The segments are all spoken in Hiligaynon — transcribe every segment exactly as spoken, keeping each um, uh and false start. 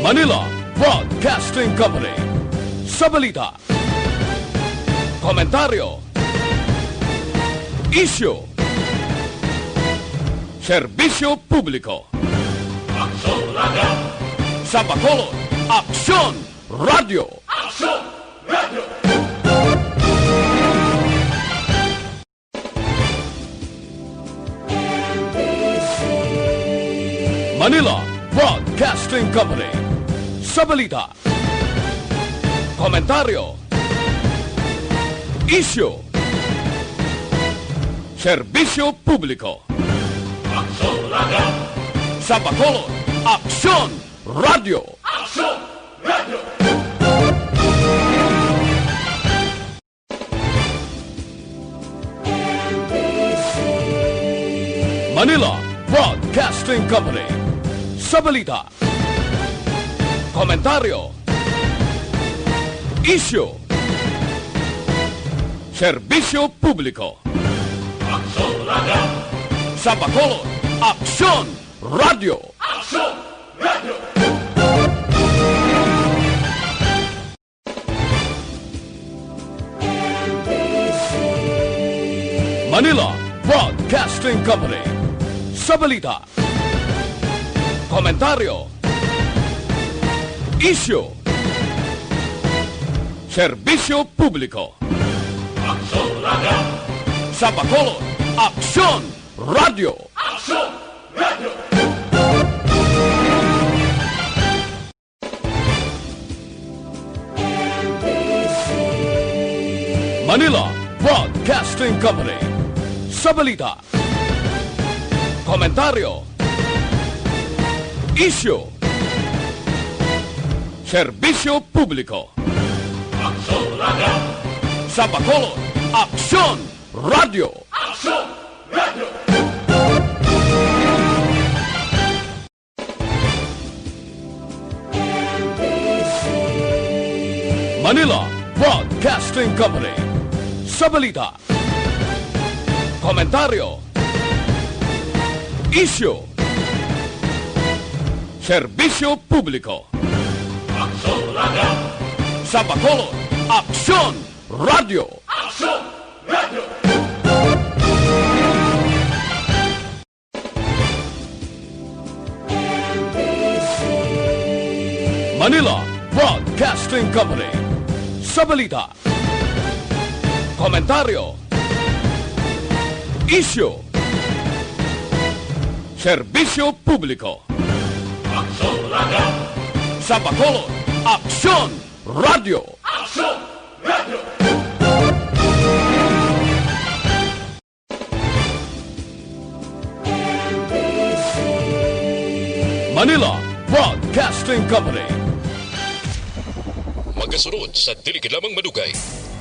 Manila Broadcasting Company. Sa balita, komentaryo, isyu, serbisyo publiko. Aksyon Radio! Sa Bacolod, Aksyon Radio! Aksyon Radio! Manila Broadcasting Company. Sa balita, komentaryo, isyu, serbisyo publiko. Aksyon Radio! Sa Bacolod, Aksyon Radio! Aksyon Radio! Manila Broadcasting Company. Sa balita, komentaryo, isyu, serbisyo publiko. Aksyon Radio! Sa Bacolod, Aksyon Radio! Aksyon Radio! Manila Broadcasting Company. Sa balita, komentaryo, isyu, serbisyo publiko. Aksyon Radio! Sa Bacolod, Aksyon Radio! Aksyon Radio! Manila Broadcasting Company. Sa balita, komentaryo, isyu, serbisyo publiko. Aksyon Radio! Sa Bacolod, Aksyon Radio! Aksyon Radio! Manila Broadcasting Company. Sa balita, komentaryo, isyu, serbisyo publiko. Aksyon Radio! Sa Bacolod, Aksyon Radio! Aksyon Radio! Manila Broadcasting Company. Sa balita, komentaryo, isyu, serbisyo publiko. Aksyon Radio! Sa Bacolod, Aksyon Radio! Aksyon Radio! Manila Broadcasting Company. Magasunod sa dili gid lamang madugay,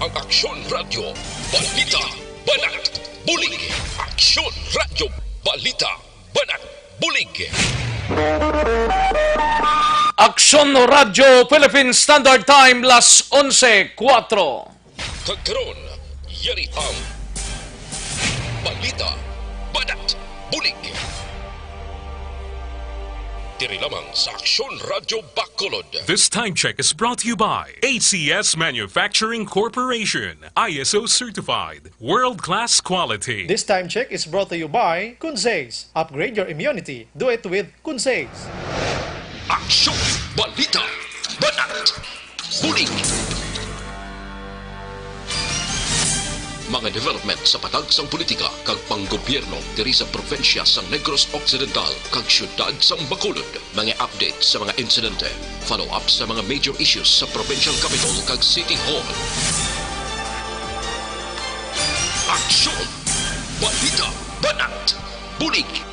ang Aksyon Radyo Balita Banat Bulig. Aksyon Radyo Balita Banat Bulig. Aksyon Radyo Philippine Standard Time, las onse kuwatro. Kag karon, yari ang Balita Banat Bulig. Diri lamang sa Aksyon Radyo Bacolod. This time check is brought to you by A C S Manufacturing Corporation, I S O certified, world-class quality. This time check is brought to you by Kunsays. Upgrade your immunity. Do it with Kunsays. Aksyon! Balita! Banat! Bulig! Mga development sa patag sang politika kag panggobyerno diri sa probinsya sang Negros Occidental kag siyudad sang Bacolod. Mga update sa mga insidente, follow-up sa mga major issues sa provincial capitol kag city hall. Aksyon! Balita! Banat! Bulig!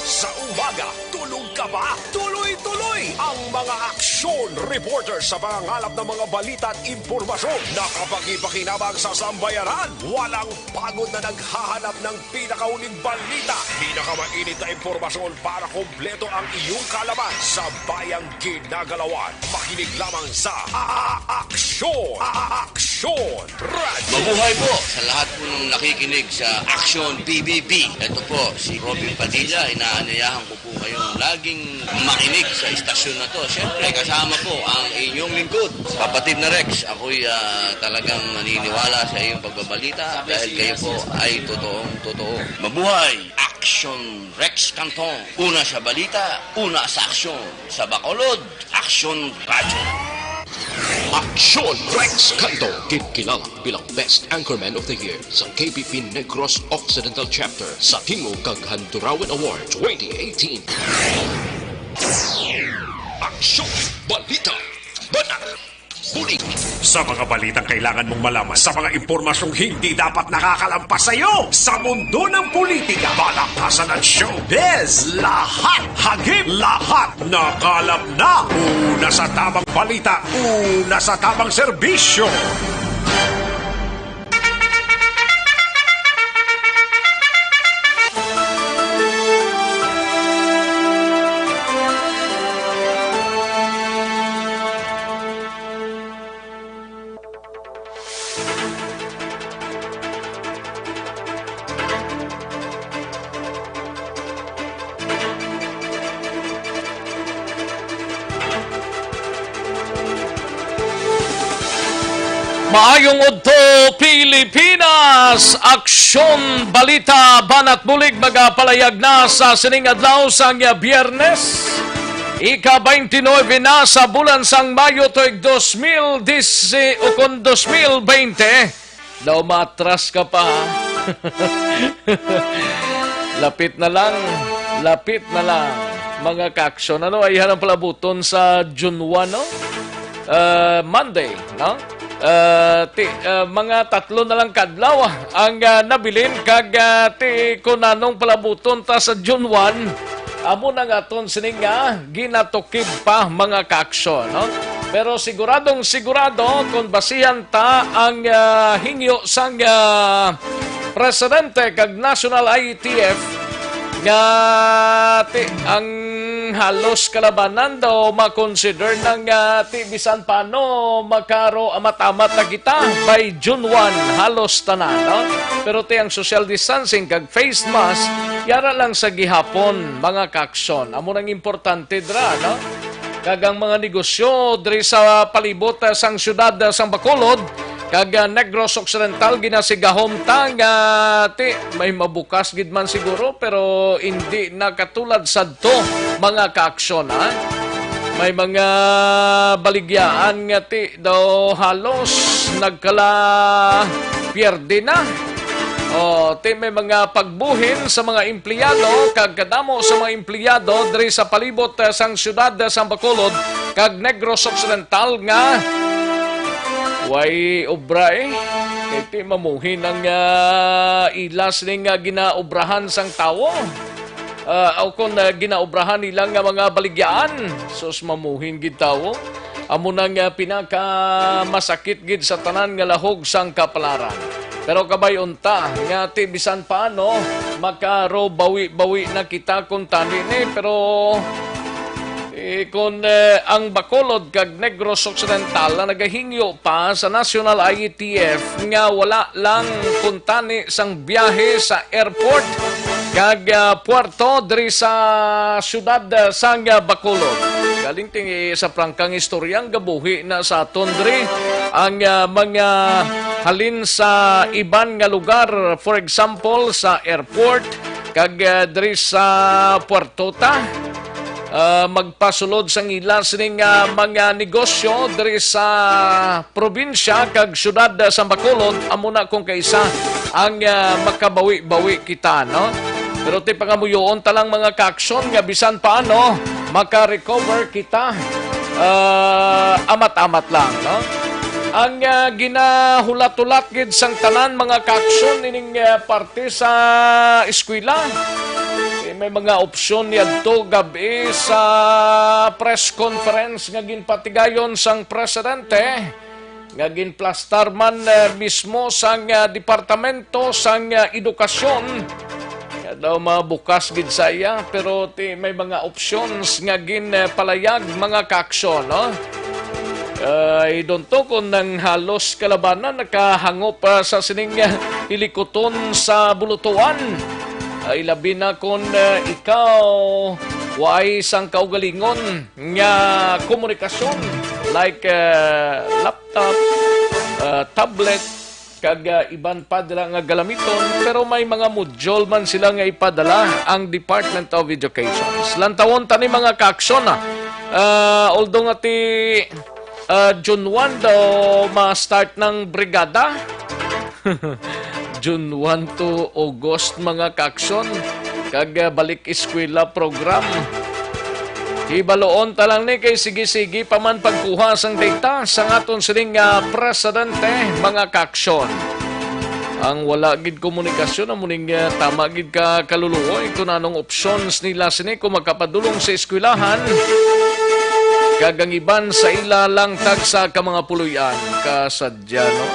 Sa umaga, tulog ka ba? Tuloy-tuloy ang mga aksyon reporter sa pangangalap ng mga balita at impormasyon. Nakapakipakinabang sa sambayanan. Walang pagod na naghahanap ng pinakahuling balita. Pinakamainit na impormasyon para kompleto ang iyong kaalaman sa bayang ginagalawan. Makinig lamang sa A-, A-, Aksyon. A-, A-, Aksyon. Aksyon Radyo. Mabuhay po sa lahat po ng nakikinig sa Aksyon P B B. Ito po si Robin Padilla. Inaanyayahan ko po kayong laging makinig sa istasyon na to. Siyempre, kasama po ang inyong lingkod, Kapatid na Rex. Ako'y ah, talagang naniniwala sa iyong pagbabalita dahil kayo po ay totoong totoo. Mabuhay! Aksyon Rex Canton. Una sa balita, una sa aksyon. Sa Bacolod, Aksyon Radyo. Aksyon Rex Canto, kinkilala bilang Best Anchorman of the Year sa K P P Negros Occidental Chapter sa Tingog kag Handurawan Award twenty eighteen. Aksyon, balita, banat, bulig. Sa mga balitang kailangan mong malaman, sa mga impormasyong hindi dapat nakakalampas sa iyo, sa mundo ng politika, palakasan at showbiz, lahat hagip, lahat nakalap na. Una sa tamang balita, una sa tamang serbisyo. Maayong udto, Pilipinas! Aksyon, balita, banat bulig magapalayag na sa sining adlaw sang Biyernes, ika twenty-nine na sa bulan sang Mayo tuig dos mil dise o kon dos mil baynte. Daw maatras ka pa, ha? Lapit na lang, lapit na lang, mga kaaksyon. Ano ay hanang palabuton sa June one, no? Ah, Monday, no? Ah, ti, ah, mga tatlo na lang kadlaw ang ah, nabilin kag ah, ti kunanong palabuton ta sa June one, amo na nga aton sini nga ginatukib pa, mga kaaksyon, no? Pero siguradong sigurado, kung basihan ta ang ah, hingyo sang ah, presidente kag National I E T F, nga ti, ang halos kalabanan daw makonsider na nga ti bisan paano makaro amat-amat na kita by June one, halos tanan, no? Pero ti ang social distancing kag face mask, yara lang sa gihapon, mga kaaksyon. Amo nang importante dra, no? Kag ang mga negosyo diri sa palibot ah, sang siyudad ah, sang Bacolod kag ah, Negros Occidental, ginasigahom ta nga ti may mabukas gid man siguro, pero hindi na katulad sadto, mga kaaksyon, ha? May mga baligyaan nga ti daw halos nagkala pierde na. O, ti may mga pagbuhin sa mga empleyado kag kadamo sa mga empleyado diri sa palibot eh, sang siyudad eh, sang Bacolod kag Negros Occidental nga way obra eh. Kay ti mamuhin ang ah, ilas ni nga ginaobrahan sang tawo. Ah, aw kon ah, ginaobrahan nila nga mga baligyaan, sus, mamuhin gid tawo. Amo na nga pinakamasakit gid sa tanan nga lahog sang kapalaran. Pero kabay unta nga ti bisan paano makarobawi-bawi na kita kuntani ni, pero eh, kung eh, ang Bacolod kag Negros Occidental na nagahingyo pa sa National I E T F nga wala lang kuntani sang biyahe sa airport kag ah, puerto diri sa siyudad ah, sang ah, Bacolod. Galing ting eh, sa prangkang istorya ang gabuhi na sa aton diri ang ah, mga halin sa iban nga lugar, for example sa airport kag ah, diri sa puerto ta. Ah, magpasulod sang ila sining ah, mga negosyo diri sa probinsya kag siyudad ah, sa Bacolod, amo na kung kaisa ang ah, makabawi-bawi kita, no? Pero ti pangamuyoon ta lang, mga kaaksyon, nga bisan paano maka-recover kita, ah, amat-amat lang, no? Ang ah, ginahulat-hulat gid sang tanan, mga kaaksyon, ining ah, parte sa eskwela. Eh, may mga opsyon yadto gab-i sa press conference nga ginpatigayon sang presidente nga ginplastar man eh, mismo sang ah, Departamento sang ah, Edukasyon. Nga daw mabukas gid sa iya, pero ti may mga options nga ginpalayag, mga kaaksyon, no? Ay, don to kon nang halos kalabanan nakahangop pa sa sining, ah, hilikuton sa bulutuan. Ay, labi na kon, ah, ikaw waay sang kaugalingon nga komunikasyon like, ah, laptop, ah, tablet, kag, ah, iban pa dira nga galamiton, pero may mga module man sila nga ipadala ang Department of Education. Lantawon ta ni mga kaaksyon, ah. Ah, although nga ti, ah, June one daw ma-start ng brigada. June one to August, mga kaaksyon, kag, ah, balik eskwela program. Hibaluon ta lang ni kay sige-sige pa man pagkuha sang data sang aton sining nga presidente, mga kaaksyon. Ang wala gid komunikasyon amo ning, ah, tama gid ka kaluluoy kung anong options nila sini kung makapadulong sa eskwelahan, kag ang iban sa ila lang tagsa ka mga puloy-an. Kasadya, no?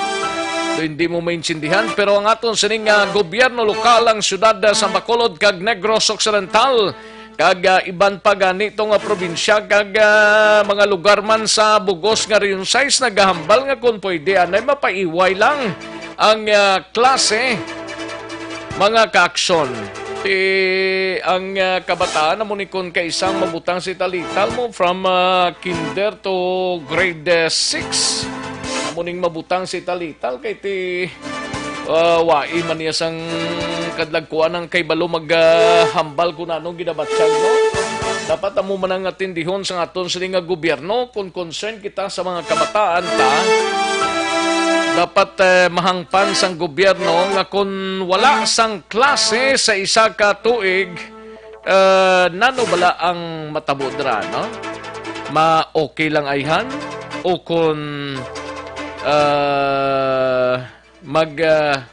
Do hindi mo maintindihan, pero ang aton sining, ah, gobyerno lokal, ang siyudad, ah, sa Bacolod kag Negros Occidental, kag, ah, iban pa gani to nga probinsya kag, ah, mga lugar man sa bugos nga Region six nagahambal nga kon pwede anay mapaiway lang ang, ah, klase, mga kaaksyon. Ti ang, ah, kabataan amo ni kon kaisang mabutang sa italital mo from, ah, kinder to grade, ah, six. Amo ning mabutang sa italital kay ti ah, wai man niya sang kadlagkuan ang kay balo maghambal kung anong ginabatyag, no? Dapat amo man ang atindihon sang aton sini nga gobyerno kung concern kita sa mga kabataan ta. Dapat, eh, mahangpan sang gobyerno nga kung wala sang klase sa isa ka tuig, eh, nano bala ang matabo dira, no? Ma-okay lang ayhan o kung, ah, mag, ah,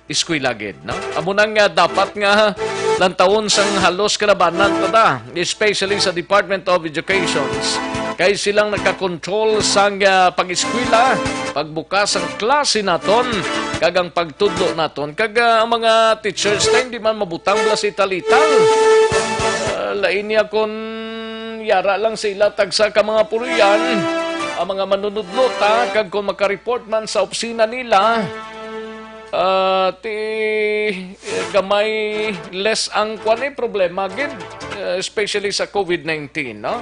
eskwela gid, no? Amo na nga dapat nga lantawon sang halos kalabanan ta, especially sa Department of Education, kay silang nakakontrol sang, ah, pag-eskwela, pagbukas sang klase naton, kag ang pagtudlo naton, kag, ah, ang mga teachers na hindi man mabutang bala sa italital. Ah, lain niya kon yara lang sa ila tagsa ka mga puloy-an, ang mga manunudlo ta, kag kung makareport man sa opisina nila, ah, ti, eh, gamay less ang kwan, eh, problema gid, eh, especially sa covid nineteen, no?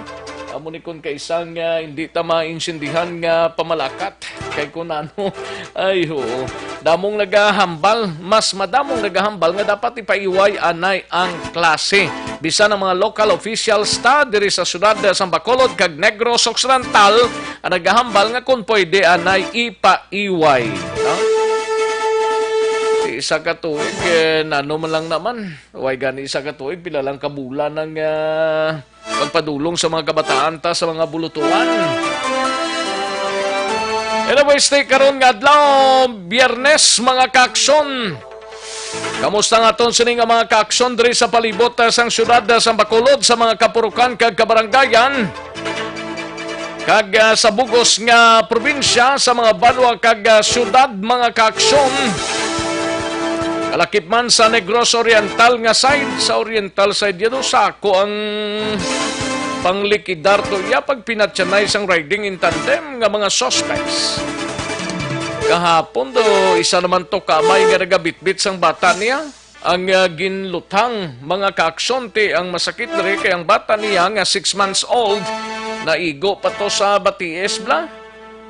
Amo ni kun kaisang, ah, hindi ta maintindihan nga pamalakat kay kun ano, ay, oo. Damong nagahambal, mas madamong nagahambal nga dapat ipaiway anay ang klase. Bisan ang mga local officials ta diri sa siyudad sa Bacolod kag Negros Occidental ang nagahambal nga kon pwede anay ipaiway, no? Isa ka tuig, eh, nano man lang naman. Way gani isa ka tuig, pila lang ka bulan ang, ah, pagpadulong sa mga kabataan ta sa mga bulutuan. Anyway, stay karon nga adlaw, Biyernes, mga kaaksyon. Kamusta nga aton sini nga mga kaaksyon diri sa palibot, ah, sang siyudad, ah, sang Bacolod, sa mga kapurukan kag kabaranggayan? Kag, ah, sa bugos nga probinsya, sa mga banwa kag, ah, siyudad, mga kaaksyon. Kalakip man sa Negros Oriental nga side, sa Oriental side, yado sa ako ang panglikidar to iya pagpinatyanay sang riding in tandem nga mga suspects. Kahapon do, isa naman to kamay nga nagabitbit sang bata niya. Ang, ah, ginlutang, mga kaaksyon, ti ang masakit diri kay ang bata niya nga six months old, naigo pa to sa batiis bala.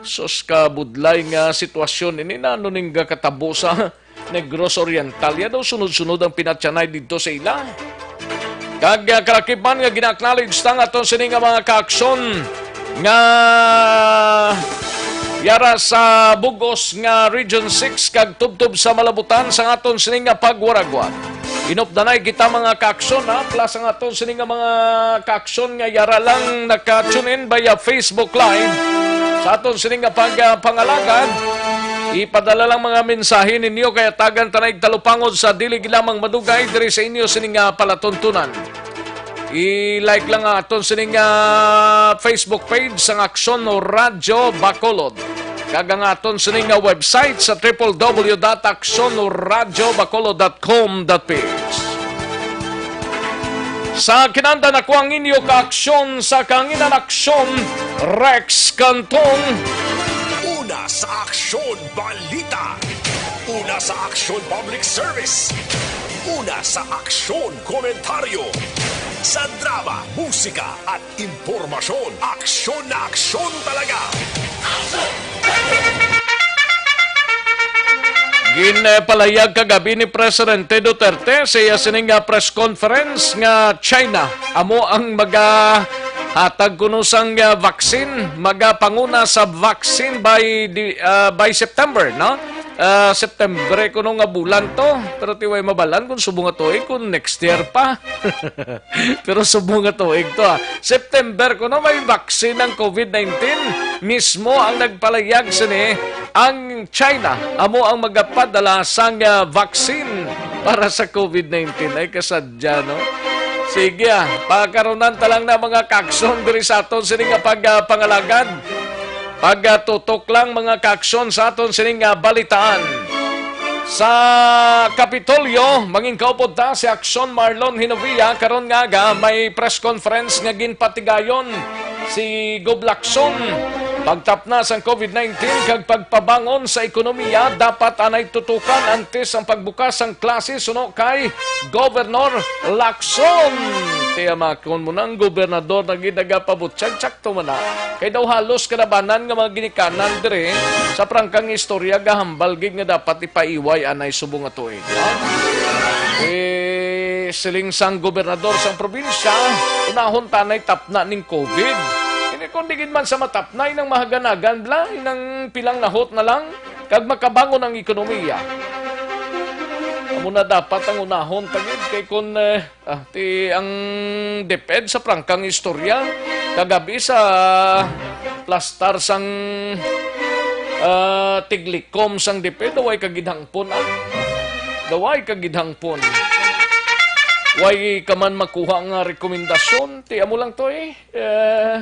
Sus, kabudlay nga sitwasyon ini, nano ning gakatabo sa Negros Oriental. Ya daw sunod-sunod ang pinatyanay didto sa ila. Kag, ah, kalakip man nga gina-acknowledge ta nga aton sini nga mga kaaksyon nga yara sa bugos nga Region six kag tubtob sa malabutan sa aton sini nga pagwaragwag. Inupdanay kita, mga kaaksyon, ha, plus ang aton sini nga mga kaaksyon nga yara lang naka-tune in via Facebook Live sa aton sini nga pag, ah, pangalagad. Ipadala lang mga mensahe ninyo kay atagan ta na igtalupangod sa dili lamang madugay diri sa inyo sini nga palatuntunan. I-like lang ang aton sining, ah, Facebook page sang Aksyon Radyo Bacolod, kag ang aton sining, ah, website sa triple W dot aksyon radyo bacolod dot com dot P H. Sa kinanda na ko ang inyo kaaksyon sa Kahanginan Aksyon, Rex Cantong. Una sa aksyon, balita. Una sa aksyon, public service. Una sa aksyon, komentaryo. Sa drama, musika, at impormasyon, aksyon na aksyon talaga. Ginpalayag kagabi ni Presidente Duterte sa iya sini nga press conference nga China amo ang magahatag kuno sang, ah, vaccine, magapanguna sa vaccine by the, ah, by September, no? Ah, September kuno nga bulan to, pero ti way mabalan kung subong nga tuig, kung next year pa. Pero subong nga tuig to, ah. September kuno may vaccine ang COVID nineteen. Mismo ang nagpalayag sini, ang China amo ang magapadala sang, ah, vaccine para sa COVID nineteen. Ay, kasadya, no? Sige, ah. Pakarunan ta lang na mga kaaksyon diri sa aton sini nga pag, ah, pangalagad. Pagatutok lang, mga kaaksyon, sa aton sini nga balitaan. Sa Kapitolyo, mangin kaupod ta si Aksyon Marlon Hinovia. Karon nga aga, may press conference nga ginpatigayon si Gob Lacson. Pagtapna sang COVID nineteen kag pagpabangon sa ekonomiya, dapat anay tutukan antes ang pagbukas sang klase, suno kay Governor Lacson. Tiyamakon mo na ang gobernador na gid nagapabutyag, tsakto man na. Kay daw halos kalabanan nga mga ginikanan diri sa prangkang istorya gahambal gid nga dapat ipaiway anay subong nga tuig, no? Eh, siling sang gobernador sang probinsya, unahon tanay tapna ning COVID. Ini kung di gid man sa matapnay nang mahaganagan bla, nang pilang nahot na lang, kag makabangon ang ekonomiya. Amo na dapat ang unahon ta gid kay kun, eh, ah, ti ang DepEd sa prangkang istorya kagabi sa plastar sang, ah, tiglikom sang DepEd, daw way ka gid hangpon, ah. Daw way ka gid hangpon. Way ka man makuha nga rekomendasyon, ti amo lang to, eh. Eh,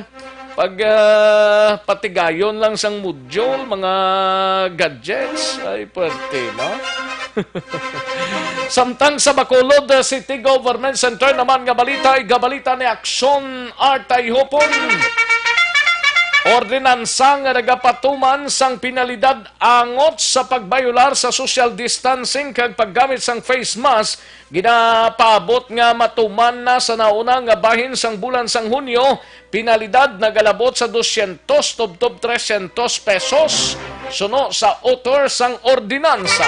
pag, ah, patigayon lang sang module, mga gadgets, ay, pwerte, no? Samtang sa Bacolod, ah, City Government Center naman nga balita, igabalita ni Aksyon Artay Hopon. Ordinansa nga nagapatuman sang penalidad angot sa pagbayolar sa social distancing kag paggamit sang face mask ginapaabot nga matuman na sa nauna nga bahin sang bulan sang Hunyo, penalidad nagalabot sa dosyentos tubtob tresyentos pesos, suno sa author sang ordinansa.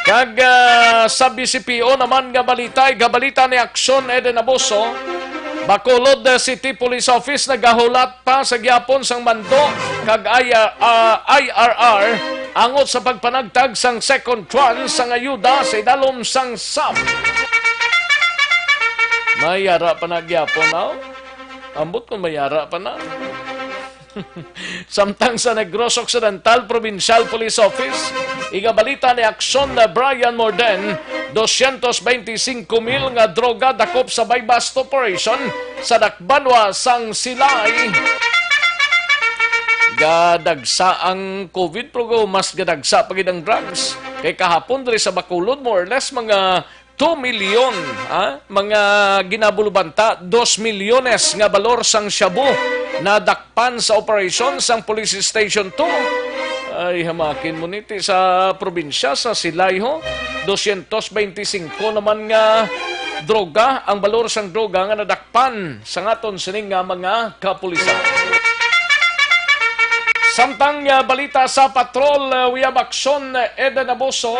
Kag, ah, sa B C P O naman nga balita, igabalita ni Aksyon Eden Abuso, Bacolod, ah, City Police Office nagahulat pa sa gihapon sang mando kag I R, ah, I R R angot sa pagpanagtag sang second tranche sang ayuda sa idalom sang sab. May ara pa na gihapon, aw? Ambot kung may ara pa na. Samtang sa Negros Occidental Provincial Police Office, igabalita ni Aksyon na Brian Morden, dosyentos beintisinko mil nga droga dakop sa buy-bust operation sa Dakbanwa sang Silay. Gadagsa ang COVID, pero mas gadagsa pa gid ang drugs. Kay kahapon diri sa Bacolod, more or less mga two milyon, ah, mga ginabulubanta, dos milyones nga balor sang shabu nadakpan sa operasyon sang Police Station two. Ay, hamakin mo niti sa probinsya sa Silay, ho. Dosyentos beintisinko naman nga droga, ang balor sang droga nga nadakpan sang aton sining nga mga kapulisan. Samtang, ah, balita sa patrol, ah, we have action, ah, Eden Abuso.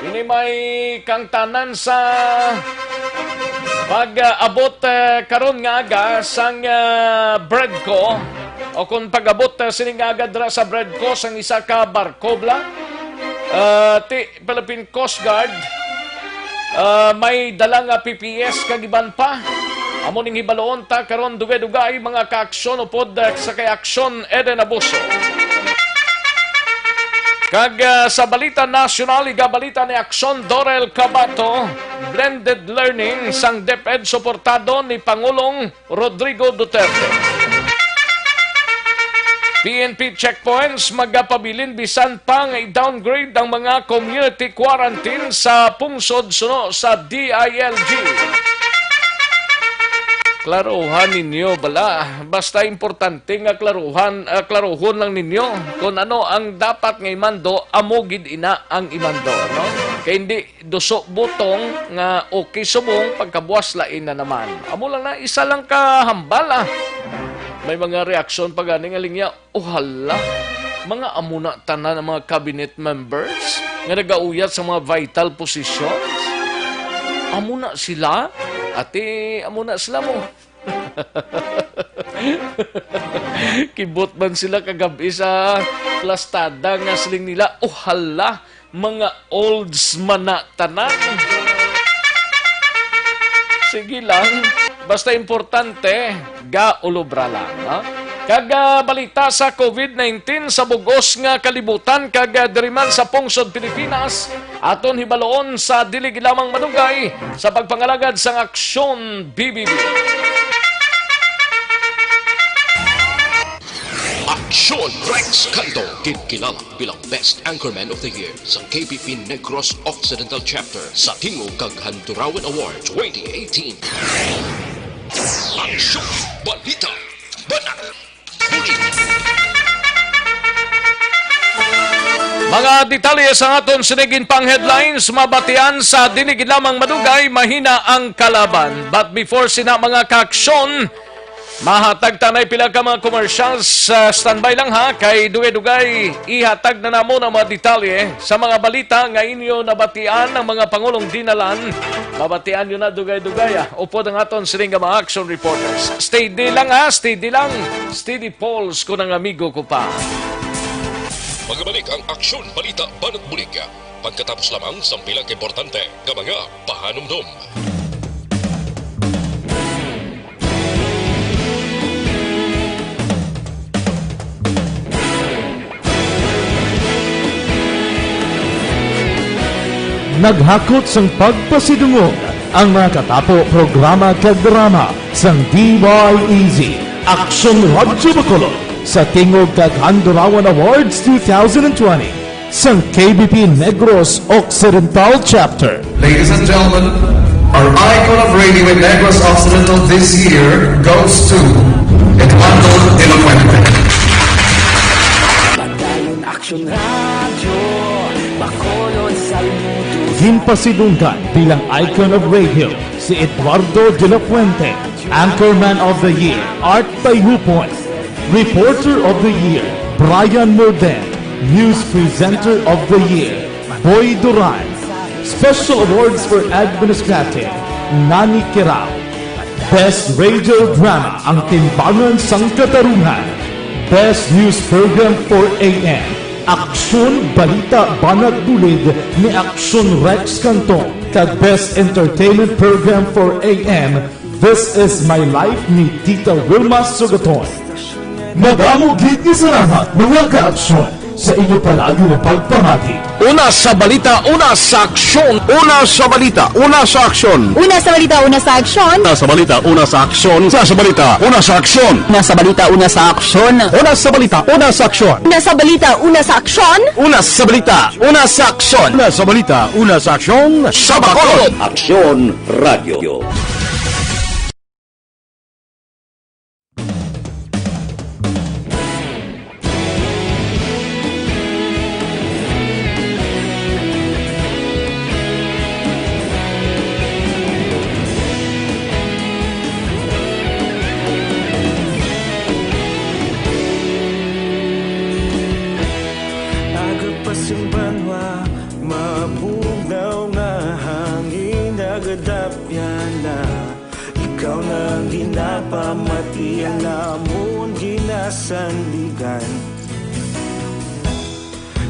Ini may kangtanan sa pag-abot, ah, karon nga aga sang, ah, Bredco, o kung pag-abot, ah, sining aga dira sa Bredco sang isa ka barko, bla. Ah, ti, Philippine Coast Guard, ah, may dala nga P P S kag iban pa. Amo ning hibaloon ta karon, dugay-dugay, mga kaaksyon upod, ah, sa kay Aksyon Eden Abuso. Kag, ah, sa balita nasyonal, igabalita ni Aksyon Dorel Cabato, blended learning sang DepEd suportado ni Pangulong Rodrigo Duterte. P N P checkpoints magapabilin bisan pa nga i-downgrade ang mga community quarantine sa pungsod suno sa D I L G. Klaruhan ninyo bala. Basta importante nga klaruhan, ah, klaruhon lang ninyo kung ano ang dapat nga imando, amo gid ina ang imando, no? Kay hindi duso butong nga okay subong pagkabuas lain na naman. Amo lang na, isa lang ka hambal, ah. May mga reaksyon pa gani nga linya, "Oh, hala, mga amo na tanan ang mga cabinet members nga nagauyat sa mga vital positions? Amo na sila? Ati, amo na sila mo." Kibot man sila kagab-i sa plastada nga siling nila, "Oh, hala, mga olds man na tanan." Sige lang, basta importante, gaulobra lang, ha? Kag, ah, balita sa covid nineteen sa bug-os nga kalibutan kag, ah, diri man sa pungsod Pilipinas, aton hibaloon sa dili gid lamang madugay sa pagpangalagad sang Aksyon B B B. Aksyon Rex Canto, ginkilala bilang Best Anchorman of the Year sa K B P Negros Occidental Chapter sa Tingog kag Handurawan Award twenty eighteen. Aksyon, balita, banat, bulig. Mga detalye sa aton sining pang headlines, mabatian sa dili gid lamang madugay, mahina ang kalaban. But before sina, mga kaaksyon, mahatag tanay pila ka mga commercials. Sa standby lang ha, kay dugay-dugay ihatag na namon ang mga detalye sa mga balita nga inyo nabatian ang mga pangulong dinalan. Mabatian nyo na dugay-dugay, ah. Upod ang aton sining nga mga action reporters. Steady lang ha, steady lang. Steady Pauls ko ng amigo ko pa. Magabalik ang Aksyon Balita Banat Bulig pagkatapos lamang sang pila ka importante nga mga pahanumdom. Naghakot sang pagpasidungog ang mga katapo, programa kag drama sang D Y E Z, Aksyon Radyo Bacolod, sa Tingog kag Handurawan Awards two thousand twenty sang K B P Negros Occidental Chapter. Ladies and gentlemen, our icon of radio in Negros Occidental this year goes to Eduardo de la Fuente. Padayon Aksyon Radyo, Bacolod, saludo. Ginpasidunggan bilang icon of radio si Eduardo de la Fuente, Anchorman of the Year, Art Tayhupon, Reporter of the Year, Brian Morden, News Presenter of the Year, Boy Duran, Special Awards for Administrative, Nani Kirao, Best Radio Drama, Ang Timbangan sang Katarungan, Best News Program for A M, Aksyon Balita Banat Bulig ni Aksyon Rex Canton, kag Best Entertainment Program for A M, This Is My Life ni Tita Wilma Sugaton. Madamo gid nga salamat, mga kaaksyon, sa inyo palagi nga pagpamati. Una sa balita, una sa aksyon. Una sa balita, una sa aksyon. Una sa balita, una sa aksyon. Una sa balita, una sa aksyon. Una sa balita, una sa aksyon. Una sa balita, una sa aksyon. Una sa balita, una sa aksyon. Una sa balita, una sa aksyon. Una sa balita, una sa aksyon. Una sa balita, una sa aksyon. Sa Bacolod. Aksyon Radio. Aga pa sing banwa, mabugnaw nga hangin nagadapyan na. Ikaw na ang ginapamati, ang amon ginasandigan.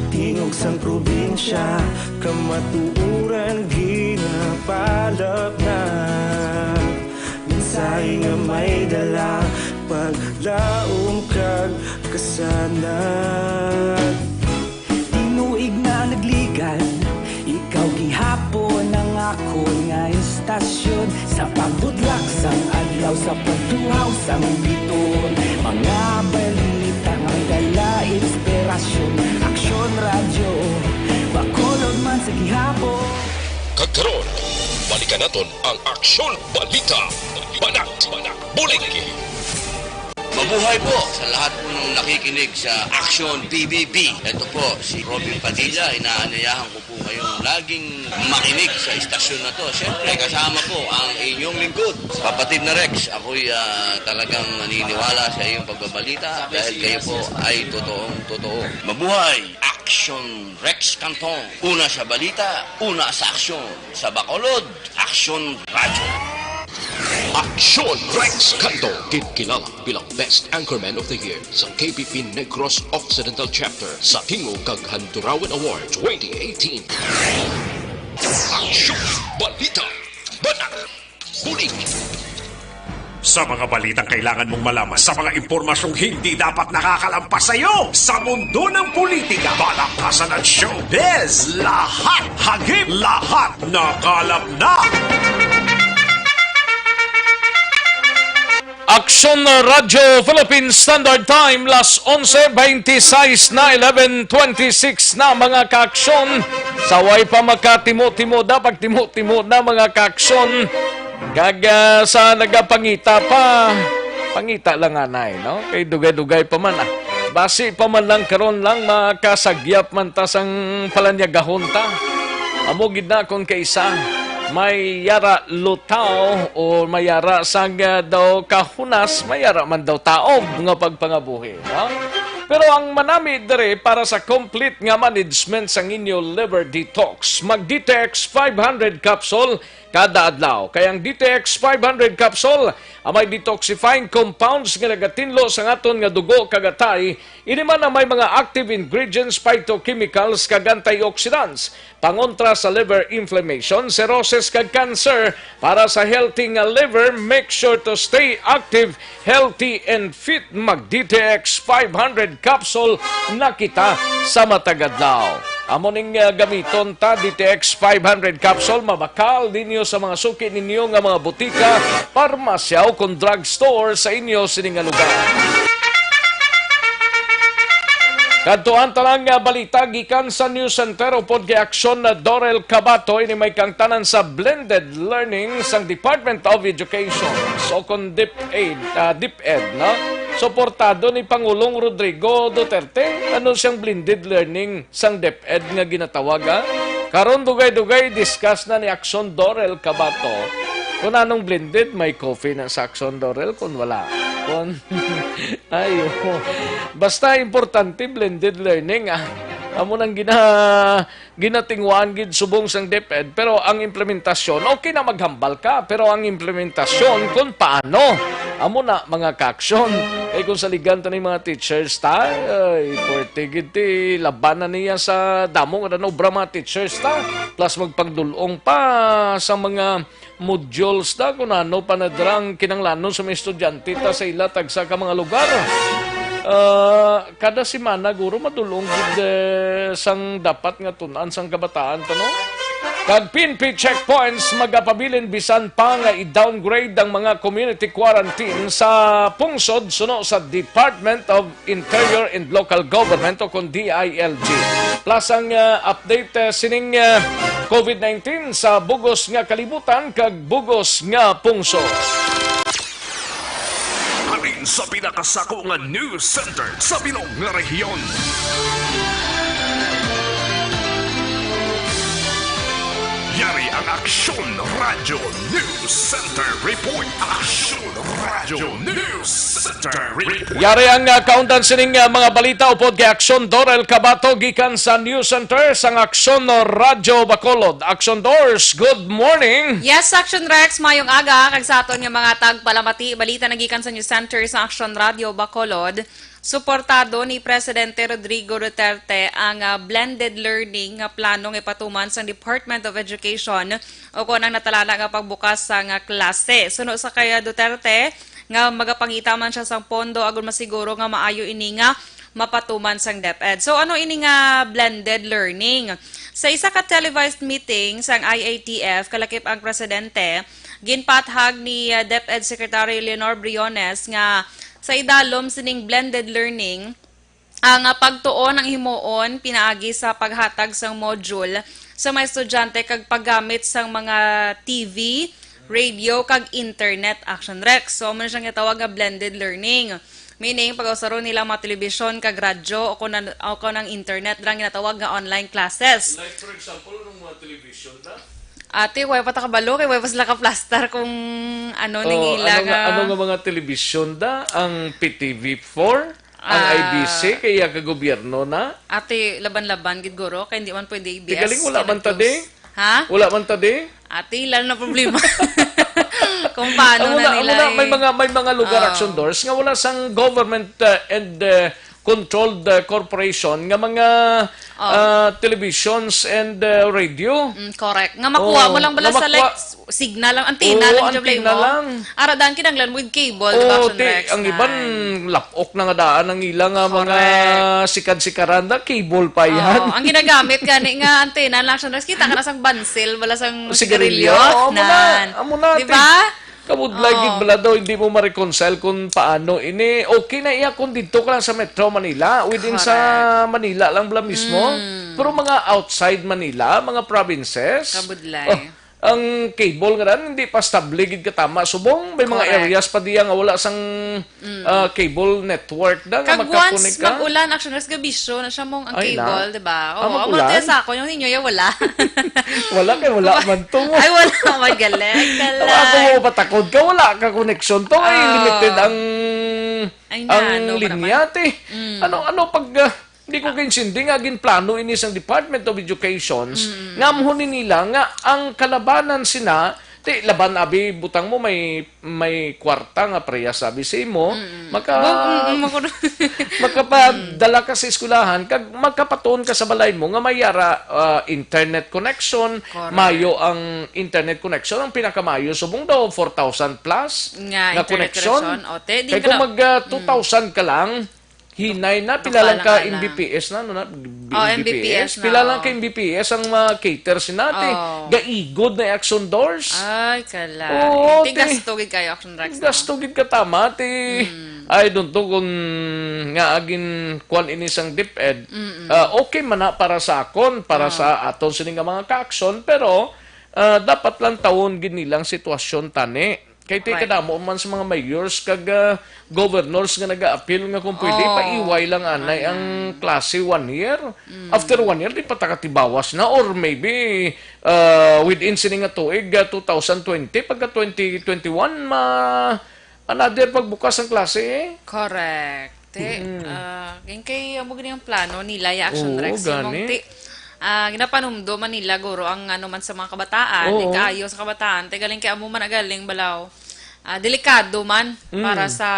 Tingog sang probinsya, kamatuoran ginapalapngan. Mensahe nga may dala, paglaom kag kasanag. Tinuig na nagligan, ikaw gihapon ang akon nga istasyon. Sa pagbutlak sang adlaw, sa pagtuhaw sang biton, mga balita nga may Inspirasyon, Aksyon Radyo, Bacolod man sa gihapon. Kag karon, balikan naton ang Aksyon Balita. Banat, bulig. Mabuhay po sa lahat po ng nakikinig sa Aksyon P B B. Ito po si Robin Padilla. Inaanyayahan ko po kayong laging makinig sa istasyon na to. Siyempre, kasama po ang inyong lingkod, Kapatid na Rex. Ako'y, ah, talagang naniniwala sa iyong pagbabalita dahil kayo po ay totoong totoo. Mabuhay! Aksyon Rex Cantong. Una sa balita, una sa aksyon. Sa Bacolod, Aksyon Radyo. Aksyon Rex Cantong, ginkilala bilang Best Anchorman of the Year sa K P P Negros Occidental Chapter sa Tingog kag Handurawan Award twenty eighteen. Aksyon Balita. Banat. Bulig. Sa mga balitang kailangan mong malaman, sa mga impormasyong hindi dapat nakakalampas sa iyo, sa mundo ng politika, palakasan at showbiz, lahat hagip, lahat nakalap na. Aksyon Radyo Philippine Standard Time, las onse veintiseis na, eleven twenty-six na, mga kaaksyon. Sa way pa makatimo-timo da, pagtimo-timo na, mga kaaksyon. Kag, ah, sa nagapangita pa, pangita lang anay, no? Kay dugay-dugay pa man, ah. Basi pa man lang karon lang makasagyap man ta sang palanyagahon ta. Amo gid na kon kaisa, may yara lutaw o may yara sang, ah, daw kahunas, may yara man daw taob nga pagpangabuhi, no? Pero ang manami diri para sa complete nga management sang inyo liver detox, mag D T X five hundred capsule kada adlaw. Kay ang D T X five hundred capsule, ang may detoxifying compounds nga nagatinlo sa aton nga dugo kag atay, ini man ang may mga active ingredients, phytochemicals, kag antioxidants, pangontra sa liver inflammation, cirrhosis, kag cancer. Para sa healthy nga liver, make sure to stay active, healthy, and fit. Mag D T X five hundred capsule na kita sa matag adlaw. Amo ning, ah, gamiton ta, D T X five hundred capsule, mabakal ninyo sa mga suki ninyo nga mga butika, parmasya, o kon drugstore sa inyo sini nga lugar. Kadtuan ta lang nga balita gikan sa News Center upod kay Aksyon na Dorel Cabato, ini may kaangtanan sa blended learning sang Department of Education, so kon DepEd, ah, DepEd, no? Suportado ni Pangulong Rodrigo Duterte, ano siyang blended learning sang DepEd nga ginatawag, ah? Karon dugay-dugay discuss na ni Aksyon Dorel Cabato. Kung anong blended, may coffee na sa Aksyon Dorel, kung wala. Kung, ayo. Basta importante, blended learning, ah. Amo nang gina-, ginatinguan gid subong sang DepEd, pero ang implementasyon, okay na maghambal ka, pero ang implementasyon, kung paano, amo na, mga kaaksyon. Kay kung saligan ta ni mga teachers ta, ay, pwerte gid ti labanan niya sa damo nga nanobra mga teachers ta, plus magpangdul-ong pa sa mga modules ta, kung ano pa na dira ang kinahanglanon sa mga estudyante ta sa ila tagsa ka mga lugar. Ah, kada semana, guro, madul-ong gid, eh, sang dapat nga tun-an sang kabataan ta, no? Kag P N P checkpoints magapabilin bisan pa nga i-downgrade ang mga community quarantine sa pungsod suno sa Department of Interior and Local Government o kon D I L G. Plus ang, ah, update, ah, sining, ah, COVID nineteen sa bug-os nga kalibutan kag bug-os nga pungsod. Halin sa pinakasako nga news center sa bilog nga rehiyon. Yari ang Aksyon Radyo News Center Report. Aksyon Radyo News Center Report. Yari ang, ah, kaundan sining, ah, mga balita upod kay Aksyon Dorel Cabato gikan sa News Center sang Aksyon Radyo Bacolod. Aksyon Dors, good morning. Yes, Aksyon Rex, mayong aga. Kag sa aton nga mga tagpalamati, balita na gikan sa News Center sa Aksyon Radyo Bacolod. Suportado ni Presidente Rodrigo Duterte ang, ah, blended learning nga plano nga ipatuman sang Department of Education ukon ang natalana nga pagbukas sang, ah, klase. Suno sa kay Duterte nga magapangita man siya sang pondo agud masiguro nga maayo ini nga mapatuman sang DepEd. So, ano ini nga blended learning? Sa isa ka televised meeting sang I A T F, kalakip ang presidente, ginpathag ni, ah, DepEd Secretary Leonor Briones nga sa idalom sining blended learning, Ang, ah, pagtuon ang himuon pinaagi sa paghatag sang module sa mga estudyante kag paggamit sang mga T V, radio, kag internet, Action Rex. So, amo na siyang gitawag nga blended learning. Meaning, pag-usaron nila ang mga telebisyon kag radyo o kung, an- o kung ang internet, dira ang ginatawag nga online classes. Like, for example, anong mga television na? Ate, way pa ta kabalo, kay way pa sila kaplastar kung ano ning Oh, ila ano nga, nga ano nga mga television da? Ang P T V four? Ang Ah. I B C, kay iya ka gobyerno na? Ate, laban-laban gid, guro, kay hindi man pwede i-B S Tigaling, wala man ta, di? Kinagtulog. Ha? Wala man ta, di? Ate, ila na problema. Kung paano Amo na na, nila amo na, may eh. mga, may mga lugar, Oh. Action Doors, nga wala sang government, uh, and, uh, controlled, uh, corporation nga mga, Oh. uh, televisions and, uh, radio. Mm, correct. Nga makuha Oh, mo lang bala nga sa, makuha like, signal lang, antenna Oo, lang, antenna lang. Ara, daan kinahanglan mo with cable, di ba, Oo, Action ti, Rex, ang iban, daan. Lapok na nga daan ang ila nga mga Correct. Sikad-sikaran na, cable pa yan. Oo, ang ginagamit gani nga antenna lang, Action Rex, kita ka na sang bansel, wala sang Sigarilyo? Sigarilyo. Oo, amo na, Nan. Amo na, Di ti. ba? Kabudlay Oo. gid bala daw, hindi mo ma-reconcile kung paano ini. Okay na iya kung dito ka lang sa Metro Manila, within sa Correct. Manila lang bala mismo. Mm. Pero mga outside Manila, mga provinces, Kabudlay. oh, ang cable nga ran, hindi pa stable gid katama. Subong, may mga Correct. areas pa diya nga wala sang, Mm. ah, cable network na nga Kag once makakonek ka. mag-ulan, actually, mas gabisyo na siya mong ang Ay, na. cable, di ba? Ah, Oo, ang mag-ulan? mga sa ako, yung ninyo, yung wala. Wala kay wala man to. Ay, wala. Magaling ka Ang ako lang. mo patakod ka, wala ka connection to. Ay, Oh. limited ang, Ay, na, ang ano ba linya, naman? te. Mm. Ano, ano pag, ah, Hindi ko kaintindi nga ginplano ini sang Department of Education, Mm. nga amhon ni nila nga ang kalabanan sina, ti, laban abi butang mo may, may kwarta nga parehas abi sa imo, Mm. maka-, Bo-, mm, mm, mako-, makapadala ka sa eskwelahan, kag magkapatuon ka sa balay mo nga may yara, ah, internet connection, Correct. mayo ang internet connection, ang pinakamayo subong daw four thousand plus Nga nga internet connection. connection. O, te, di Kay ka kung na mag, ah, Mm. two thousand ka lang, Hinay na, pila lang ka Kapalangan na. M B P S na, ano na? B-, Oh, M B P S M B P S na, pila lang oh. ka M B P S ang ma-cater si nati. Oh. Gaigod na Action Doors. Ay, kala. Oo, Ti te. gasto gid kayo, Action Rex, no? Gasto gid ka tama, ti. Mm. I don't know kung nga agin kwan ini sang DepEd. Mm-mm. Ah, okay man na para sa akon, para Oh. sa aton sini nga mga ka-action, pero, ah, dapat lang tawon gid nilang sitwasyon tani. Kay ti Right. kadamo man sa mga mayors kag, ah, governors nga nag-aapil nga kung pwede, Oh. paiway lang anay ang Anay. klase one year. Mm. After one year, di pa ta katibawas na. Or maybe, ah, within sini nga tuig, ah, two thousand twenty, pagka twenty twenty-one, ma-, another pagbukas ang klase, eh. Correct. Te, Mm. ah, yun kay amo gani ang plano nila, ya, Action Oo, Rex, gani. Mong ti, ah, ginapanumdo man nila, guro, ang ano man sa mga kabataan, Oo. ang kaayo sa kabataan, te, galing kay amo man ang galing balaw. Ah, delikado man Mm. para sa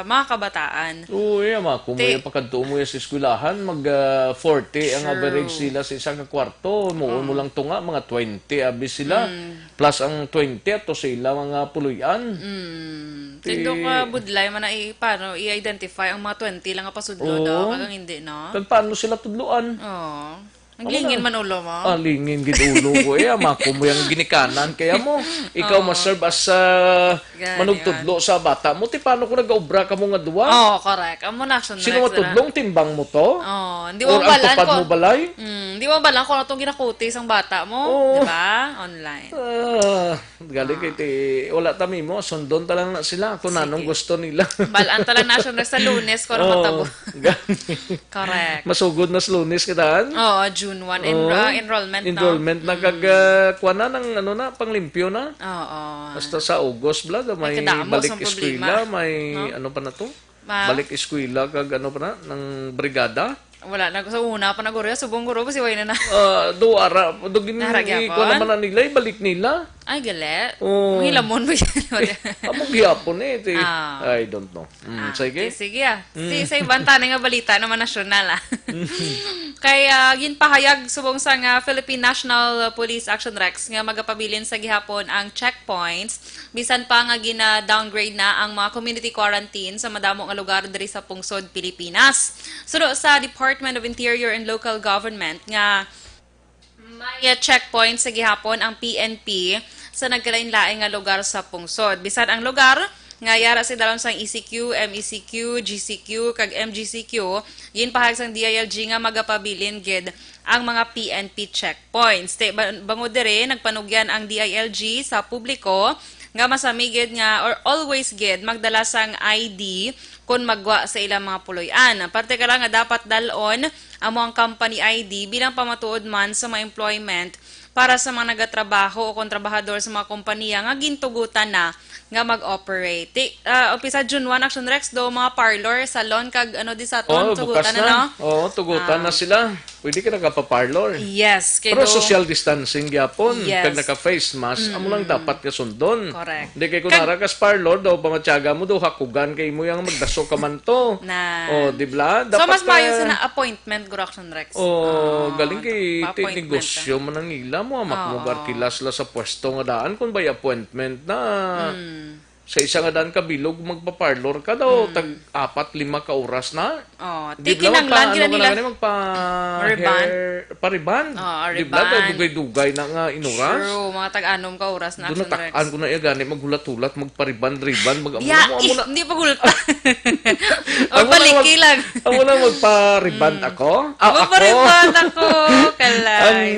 mga kabataan. Oo, eh, mga kung Te- may pakadto mo sa eskwelahan, mag, ah, forty ang True. average sila sa isa ka kwarto. Muon mo Mm. lang to nga, mga twenty abi sila. Mm. Plus ang twenty ato sa ila mga puloy-an. Mm. Ti- Tindog nga budlay man na i-, paano i-identify ang mga twenty lang nga pasudlo Oo. daw, kag ang hindi, no? Kag paano sila tudloan? Oo. Ang Amo lingin na. man ulo mo. Ah, lingin gid ulo ko, eh. Ama ko mo yung ginikanan. Kaya mo, ikaw Oo. ma-serve as, ah, Gani, manugtudlo sa bata mo. Ti paano kung nag-obra ka mo nga duwa? Oo, correct. Amo na, Action Sino Rex, matudlong? Timbang mo to? Oo, hindi Or mo ang balaan tupad kung mo balay? Mm, di mo balaan kung ano tong ginakuti sang bata mo, Oo. di ba? Online. Ah, galing Ah. kay ti, wala ta mimo, sundon ta lang na sila kung Sige. nanong gusto nila. Balaan ta lang na siya sa Lunes, kung ano Oo, matabo. gani. Correct. Masugod na sa Lunes, kitaan? Oo, June one. Enro-, Oo. ah, enrollment, no? Enrollment na Mm. kag, ah, kuwan na, ng, ano na, panglimpyo na. Oo. Basta sa August, bla, Ay, may kadamo balik sang problema. eskwela, may No? ano pa na to? Ma- Balik eskwela kag ano pa na, ng brigada? Wala na, sa una pa na, guro, subong, guro, basi way na na. Ah, do ara, do gin-, Nahara gyapon? ikuha naman na nila, ibalik nila. Ay, gali. Oo. Ang hilamon mo yan. Amo gyapon eh, ti-, Ah. I don't know. Mm, Ah, sige. okay, sige, ah. Mm. Si, sa ibang tanay nga balita naman nasyonal, ah. Mm. Kay, ah, ginpahayag subong sa nga Philippine National Police Action Rex nga magapabilin sa gihapon ang checkpoints bisan pa nga gina-downgrade na ang mga community quarantine sa madamo nga lugar diri sa pungsod Pilipinas. Suno sa Department of Interior and Local Government nga may checkpoint sa gihapon ang P N P sa nagkalain-lain nga lugar sa pungsod. Bisan ang lugar nga yara sa dalom sang E C Q, M E C Q, G C Q, kag M G C Q, ginpahayag sang D I L G nga magapabilin gid ang mga P N P checkpoints. Ti, ba-, bangod diri, nagpanugyan ang D I L G sa publiko nga masami gid nga or always gid magdala sang I D kon maggwa sa ilang mga puloy-an. Partikular nga dapat dal-on amo ang company I D bilang pamatuod man sa mga employment para sa mga nagatrabaho o kon trabahador sa mga kompanya nga gintugutan na nga mag-operate. Ti, ah, umpisa June one, Action Rex, do mga parlor, salon, kag ano di sa aton, Oh, tugutan bukas na, na. no? Oo, tugutan Ah. na sila. Pwede ka nagapa-parlor. Yes, kay Pero do social distancing gyapon, Yes. kag naka-face mask, amo lang Mm. dapat nga sundon. Correct. Di kay kung Kag nara kas parlor, daw pamatyaga mo, daw hakugan kay mo yang magdaso ka man to. Na. Oh, di ba? So, Dapat mas maayo ka sana appointment, guro, Action Rex. Oh, Ah, galing kay ti pa-appointment negosyo ka. man ang ila mo, amak mo Oo. garkilas la sa pwesto nga daan kung by appointment na. Mm. Sa isa nga daan ka bilog, magpa-parlor ka daw, Mm. tag apat, lima ka oras na. Oh, Di ti ba, kinanglan magpa-, gid ano ka nila. na gani, magpa-, Rebond. hair, pa-rebond. Oh, Di ba, rebond. dugay-dugay na nga inuras. True, mga tag-anom ka oras na, Doon Action Rex. natakan ko na iya gani, maghulat-hulat, magpa-rebond, rebond, mag-, amo Ya, na, amo ih, na. hindi pa hulta. O, Amo na baliki mag-, lang. amo na magpa-rebond Mm. ako. Ah, ako. Magpa-rebond ako, kalay. Ang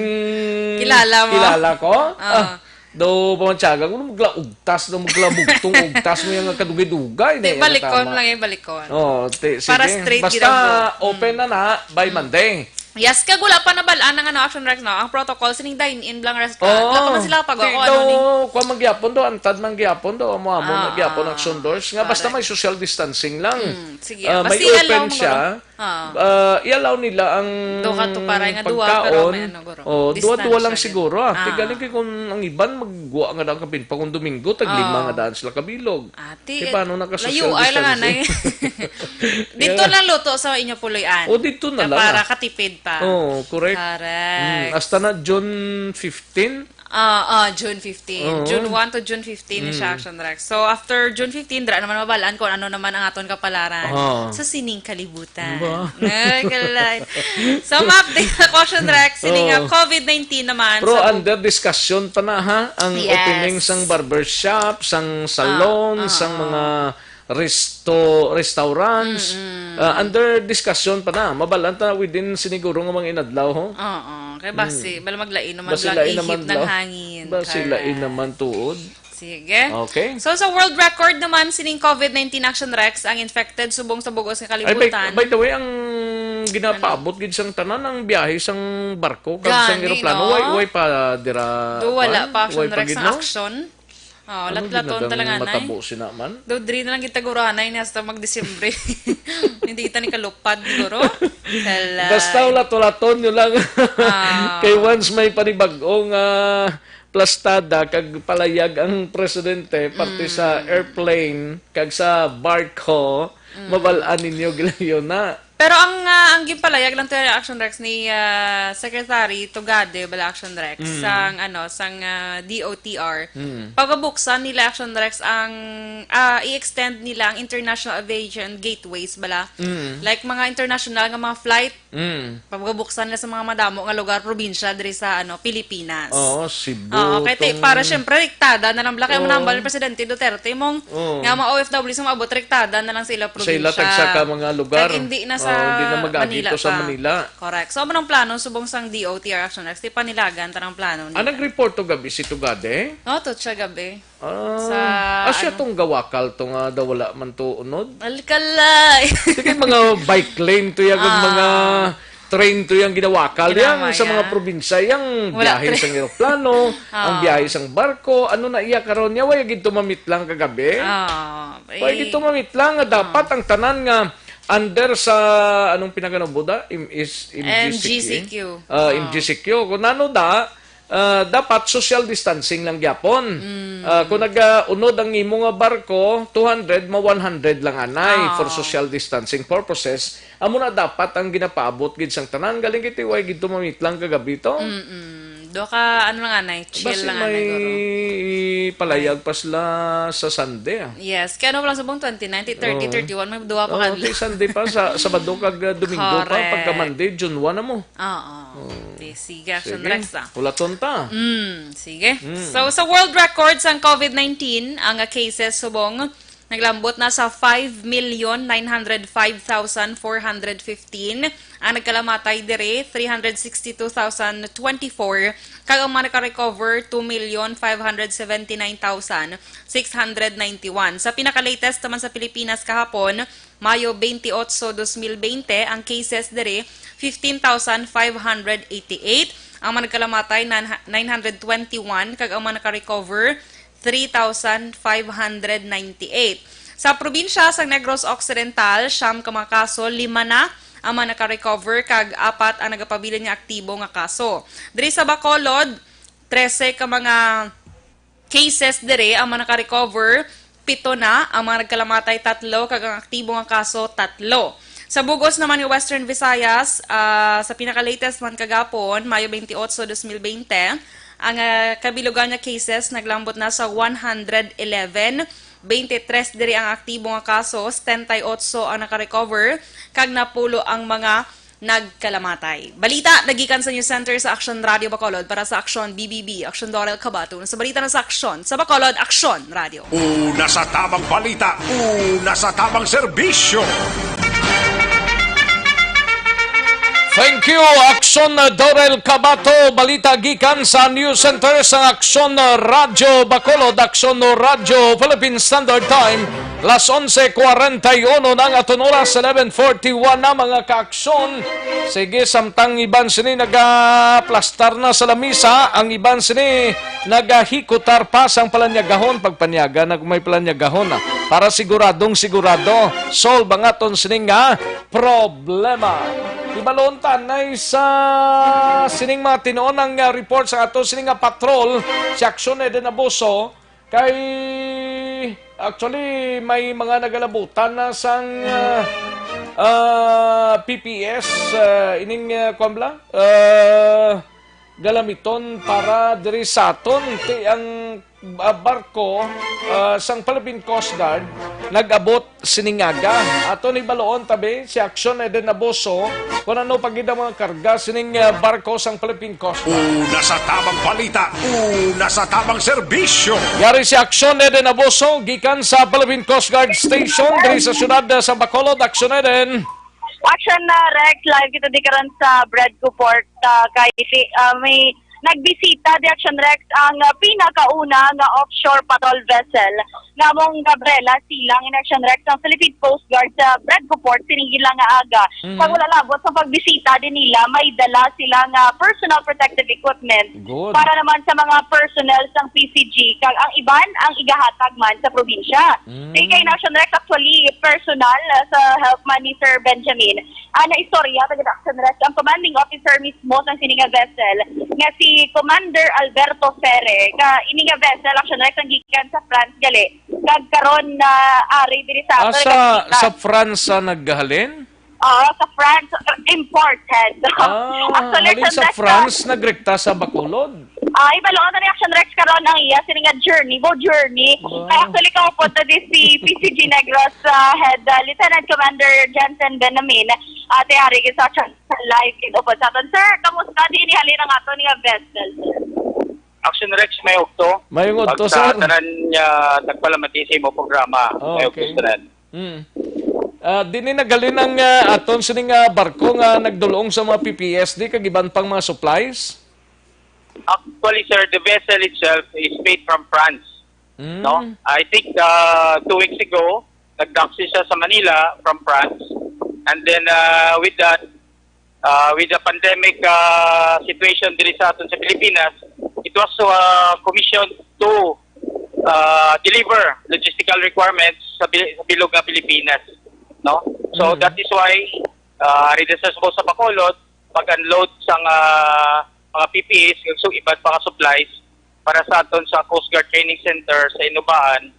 Kilala mo? kilala ko? Ah. Ah, daw, pamantsaga ko, maglaugtas, daw, maglabugtong, ugtas mo yung kadugay-dugay Ti, na, balikon tama. lang yung balikon. Oh, ti, Para sige. straight Basta gid ang buhok. open Mm. na na by Mm. Monday. Yes, kag wala pa nabal-an ang ano, Action Rex, no? Ang protocol, sining dine-in lang restaurant. Oo. Wala pa man sila pag Ti, ano daw, ni. kuwan man gyapon daw, antad man gyapon daw, amo-amo na Ah, gyapon ang sundors. Nga basta correct. may social distancing lang. Mm, sige. Ah, may Basta open allow mo siya. guro. Ah. Ah, i-allow nila ang Duha ka to para nga duha, pero pagkaon. may ano, guro. Oh, duha-duha lang Distansya din. siguro, ah. Ti Ah. galing kay kung ang iban magguwa nga daan kapin pa kung Domingo, tag lima Ah. nga daan sila kabilog. Ati, Di paano naka-social layo ay lang, distancing? anay. Dito Yeah. lang luto sa inyo puloy-an. O, dito na Ka-, lang, para ah. katipid pa. Oo, correct. Correct. Mm, hasta na June fifteen? Ah, ah, June fifteen. Oo. June one to June fifteen ni siya, Mm. Action Rex. So, after June fifteen, dira naman mabalaan kung ano naman ang aton kapalaran Oo. sa sining kalibutan. Ba? Ay, kalay. So, ma-update na ko, Action Rex. Sining nga Oo. covid nineteen naman Pero sa bu- under discussion pa na, ha? Ang Yes. opening sang barbershop, sang salon, Ah, sang ah. mga resto-, restaurants. Mm-mm. Ah, under discussion pa na. Mabalaan ta within siniguro nga mga inadlaw, ho? Oo. Kay basi, Mm. bala maglain naman Basi lang lain naman ihip ng lang. hangin. Basi lain Correct. naman tuod. Sige. Okay. So, sa world record naman, sining covid nineteen, Action Rex, ang infected subong sa bugos nga Ay, by, kalibutan. by the way, ang ginapaabot Ano? gid sang tanan, ang biyahe sang barko, kag sang Gani, eroplano, no? way, way pa dira, Do, wala kwan? pa, Action Way pa Rex, gid, ang no? action. Oh, Ano latlaton gid na talaga, dang nay. matabo sina man? Do, diri na lang kita guro, anay, ni hasta mag-Disyembre. Hindi kita ni kalupad, guro. Kalay. Basta ulat-ulaton nyo lang. Ah. Kay once may panibag-o nga plastada kag palayag ang presidente parte sa Mm. airplane kag sa barko, Mm. mabal-an ninyo gilayon na. Pero ang, ah, ang ginpalayag lang to, Action Rex, ni, ah, Secretary Tugade, bala, Action Rex, Mm. sang, ano, sang, ah, D O T R, Mm. pagabuksan nila, Action Rex, ang, ah, i-extend nila ang international aviation gateways, bala. Mm. Like, mga international nga mga flight, Mm. pagabuksan nila sa mga madamo nga lugar, probinsya, diri sa, ano, Pilipinas. Oo, Cebu, Oo, kay ti-, tong para, syempre, riktada na lang, bala, kay Oo. manambal ni Presidente Duterte, mong Oo. nga mga O F W sa maabot, riktada na lang sa ila Sa ila probinsya. tagsa ka mga lugar. Kag hindi na sa Oo, hindi na mag-agi Manila to sa pa. Manila. Correct. So, amo nang plano, subong sang D O T R, Action Rex, ti panilagan ta nang plano Ah, nila. nag-report to gabi si Tugade? Oo, to siya gabi. Ah, Sa, ah, siya ano? tong gawakal to nga daw wala man to unod? Alkalay! Sige, mga bike lane to yan, Ah. mga train to yang ginawakal Ginawa yang sa mga yan. probinsya, yang Wala biyahe tra- sang eroplano, ang Ah. biyahe sang barko, ano na iya karon niya, way gid tumamit lang kagabi. Ah, Way eh. gid tumamit lang nga dapat Ah. ang tanan nga under sa, anong pinaganabuda? Im-, is, M G C Q. M G C Q. Ah, Ah. M G C Q. Kung ano da, ah, dapat social distancing lang gyapon. Mm. Ah, kung nag-unod ang imo nga barko, two hundred, ma one hundred lang anay Ah. for social distancing purposes. Amo na dapat ang ginapaabot gid sang tanan. Galing kay ti way gid tumamit lang kagabi to. Mm-mm. Duha ka, ano lang anay, chill Basi lang anay, may guro. palayag pa sila sa Sunday, ah. Yes. Kaya ano lang subong twenty-nine, thirty, Oo. thirty-one, may duha pa Oo, kadlaw. ti Sunday pa, sa Sabado kag, ah, Domingo pa, Correct. pagka Monday, June one na mo. Oo. Oo. Ti, sige, Action Sige. Rex, ah. Ulaton ta. Mm, sige. Mm. So, sa world record sang covid nineteen, ang, ah, cases subong Naglambot na sa five million nine hundred five thousand four hundred fifteen ang nagkalamatay diri, three hundred sixty-two thousand twenty-four, kag ang mga naka-recover, two million five hundred seventy-nine thousand six hundred ninety-one. Sa pinaka-latest naman sa Pilipinas kahapon, Mayo twenty-eight, twenty twenty, ang cases diri, fifteen thousand five hundred eighty-eight, ang mga nagkalamatay, nan-, nine hundred twenty-one, kag ang mga naka-recover, three thousand five hundred ninety-eight. Sa probinsya sa Negros Occidental, siyam ka mga kaso, lima na ang mga naka-recover, kag apat ang nagapabilin nga aktibo nga kaso. Diri sa Bacolod, trese ka mga cases diri ang mga naka-recover, pito na ang mga nagkalamatay, tatlo, kag ang aktibo nga kaso, tatlo. Sa bug-os naman nga Western Visayas, ah, sa pinaka-latest man kagapon, Mayo twenty-eight, twenty twenty, ang, ah, kabilugan nga cases naglambot na sa one hundred eleven, twenty-three diri ang aktibo nga kaso, setenta y ocho ang naka-recover, kag napulo ang mga nagkalamatay. Balita nagikan sa News Center sa Aksyon Radio Bacolod para sa Aksyon B B B, Aksyon Dorel Cabaton. Sa balita na sa Aksyon, sa Bacolod, Aksyon Radio. Una sa tamang balita, una sa tamang serbisyo. Thank you, Aksyon Dorel Cabato. Balita gikan sa News Center sa Aksyon Radio Bacolod, Aksyon Radio Philippine Standard Time. Las onse cuarenta y uno na ang aton oras, eleven forty-one na, mga kaaksyon. Sige, samtang iban sini nagaplastar na sa lamisa, ang iban sini nagahikutar pa sang palanyagahon. Pagpanyaga na kung may palanyagahon, ah, para siguradong sigurado, solve ang aton sining nga problema. Ibalon ta nay sa sining mga tinuon ang, ah, report sa ato sining nga patrol, si Aksyon Eden Abuso. Kay, actually, may mga nagalabutan na sang, ah, ah, P P S, ah, ining, ah, kuwan bala? Ah, galamiton para diri sa aton. Ti ang, ah, barko, ah, sang Philippine Coast Guard nag-abot sining aga. Aton ibaluon tabi si Aksyon Eden Abuso kung ano pa gid ang mga karga sining, ah, barko sang Philippine Coast Guard. Una sa tamang balita, una sa tamang serbisyo. Yari si Aksyon Eden Abuso gikan sa Philippine Coast Guard Station diri sa siyudad, ah, sa Bacolod. Aksyon Eden. Aksyon na, Rex, live kita di karon sa Bredco Port, ah, kay si, ah, may nagbisita di, Aksyon Rex, ang, ah, pinakauna nga offshore patrol vessel nga among Gabriela Silang in Aksyon Rex ang Philippine Coast Guard sa Bredco Port sining ila nga aga. Mhm. Sa wala labot sa pagbisita din nila, may dala sila nga personal protective equipment. Good. Para naman sa mga personnel sang P C G, kag ang iban ang igahatag man sa probinsya. Mm. Sige, Aksyon Rex, actually, personal, ah, sa help man ni Sir Benjamin. Ah, naistorya ta gid, Aksyon Rex, ang commanding officer mismo sang sini nga vessel, nga si Commander Alberto Ferre. Ka, ini nga vessel, Aksyon Rex, ang gikan sa France gali, kag karon na ari diri sa aton. Ah, sa, nagkita sa France sa naghalin? Oo, sa France, imported. Ah, actually, halin sa France, nagrekta sa Bacolod? Ah, ibaluon na ni Aksyon Rex karon ang iya sini nga journey, boat journey. Wow. Kay actually, kaupod na di si P C G Negros, ah, Head, ah, Lieutenant Commander Jensen Benamin, ate, ari sa action sa live gid upod sa aton. Sir, kamusta din ni halin ang aton nga vessel, sir? Aksyon Rex, may ugto. May ugto, sir. Tanan niya, nagpalamati sa imo programa. Oh, may ugto, okay, sir. Mm. Ah, dinhi naghalin ang, ah, aton sining, ah, barko nga nagdulong sa mga P P S D kag iban pang mga supplies? Actually, sir, the vessel itself is made from France. Mm. No? I think, uh, two weeks ago, nag-dock siya sa Manila from France. And then, uh, with that, uh, with the pandemic, uh, situation diri sa aton sa Pilipinas, it was, uh, commissioned to, uh, deliver logistical requirements sa bi-, sa bilog nga Pilipinas, no? So, mm, that is why, uh, ari sa Sugbo sa Bacolod, pag-unload sang, ah, mga P P Es, kag sa iban pa nga supplies para sa aton sa Coast Guard Training Center sa Inubaan.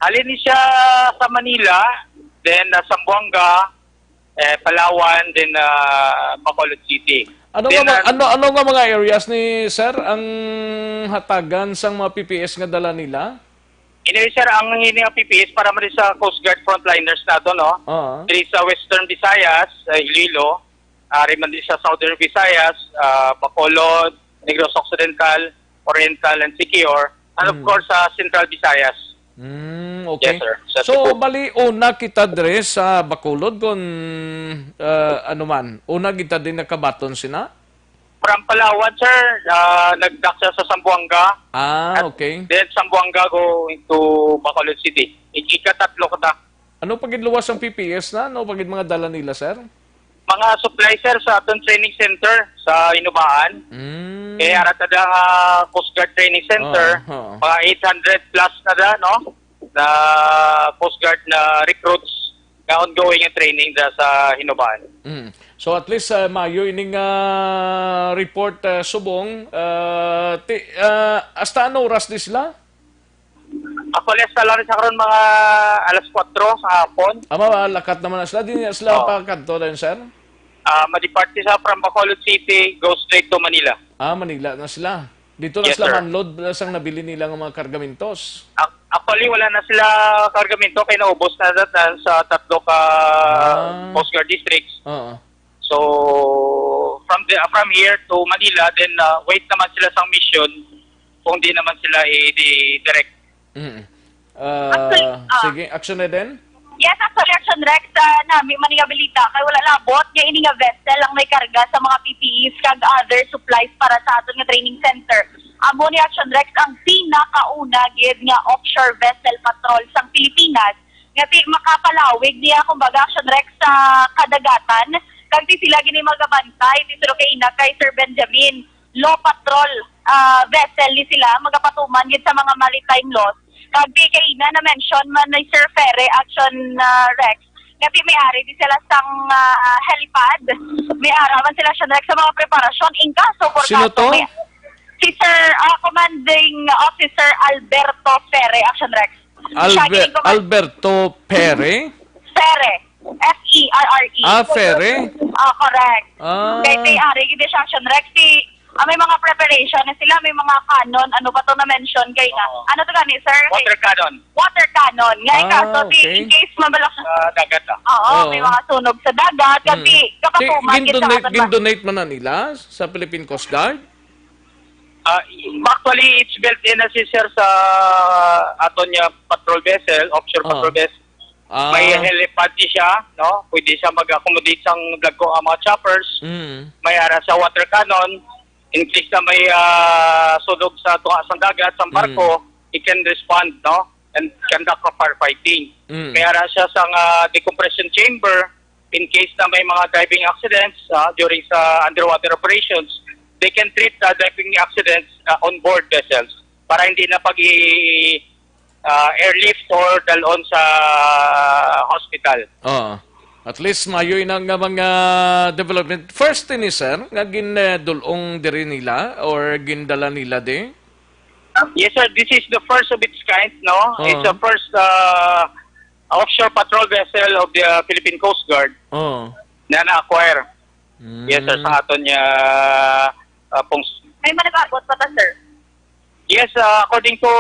Halin ni siya sa Manila, then, ah, Zamboanga, eh, Palawan, then, ah, Bacolod City. Ano then, nga mga, ah, ano, ano nga mga areas ni sir ang hatagan sang mga P P Es nga dala nila? Ini, sir, ang ini nga P P Es para man sa Coast Guard frontliners nato, no? Oo. Diri sa Western Visayas, sa Iloilo, ari man din sa Southern Visayas, ah, Bacolod, Negros Occidental, Oriental, and Siquijor, and of, mm, course, sa Central Visayas. Mm, okay. Yes, sir. Sa So, Cebu. Bali, una kita dre sa Bacolod kung, ah, ano man, una kita din nakabaton sina? From Palawan, sir, ah, nagdak siya sa Zamboanga. Ah, At okay. Then Zamboanga going to Bacolod City. Ik-, ikatatlo ko ta. Ano pa gid luwas ang P P S na? Ano pa gid mga dala nila, sir? Mga supply, sir, sa aton training center sa Inubaan. Mm. Kaya ara ta da nga Coast Guard Training Center, Oo, oo. mga eight hundred plus na da, no? Na Coast Guard na recruits nga ongoing ang training da sa Hinubaan. Mm. So at least, ah, mayo ining, ah, report, ah, subong. Ah, ti-, ah, hasta ano oras di sila? Actually, hasta lang sa karon mga alas kuwatro sa hapon. Ama, lakat naman na sila. Di na sila Oo. pakadto dayon, sir? Ah, madeparte sa from Bacolod City, go straight to Manila. Ah, Manila na sila. Dito na Yes, sila sir. manload na sang nabili nila nga mga kargamentos. Ac-, actually, wala na sila kargamento kay naubos na sa, sa tatlo ka Ah. Coast Guard districts. Oo. So, from the, from here to Manila, then, ah, wait naman sila sa mission kung di naman sila i-, di-, direct. Mm. Ah, Actually, ah. sige, Action Eden? Yes, actually, Action Rex, ah, nami man nga balita kay wala labot nga ini nga vessel ang may karga sa mga P P Es kag other supplies para sa aton nga training center. Amo ni Action Rex ang pinakauna gid nga offshore vessel patrol sang Pilipinas nga ti makapalawig niya, kumbaga, Action Rex sa kadagatan, kag ti sila gini magabantay, ti suro kay ina kay Sir Benjamin, law patrol, ah, vessel ni sila, magapatuman gid sa mga maritime laws. Kag ti kay ina na-mention man ni Sir Ferre, Action, ah, Rex, nga ti may ari di sila sang, ah, helipad, may ara man sila, Action Rex, sa mga preparasyon. In kaso, for Sino kaso, to? may, si Sir, ah, Commanding Officer Alberto Ferre, Action Rex. Siya Albe-, gid ang Alberto Pere? Ferre. F E R R E. Ah, Ferre? Ah, correct. Ah. Kay, kay ari gid siya, Action Rex. Si, ah, may mga preparation na sila, may mga cannon. Ano ba to na-mention kay na? Oo. Ano to gani, sir? Kay Water cannon. Water cannon. Nga, Ah, ikaw, so, si, okay. in case mabalak Sa dagat, ah. Oo, Oo. may mga sunog sa dagat. Mm. Kasi, Si, kapatuman, gin-donate, gid sa aton ba? gin-donate man na nila sa Philippine Coast Guard? Ah, i-, actually, it's built in na si sir sa aton nga patrol vessel, offshore Ah. patrol vessel. Ah. May helipad di siya, no? Pwede siya mag-accommodate sang dagko ang mga choppers. Mm. May ara sa water cannon. In case na may, ah, sunog sa tunga sang dagat, sang Mm. barko, it can respond, no? And conduct a firefighting. Mm. May ara siya sang, ah, decompression chamber in case na may mga diving accidents, ah, during sa underwater operations. They can treat, ah, diving accidents, ah, on board vessels para hindi na pag i-, ah, airlift or dalon sa hospital. Oo. At least mayo ina nga mga development. First ini, sir, nga gin, eh, dul-ong diri nila or gindala nila di? Yes, sir. This is the first of its kind, no? Oo. It's the first, uh, offshore patrol vessel of the, uh, Philippine Coast Guard Oo. na na-acquire. Yes, sir. Mm. Sa aton niya, uh, pong May managabot pa ta, sir? Yes, uh, according to,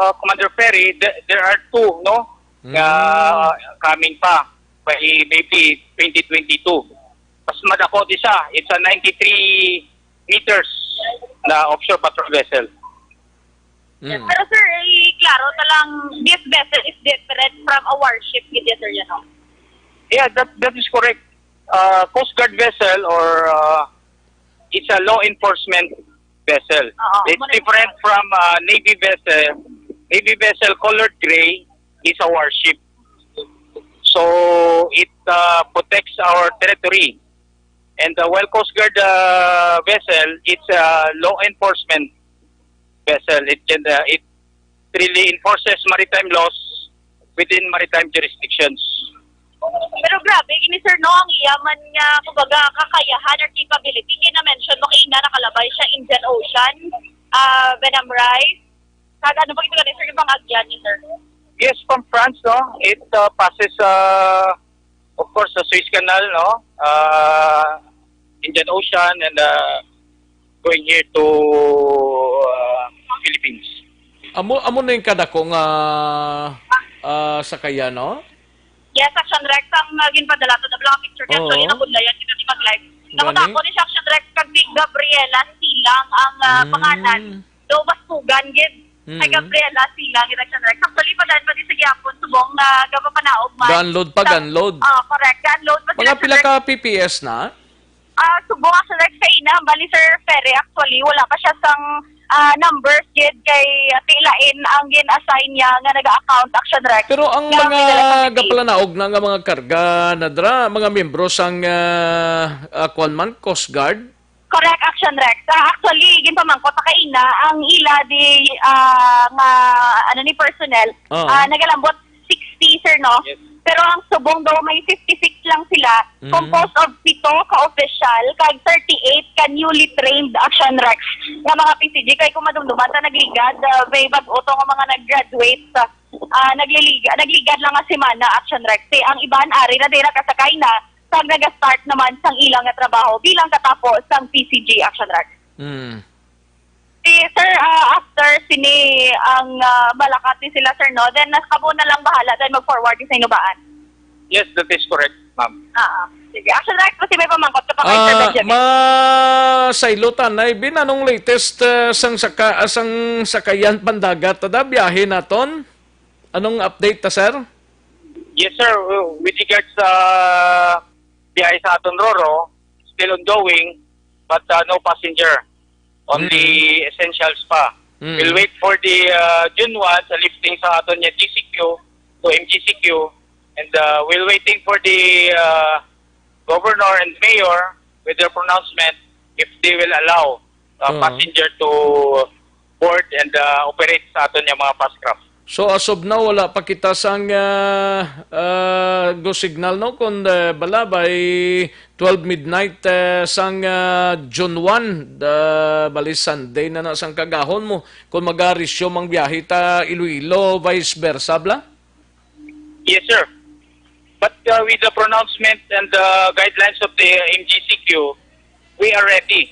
uh, Commander Ferry, th-, there are two, no? Nga Mm. coming pa by maybe twenty twenty-two. Mas madako di sa, it's a ninety-three meters na offshore patrol vessel. Mm. Pero, sir, eh, klaro ta lang, this vessel is different from a warship, gid, sir, you know? Yeah, that, that is correct. Uh, Coast Guard vessel or, uh, it's a law enforcement vessel. Oo, It's muna different yun. from, uh, Navy vessel. Navy vessel colored gray is a warship. So, it, uh, protects our territory. And, uh, while Coast Guard, uh, vessel, it's a law enforcement vessel. It can, uh, it really enforces maritime laws within maritime jurisdictions. Pero grabe, ini, sir, no, ang iya man nga, kumbaga, kakayahan or capability. Kaya na-mention mo kaina, nakalabay siya, Indian Ocean, ah, Benam Rice. Kag ano pa gito gani, sir, yung mga agyan ni, sir? Yes, from France, no? It, uh, passes, uh, of course, sa Suez Canal, no? Uh, Indian Ocean and, uh, going here to, uh, Philippines. Amo, amo na yung kadako nga, ah, sakayan, no? Yes, Action Rex, ang, uh, ginpadala to, nabla ang picture niya, Oo. actually, nabudlayan kita ni mag-live. Gani? Nakutako ni siya, Action Rex, kag ni Gabriela Silang ang, uh, Mm. pangalan. Daw, bastugan, gid. Kay Mm. Gabriela Silang, Action Rex. Actually, padaan pa din sa gihapon, subong na gapapanaog man. Ga-unload pa, Sa ga-unload. Ah, correct. Ga-unload pa sila, Mga pila Action Rex. Ka P P S na? Ah, subong, Action Rex, kaina, bali, Sir Ferry, actually, wala pa siya sang, ah, numbers yet kay, ah, tilain ang gin-assign niya nga naga-account, Action Rex. Pero ang Nga mga may dala sa P P S. Gapalanaog na nga mga karga na dra, mga miyembro sang, ah, ah, kwan man, Coast Guard? Correct, Action Rex. Ah, actually, ginpamangkot pa kaina ang ila di, ah, nga, ano ni, personnel. Oo. Ah, nagalambot sixty, sir, no? Yes. Pero ang subong daw may fifty-six lang sila, Mm. composed of pito ka official, kag thirty-eight ka newly trained, Action Rex, nga mga P C G. Kay kung madumduman ta, nagligad, ah, may bag-o to nga mga nag-graduate sa, ah, nagliliga-, nagligad lang nga semana, Action Rex. Kay ang iban, ari na, dira kasakay na, kag naga-start naman sang ilang nga trabaho bilang katapo sang P C G, Action Rex. Mm. Si Sir, ah, after sini ang, ah, malakat ni sila, sir, no? Then, nas-, kamo na lang bahala, then mag-forward sa inubaan. Yes, that is correct, ma'am. Ah, ah. Sige. Action Rex, kasi may pamangkot ka pa kay Sir Ah, Benjamin. Masaylo ta, Nay Bin, anong latest, ah, sang saka-, ah, sang sakayan pandagat, tada biyahe naton? Anong update ta, sir? Yes, sir. With regards sa biyahe sa aton Roro, still ongoing, but, uh, no passenger. Only Mm. essentials pa. Mm. We'll wait for the, uh, June one sa lifting sa aton niya G C Q to M G C Q, and, uh, we'll waiting for the, uh, governor and mayor with their pronouncement if they will allow, uh, Oo. passenger to board and, uh, operate sa aton niya mga fast craft. So, as of now, wala pa kita sang, ah, ah, go signal, no? Kung, ah, bala, by twelve midnight, ah, sang, ah, June one, ah, bali Sunday na na sang kagahon mo, kung mag-resume ang biyahe ta Iloilo, vice versa, bla? Yes, sir. But, uh, with the pronouncement and the guidelines of the M G C Q, we are ready.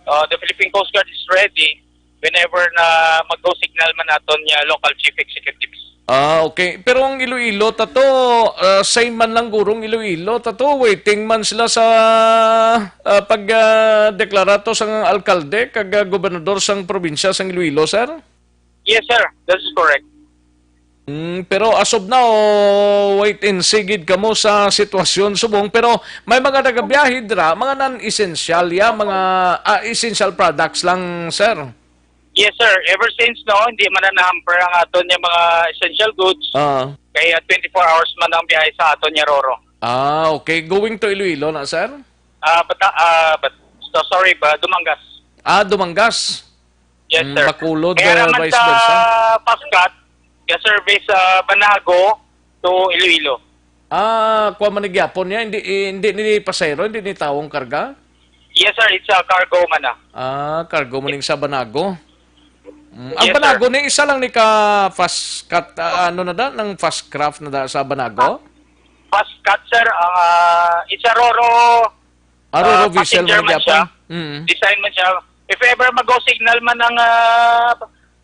Uh, the Philippine Coast Guard is ready whenever na mag-go signal man aton niya local chief executives. Ah, okay. Pero ang Iloilo, tato, ah, same man lang gurong Iloilo, tato, waiting man sila sa, ah, pag, ah, deklara to sang alkalde kag, ah, gobernador sang probinsya sang Iloilo, sir? Yes, sir. That is correct. Mm, pero as of now, wait and see gid kamo sa sitwasyon subong. Pero may mga nagabiyahe dira, mga non-essential, ya, mga, ah, essential products lang, sir. Yes, sir. Ever since, no, hindi man na na-hamper ang aton yung mga essential goods. Ah. Kaya twenty-four hours man ang biyahe sa aton niya, Roro. Ah, okay. Going to Iloilo na, sir? Ah, but, ah, but, so, sorry, ba, Dumangas. Ah, Dumangas. Yes, Mm, sir. Bacolod, Kaya uh, naman vice sa versa? Pascat, ga-service sa Banago to Iloilo. Ah, kuha man ni gyapon niya, hindi, hindi ni pasahero, hindi ni tawong karga? Yes, sir. It's a cargo man, ah. Ah, cargo man ning sa Banago. Mm, ang Yes, sir. Banago ni isa lang ni ka fast cut, ah, ano na da, ng fast craft na da sa Banago? Fast cut, sir. Ang, ah, it's a Roro, Ah, Roro ah, vessel passenger man man gyapon. Siya. Mm. Design man siya. If ever mag-go signal man ang, ah,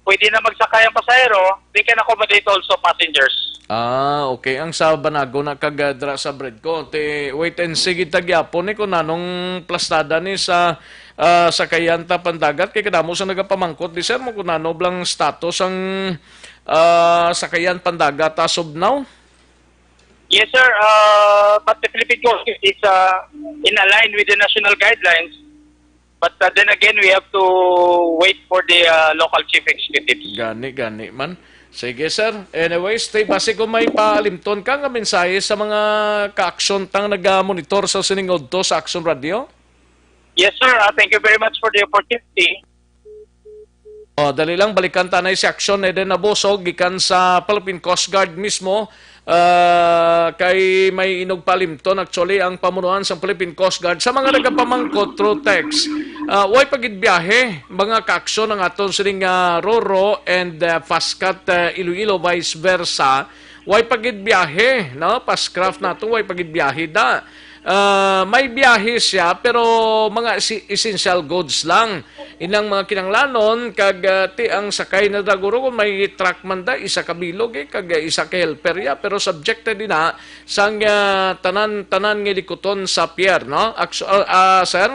pwede na magsakay ang pasahero, they can accommodate also passengers. Ah, okay. Ang sa Banago na kag, ah, dra sa Bredco. Te, wait and see gid ta gyapon ni kung anong plastada ni sa, ah, sakayan ta pandagat. Kay kadamo sa nagapamangkot di, sir, mo kung ano blang status ang, ah, sakayan pandagat as of now? Yes, sir. Uh, but the Philippine Coast Guard is, uh, in align with the national guidelines. But, uh, then again, we have to wait for the, uh, local chief executives. Gani, gani man. Sige, sir. Anyways, stay basi kung may paalimton ka nga mensahe sa mga ka-aksyon tang nagamonitor sa sining udto sa Aksyon Radio. Yes, sir. Uh, thank you very much for the opportunity. Oh, dali lang, balikan ta na si Aksyon Eden Abuso gikan sa Philippine Coast Guard mismo. Ah, kay may inog palimton actually ang pamunuan sa Philippine Coast Guard sa mga nagapamangkot through text. Ah, way pa gid biyahe, mga kaaksyon ang aton sining, ah, Roro and, ah, Fastcat, ah, Iloilo, vice versa. Way pa gid biyahe, no? Fastcraft nato, way pa gid biyahe da. Ah, may biyahe siya, pero mga esi-, essential goods lang. Inang mga kinanglanon, kag, ah, ti ang sakay na da guro, kung may truck man da, isa ka bilog, eh, kag, ah, isa ka helper ya, pero subjected din na sang, ah, tanan, tanan nga likuton sa pier, no? Actu-, ah, ah, sir?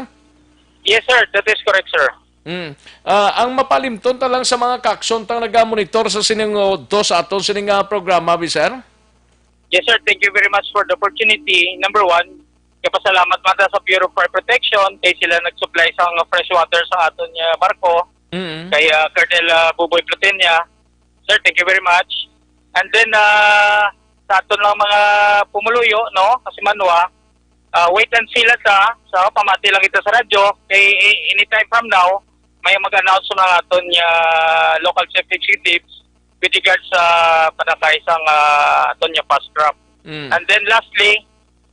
Yes, sir. That is correct, sir. Mm. Ah, ang mapalimton ta lang sa mga kaaksyon tang nagamonitor sa sining udto sa aton sining, ah, programa, bi, sir? Yes, sir. Thank you very much for the opportunity. Number one, kapasalamat man ta sa Bureau of Fire Protection kay sila nag-supply sa mga fresh water sa aton nga barko, Mm. kay, ah, Colonel, ah, Buboy Platenia. Sir, thank you very much. And then, ah, sa aton lang mga pumuluyo, no, kasi manwa, ah, wait and see lang ta. So, pamati lang kita sa radyo. Kay a-, anytime from now, may mag-announce na aton nga local chief executives with regards sa panakay sang, ah, aton nga fast craft. Mm. And then lastly,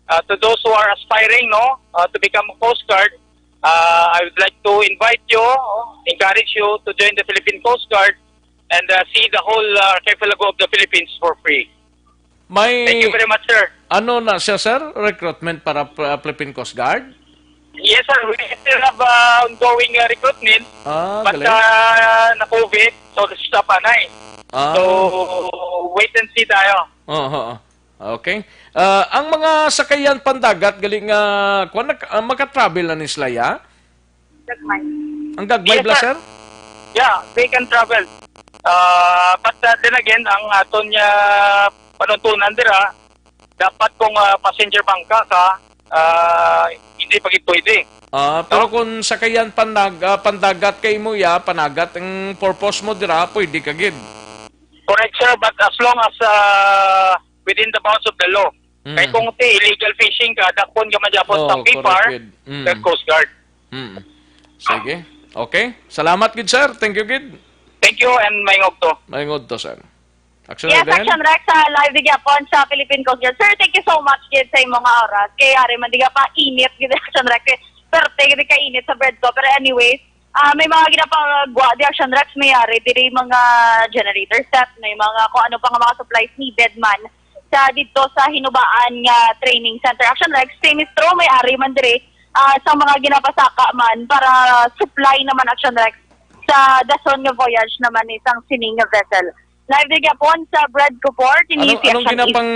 ah, to those who are aspiring, no, ah, to become a Coast Guard, ah, I would like to invite you, encourage you to join the Philippine Coast Guard and, ah, see the whole, ah, archipelago of the Philippines for free. May Thank you very much, sir. Ano na siya, sir? Recruitment para, uh, Philippine Coast Guard? Yes, sir. We still have, uh, ongoing, uh, recruitment. Ah, But, galing. uh, na-COVID, so stop na eh. Ah. So, wait and see tayo. Oo, oo. Okay. Ah, ang mga sakayan pandagat, galing nga, kwan, nag-, ah, maka-travel na ni sila, ya? Gagmay. Ang gagmay Yes, bala, sir. sir? Yeah, they can travel. Uh, but, uh, then again, ang aton nga panuntunan dira, dapat kung, uh, passenger bangka ka, uh, hindi pa gid pwede. Ah, pero No? kung sakayan pandag-, ah, pandagat kay mo ya, panagat ang purpose mo dira, pwede ka gid. Correct, sir, but as long as, uh, within the bounds of the law. Mm. Kay kung ti illegal fishing ka, dakpon ka man gyapon sa Oh, correct PFAR, gid. Mm. sa Coast Guard. Mm. Sige. Okay. Salamat gid, sir. Thank you gid. Thank you and maayong udto. Maayong udto, sir. Action Yes, Eden? Action Rex, ah, live di gyapon sa Philippine Coast Guard. Sir, thank you so much gid sa imong oras. Kay ari man di pa init gid, Action Rex. Perte gid ka init sa bread ko. Pero anyways, ah, may mga ginapagwa di, Action Rex, may ari diri mga generator set, may mga kung ano pa nga mga supplies needed man sa didto sa Hinubaan nga training center. Action Rex, same is true, may ari man diri, ah, sa mga ginapasaka man para supply naman, Action Rex, sa dason nga voyage naman ni sang sining nga vessel. Live di gyapon sa Bread Kupor, Ano, ini si anong Action ginapang,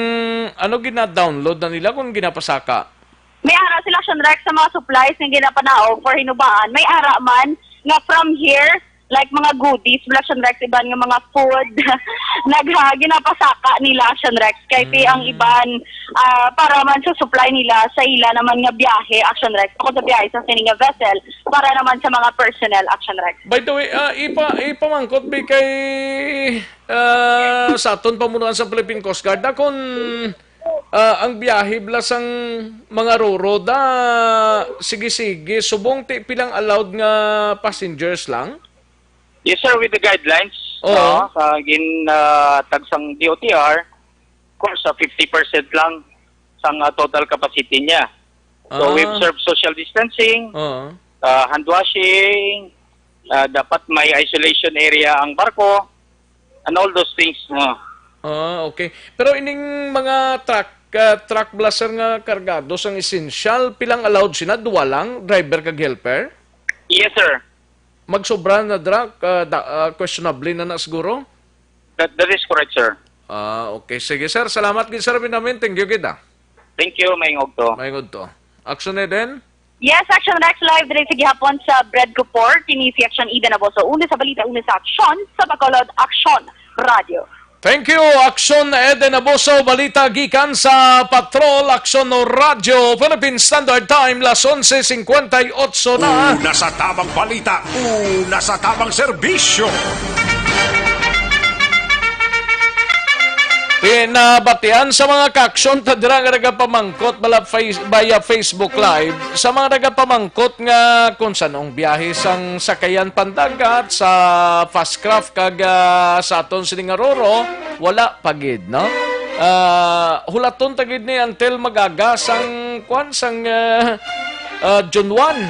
ano gina-download na nila kung ginapasaka? May ara sila, Action Rex, sa mga supplies nga ginapanaog for Hinubaan. May ara man nga from here, like mga goodies, wala, Action Rex, iban nga mga food. Nagha, ginapasaka nila, Action Rex. Kay ti ang Mm. iban, ah, para man sa supply nila sa ila naman nga biyahe, Action Rex. Bukod sa biyahe sa sining nga vessel, para naman sa mga personnel, Action Rex. By the way, ah, ipa-, ipamangkot bi kay, ah, sa aton pamunuan sa Philippine Coast Guard, na kung, ah, ang biyahe bala sang mga roro da, sige-sige, subong ti pilang allowed nga passengers lang? Yes, sir, with the guidelines, Oo. no, sa gin, ah, tag sang D O T R, of course, sa fifty percent lang sang, ah, total capacity niya. So, we Ah. observe social distancing, Oo. ah, hand washing, ah, dapat may isolation area ang barko, and all those things. Ah. Ah, okay. Pero ining mga truck, ah, truck bala, sir, nga kargado sang essential, pilang allowed sina? Duwa lang, driver kag helper? Yes, sir. Magsobra na dra, ah, da-, ah, questionable na na siguro? That, that is correct, sir. Ah, okay. Sige, sir. Salamat gid, sir Benjamin. Thank you gid, ah. Thank you. Maayong udto. Maayong udto. Action Eden? Yes, Action Rex, live diri sa gihapon sa Bread Kupor. Kini si Action Eden Aboso. Una sa balita, una sa aksyon, sa Bacolod, Action Radio. Thank you, Action Eden Aboso. Balita gikan sa Patrol, Action Radyo, Philippine Standard Time, las onse cincuenta y ocho na. Una sa tabang balita, una sa tabang serbisyo. Pinabatian sa mga kaaksyon ta dira nga nagapamangkot bala face-, via Facebook Live, sa mga nagapamangkot nga kung san-ong biyahe sang sakayan pandagat sa fast craft kag, ah, sa aton sini nga roro, wala pa gid, no? Ah, hulaton ta gid ni until mag-aga sang, kwan, sang, ah, ah, June one.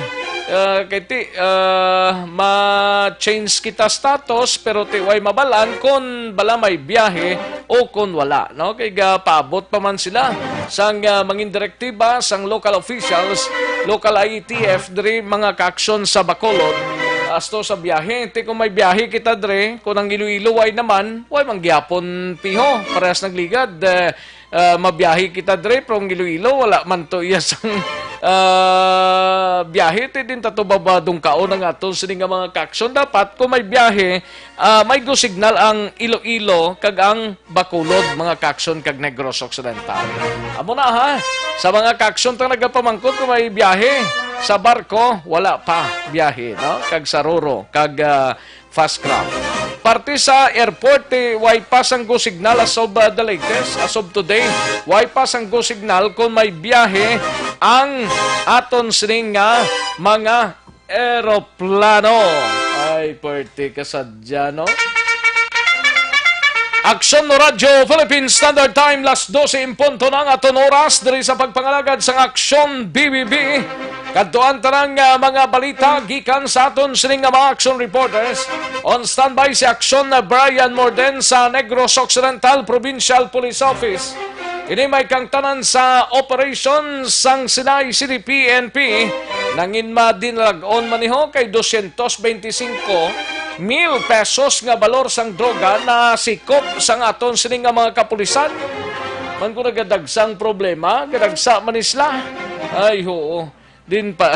Ah, kay ti, ah, ma-change kita status, pero ti way mabal-an kon bala may biyahe o kon wala, no? Kay gapaabot pa man sila sang, ah, mangin direktiba sang local officials, local I A T F diri mga kaaksyon sa Bacolod. Asto sa biyahe, ti kung may biyahe kita diri, kung ang Iloilo way naman, way man gyapon piho, parehas nagligad. Eh, ah, mabiyahe kita diri, pero ang Iloilo wala man to iya sang ah, biyahe, ti din tato babadong kaon ang aton sini nga mga kaaksyon. Dapat kung may biyahe, ah, may go signal ang Iloilo kag ang Bacolod, mga kaaksyon kag Negros Occidental. Amo na ha, sa mga kaaksyon tang nagapamangkot kung may biyahe sa barko, wala pa biyahe, no? Kag sa roro, kag, ah, fast craft. Parte sa airport, eh, way pa sang go signal as of, ah, the latest, as of today, way pa sang go signal kung may biyahe ang aton sining nga mga eroplano. Ay, parte ka sadya, no? Aksyon no Radyo Philippine Standard Time, las dose en punto na ang aton oras diri sa pagpangalagad sang Aksyon B B B. Kadtuan ta na nga mga balita gikan sa aton sining nga mga action reporters. On standby si Aksyon na Brian Morden sa Negros Occidental Provincial Police Office. Ini may kangtanan sa operation sang Sinai City P N P. Nangin madinalag-on man niho kay dosyentos benti singko mil pesos nga balor sang droga na sikop sang aton sining nga mga kapulisan. Man ko nagadagsa ang problema, gadagsa man isla. Ay, oo. Din pa,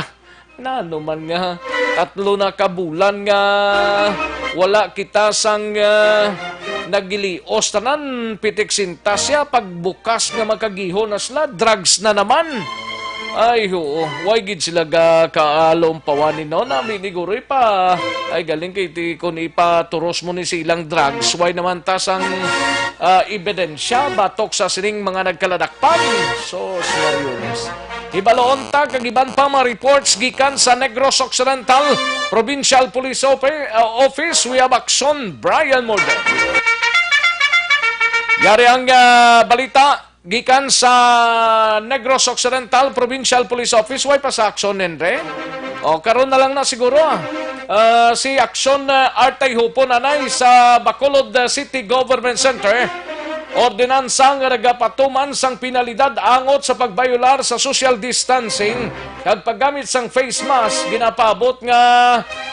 nano man nga, tatlo na ka bulan nga wala kita sang, ah, nagilios tanan, pitik sintas ya, pagbukas nga magkagihon na sila, drugs na naman. Ay, oo, way gid sila ga kaalom pawanin, no? Nami ni Guroy pa, ay galing kay ti, kung ipaturos mo ni silang drugs, way naman ta sang, ah, ebidensya batok sa sining mga nagkaladakpan. So, seryones. Hibaloon ta kag iban pa mga reports gikan sa Negros Occidental Provincial Police Ope-, uh, Office. We have Action, Brian Morden. Yari ang, uh, balita gikan sa Negros Occidental Provincial Police Office. Way pa sa Action, Henry? O, karon na lang na siguro, ah. Uh, si Action, uh, Artay Hupon anay sa Bacolod, uh, City Government Center. Ordinansa nga nagapatuman sang penalidad angot sa pagbayolar sa social distancing kag paggamit sang face mask ginapaabot nga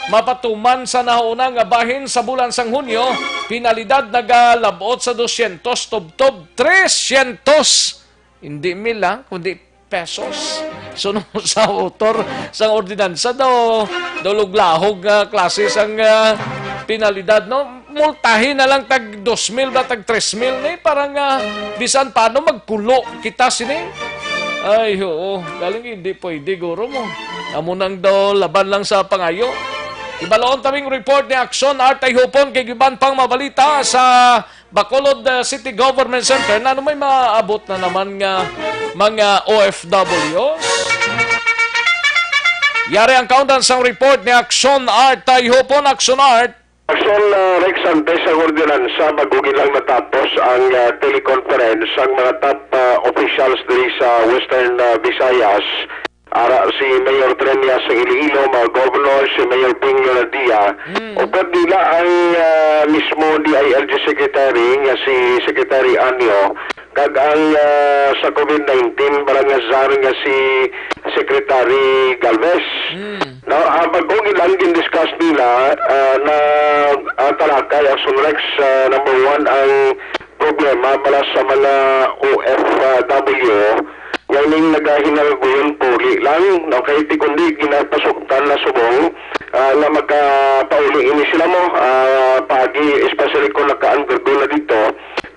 mapatuman sa nahauna nga bahin sa bulan sang Hunyo, penalidad nagalab-ot sa dosyentos tubtob tresyentos. Hindi mil, ha, kundi pesos. So, no, sa author sang ordinansa daw, daw luglahog nga klase sang, ah, penalidad, no? Multahin na lang tag dos mil ba, tag tres mil ni, para nga bisan paano magkulo kita sini. Ay, oo. Galing hindi pwede, guro mo. Amo nang daw laban lang sa pangayo. Ibaloon tabing report ni Action Art ay Hupon kay iban pang mabalita sa Bacolod, uh, City Government Center, na may maabot na naman nga mga O F Ws. Yari ang kaundan sang report ni Action Art Tayhopon. Action Art. Action, uh, Rex, antes ang ordinansa, bago lang natapos ang, uh, teleconference sang mga top, uh, officials diri sa Western, uh, Visayas. Ara si Mayor Trenia sa Iloilo, mga governor, si Mayor Ping Leonadia, mm, o pwede nila ang, ah, mismo D I L G Secretary nga si Secretary Anyo, kag ang, ah, sa COVID nineteen, barang nga czar nga si Secretary Galvez. Mm. No, ah, pag-ugi lang gin-discuss nila, ah, na, ah, talakay, Action Rex, ah, number one, ang problema para sa mga O F W nga ining nagahinalguyon puli lang, no? Kay ti kundi ginapasugtan na subong, ah, nga magkapauli ini sila mo, ah, pagi, especially kung naka-undergo na dito,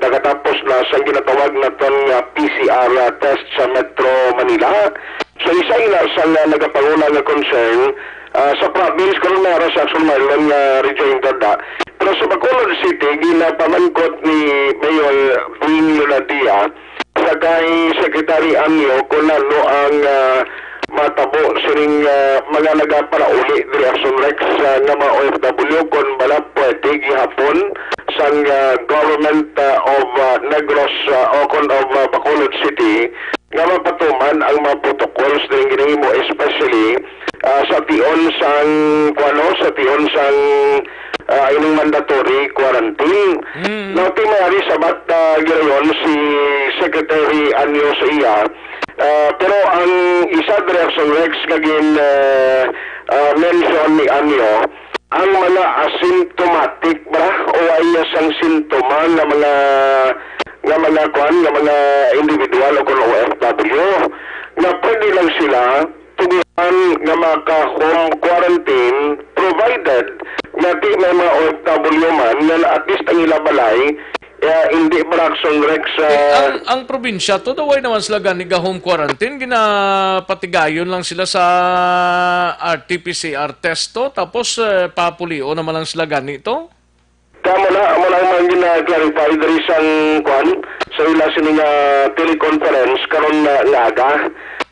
nakatapos na sa ginatawag naton nga P C R test sa Metro Manila. So, isa ina sa nga nagapanguna nga concern, ah, sa province, karon na sa Action Marlon nga rejoinder da. Pero sa Bacolod City, ginapamangkot ni Mayor Wing Lunadia sa kay Secretary Anyo kung ano ang, ah, matabo sining, ah, mga nagaparauli diri Action Rex, ah, nga mga O F W kung bala pwede gihapon sang, ah, government, ah, of, ah, Negros, ah, o kung of, ah, Bacolod City nga mapatuman ang mga protocols na ginahimo, especially, ah, sa tion sang, kuwano, sa tion sang, ah, ining mandatory quarantine. Mm. Now, ti may ari sabat, ah, ginayon si Secretary Anyo sa iya. Ah, pero ang isa diri, Action Rex, nga gin, ah, ah, mention ni Anyo, ang mga asymptomatic ba o ay sang sintoma nga mga, nga mga kwan, nga mga individual o kuno O F W. nga pwede lang sila tugutan nga maka-home quarantine, provided nga di may mga O F W man nga at least ang ila balay, eh, hindi ba, Raxon Rex, Eh, ah, ang, ang probinsya to, daw ay naman sila gani ga home quarantine, ginapatigayon lang sila sa R T P C R test to, tapos eh, papulion naman lang sila gani to. Kamo na, amo na ang mga gina-clarify diri sang, kuan, sa ila sini nga teleconference karon na nga aga.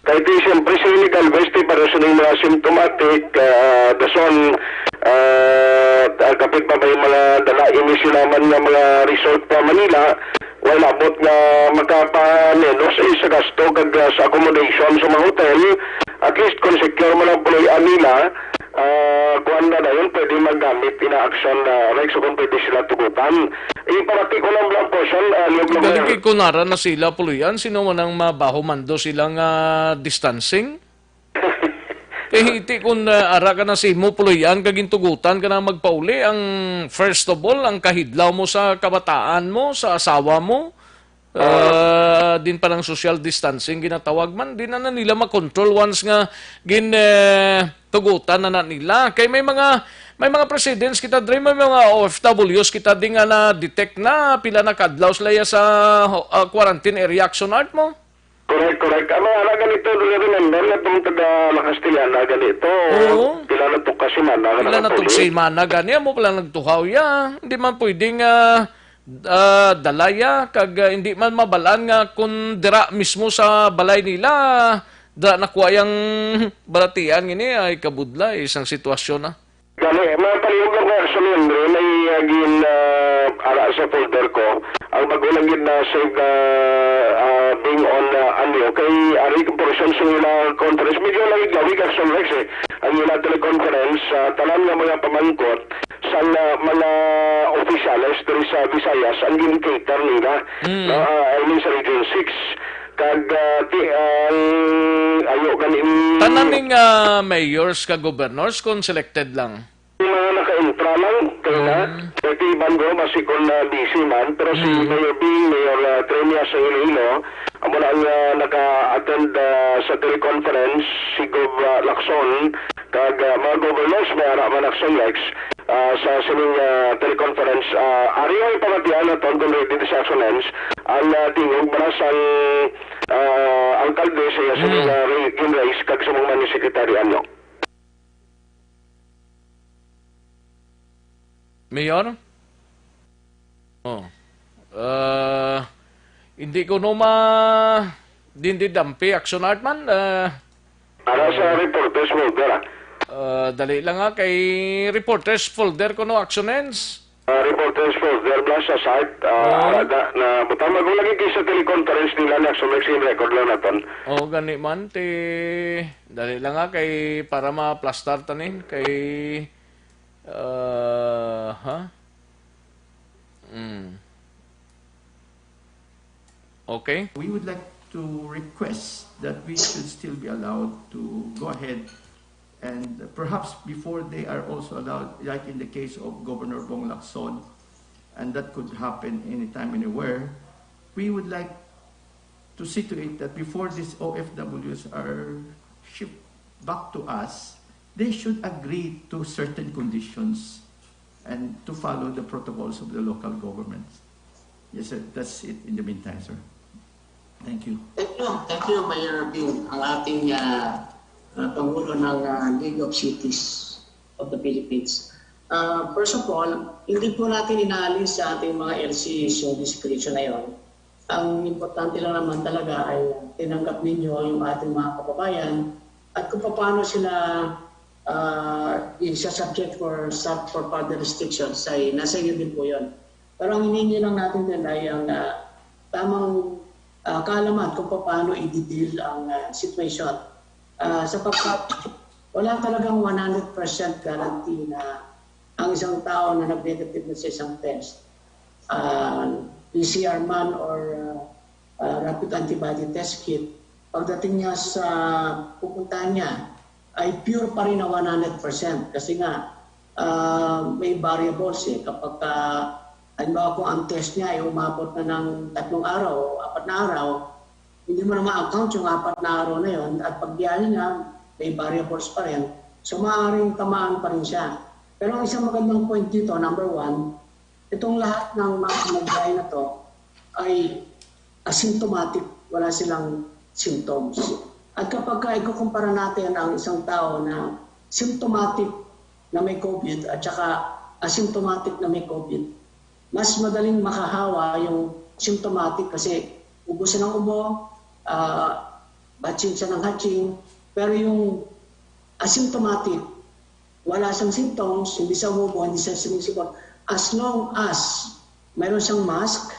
Kay ti, siyempre, si Legal West, ti, para sa mga symptomatic, ah, dason, ah, ah, kapit pa may mga dala ini sila man nga mga resort pa Manila, wala abot nga makapamenos, eh, sa gasto kag, ah, sa accommodation sa mga hotel. At least kung secure man ang puloy-an nila, ah, kuan na dayon, pwede magamit ina aksyon na, Rex, kung pwede sila tugutan. Ipamati ko lang lang po, Sean, ah, Leo Bloomer. Galing kay kunara na sila puloy-an, sino man ang mabaho mando sila nga distancing? Eh, iti kun ah, ara ka na sa imo puloy-an kag gintugutan ka na magpauli, ang first of all, ang kahidlaw mo sa kabataan mo, sa asawa mo, ah, din pa ng social distancing ginatawag man, di na, na nila makontrol once nga gin eh, tugutan na, na nila. Kay may mga may mga presidents kita dre, may mga O F Ws kita di nga na-detect na pila na kadlaw sila ya sa ah, quarantine area, Action Art mo. Correct, correct. Ang mga anak ganito, do you remember na itong taga La Castellana ganito? Oo. Pila na to ka semana nga Pila na tong nakapuli? Semana gani, amo pala nagtuhaw ya. Hindi man pwedeng ah, ah, dalaya, kag ah, hindi man mabalaan nga kung dira mismo sa balay nila, dira nakuha yang balatian ngini ay kabudlay isang sitwasyon na. Gani, mga palihog lang kaya sa miyembro, may uh, gin uh, ara sa folder ko. Ang bago lang gid na sa uh, uh, being on uh, ano, kay ari ko portion sa ila conference. Medyo lang gawig Action Rex eh. Ang ila teleconference, uh, tanan nga mga pamangkot sa uh, mga opisyales diri sa Visayas ang gin-cater nila. Mm. No? Uh, I mean sa Region six. Kag uh, ti, ang ayo ganin Tanan ning ah, mayors ka governors kung selected lang. Yung mga naka-intra lang, kaya na, Mm. kay ti Ivan Go, basi kung na busy man, pero si Mm. Mayor Bing, Mayor uh, Tremia sa Iloilo, amo na ang uh, naka-attend uh, sa teleconference, si Gov uh, Lacson, kag uh, mga governors, may ara man Lacson Lex, uh, sa sining uh, teleconference, uh, ari ang pamatian naton kung ready sa Lacson Lex, ang uh, tingog para sa uh, alkalde sa iya sining Mm. uh, re- gin-raise kag sa mga municipal secretary, ano. Mayor? Oh. Ah, hindi ko no ma dindi dampi Action Art man. Ah, Para sa reporters folder, ah. ah, dali lang nga kay reporters folder ko no Action Ends. Ah, reporters folder plus sa site, ah, Oo. ara da, na butang mago lagi kay sa teleconference nila na sa mixing record lang naton. Oh, gani man ti dali lang nga kay para maplastar tanin kay ah, ha? Mm. Okay. We would like to request that we should still be allowed to go ahead and perhaps before they are also allowed, like in the case of Governor Bong Lacson, and that could happen anytime, anywhere, we would like to see to it that before these O F Ws are shipped back to us, they should agree to certain conditions and to follow the protocols of the local governments. Yes, sir. That's it in the meantime, sir. Thank you. Thank you. Thank you, Mayor Bing, ang ating ah, ah, Pangulo ng ah, League of Cities of the Philippines. Ah, first of all, hindi po natin inaalis sa ating mga L C S yung discretion na yon. Ang importante lang naman talaga ay tinanggap ninyo yung ating mga kababayan at kung paano sila ah, isa-subject for sub for further restrictions ay nasa iyo din po yun. Pero ang hiningi lang natin din ay ang ah, tamang ah, kaalaman kung paano i-deal ang ah, situation. Ah, sapagkat wala talagang one hundred percent guarantee na ang isang tao na nag-negative na sa isang test, ah, P C R man or ah, ah, rapid antibody test kit, pagdating niya sa pupuntahan niya, ay pure pa rin na one hundred percent. Kasi nga, ah, may variables eh. Kapag, ah, halimbawa kung ang test niya ay umabot na ng tatlong araw o apat na araw, hindi mo na ma-account yung apat na araw na yon at pagbiyahe niya, may variables pa rin. So, maaaring tamaan pa rin siya. Pero ang isang magandang point dito, number one, itong lahat ng mga sumabay na to ay asymptomatic, wala silang symptoms. At kapag ka ikukumpara natin ang isang tao na symptomatic na may COVID at saka asymptomatic na may COVID, mas madaling makahawa yung symptomatic kasi ubo siya ng ubo, ah, batching siya ng hatching, pero yung asymptomatic, wala siyang symptoms, hindi siya umubo, hindi siya sumisipot. As long as meron siyang mask,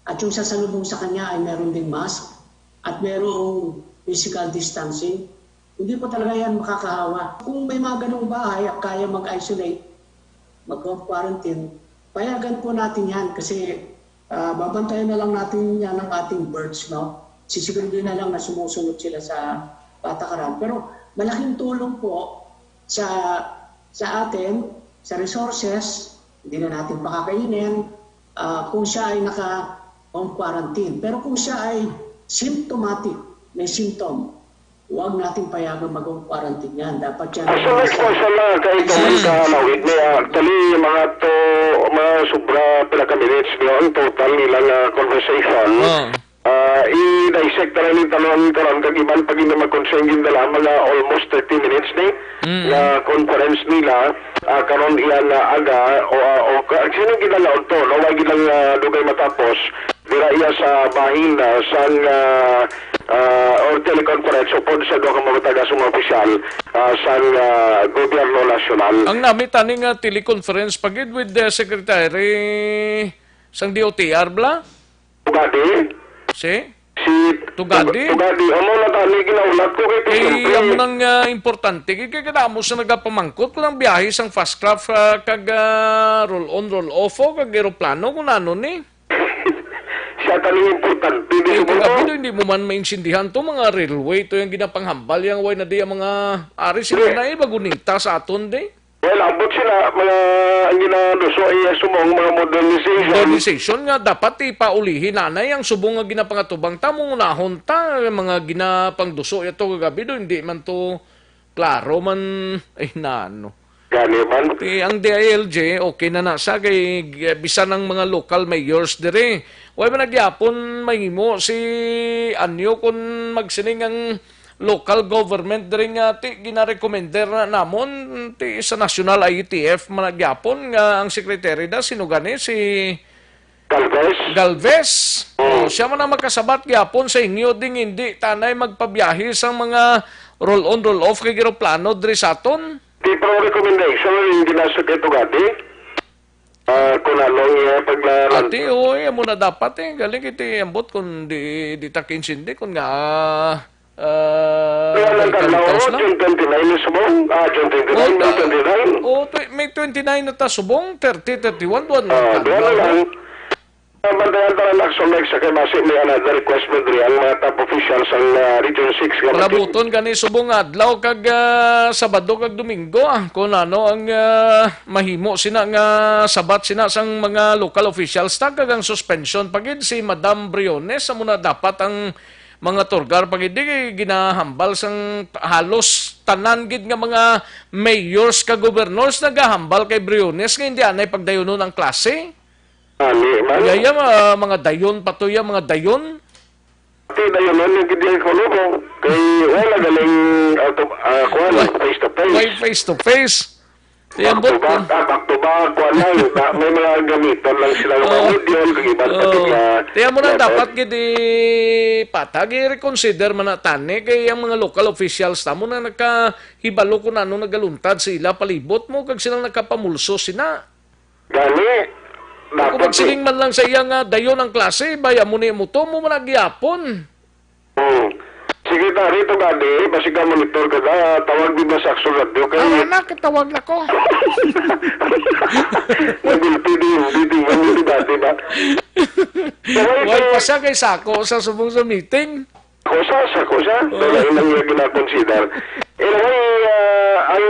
at yung sasalubong sa kanya ay meron ding mask, at merong physical distancing, hindi po talaga yan makakahawa. Kung may mga ganong bahay at kaya mag-isolate, mag-home quarantine, payagan po natin yan kasi, ah, babantayan na lang natin yan ng ating birds, no? Sisiguraduhin na lang na sumusunod sila sa patakaran. Pero malaking tulong po sa, sa atin, sa resources, hindi na natin pakakainin, ah, kung siya ay naka-home quarantine. Pero kung siya ay symptomatic, may symptom, huwag natin payagan mag-home quarantine yan. Dapat yan. As an exposure lang kay Tony Yes. Kalawig ni, ah, actually, mga to, mga sobra pila ka minutes niyo ang total nila nga conversation. Oh. Ah, i-dissect na lang ni tanan karon kag iban pa gid na mag-concern gid na lang mga almost thirty minutes ni Mm. nga conference nila, ah, karon iya nga aga o, ah, o ka, sino gid na laon to, no? Wa gid lang, ah, dugay matapos. Dira iya sa bahin, ah, sang, ah, ah, or teleconference upod sa duha ka mga taga sa mga opisyal, ah, sang, ah, gobyerno nasyonal. Ang nami tani nga teleconference pa gid with the secretary sang D O T R bla? Tugadi? Si? Si Tugadi? Tugadi. Amo na tani ginaulat ko kay Kay siyempre. Amo nang, ah, importante. Kay, kay kadamo sa nagapamangkot kung ang biyahe sang fast craft, ah, kag, ah, roll on, roll off, o kag eroplano, kung ano ni. Siya tani importante. Di Kay siguro. Kagabi do, hindi mo man maintindihan to, mga railway, to yung ginapanghambal, yung way na di ang mga ari, sila Di. Na iba gunita sa aton, di? Well, abot sila, mga, ang ginaduso ay subong mga modernization. Modernization nga dapat ipaulihi nanay ang subong nga ginapangatubang ta, mungunahon ta, mga ginapangduso yato kagabi do, hindi man to klaro man, ay nano. Gani man. Ti ang D I L G, okay na na sa kay, eh, bisan ang mga local mayors diri. Way man nagyapon mahimo si Anyo kun magsining ang local government diri nga ti ginarekomender na namon ti sa national I E T F man gyapon nga ang secretary da sino gani si Galvez. Galvez. Mm. Oh, siya man ang makasabat gyapon sa inyo ding hindi tanay magpabiyahe sang mga roll on roll off kay eroplano diri sa aton. Di pro recommendation yung ginasakit ugadi. Ah, kung ano ang iya paglaran. Ati, oo, eh, amo na dapat, eh. Galing iti ambot kung di, di ta kinsindi, kung nga, ah, Kaya lang may ka na, kalitas oh, lang. June twenty-nine na subong. Ah, June twenty-nine, Oh, May ta-, twenty-nine. Oh, tw-, May twenty-nine na ta subong, thirty, thirty-one, duha na Ah, ta duha na adlaw, lang. no? Ah, bantayan ta lang, Action Next, sa kay basi may another request mo diri ang mga top officials sang, ah, Region six nga Palabuton gani subong nga adlaw kag, ah, Sabado kag Domingo, ah, kung ano ang, ah, mahimo sina nga sabat sina sang mga local officials ta kag ang suspension pa gid si Madam Briones amo na dapat ang mga tour guide pa gid di ginahambal sang halos tanan gid nga mga mayors kag governors nagahambal kay Briones nga hindi anay pagdayunon ang klase. Ani man. Yaya, mga, mga dayon pa to, ya, mga dayon. Ti dayon man yung gid yung kuno mo. Kay wala galing, ah, to, ah, kuwan, Why, face to face. Why face to face? Ti Back ambot to back, ko. Ah, back to back, kuwan lang. Ba-, may mga gamitan lang sila ng mga Oh. module, kag iban pa Oh. din nga Ti amo na letter. Dapat gid i-, patag, i-reconsider man na tani kay ang mga local officials tamo na nakahibalo kung ano nagaluntad sa ila palibot mo kag silang nakapamulso sina. Gani, Kung dapat magsiling man lang sa iya nga dayon ang klase, bay, amo ni mo to, mo man nagyapon. Hmm. Secretary, to gani, basi ka monitor ka na, tawag di ba sa Action Radio kay Ara na, katawag na ko. Nagulpi di, di, di, di, di ba, di ba? Pero Why ito pa siya kay Sako sa subong sa meeting? Kusa, sa kusa, Oo. Dahil lang yung ginakonsider. Anyway, ah, ang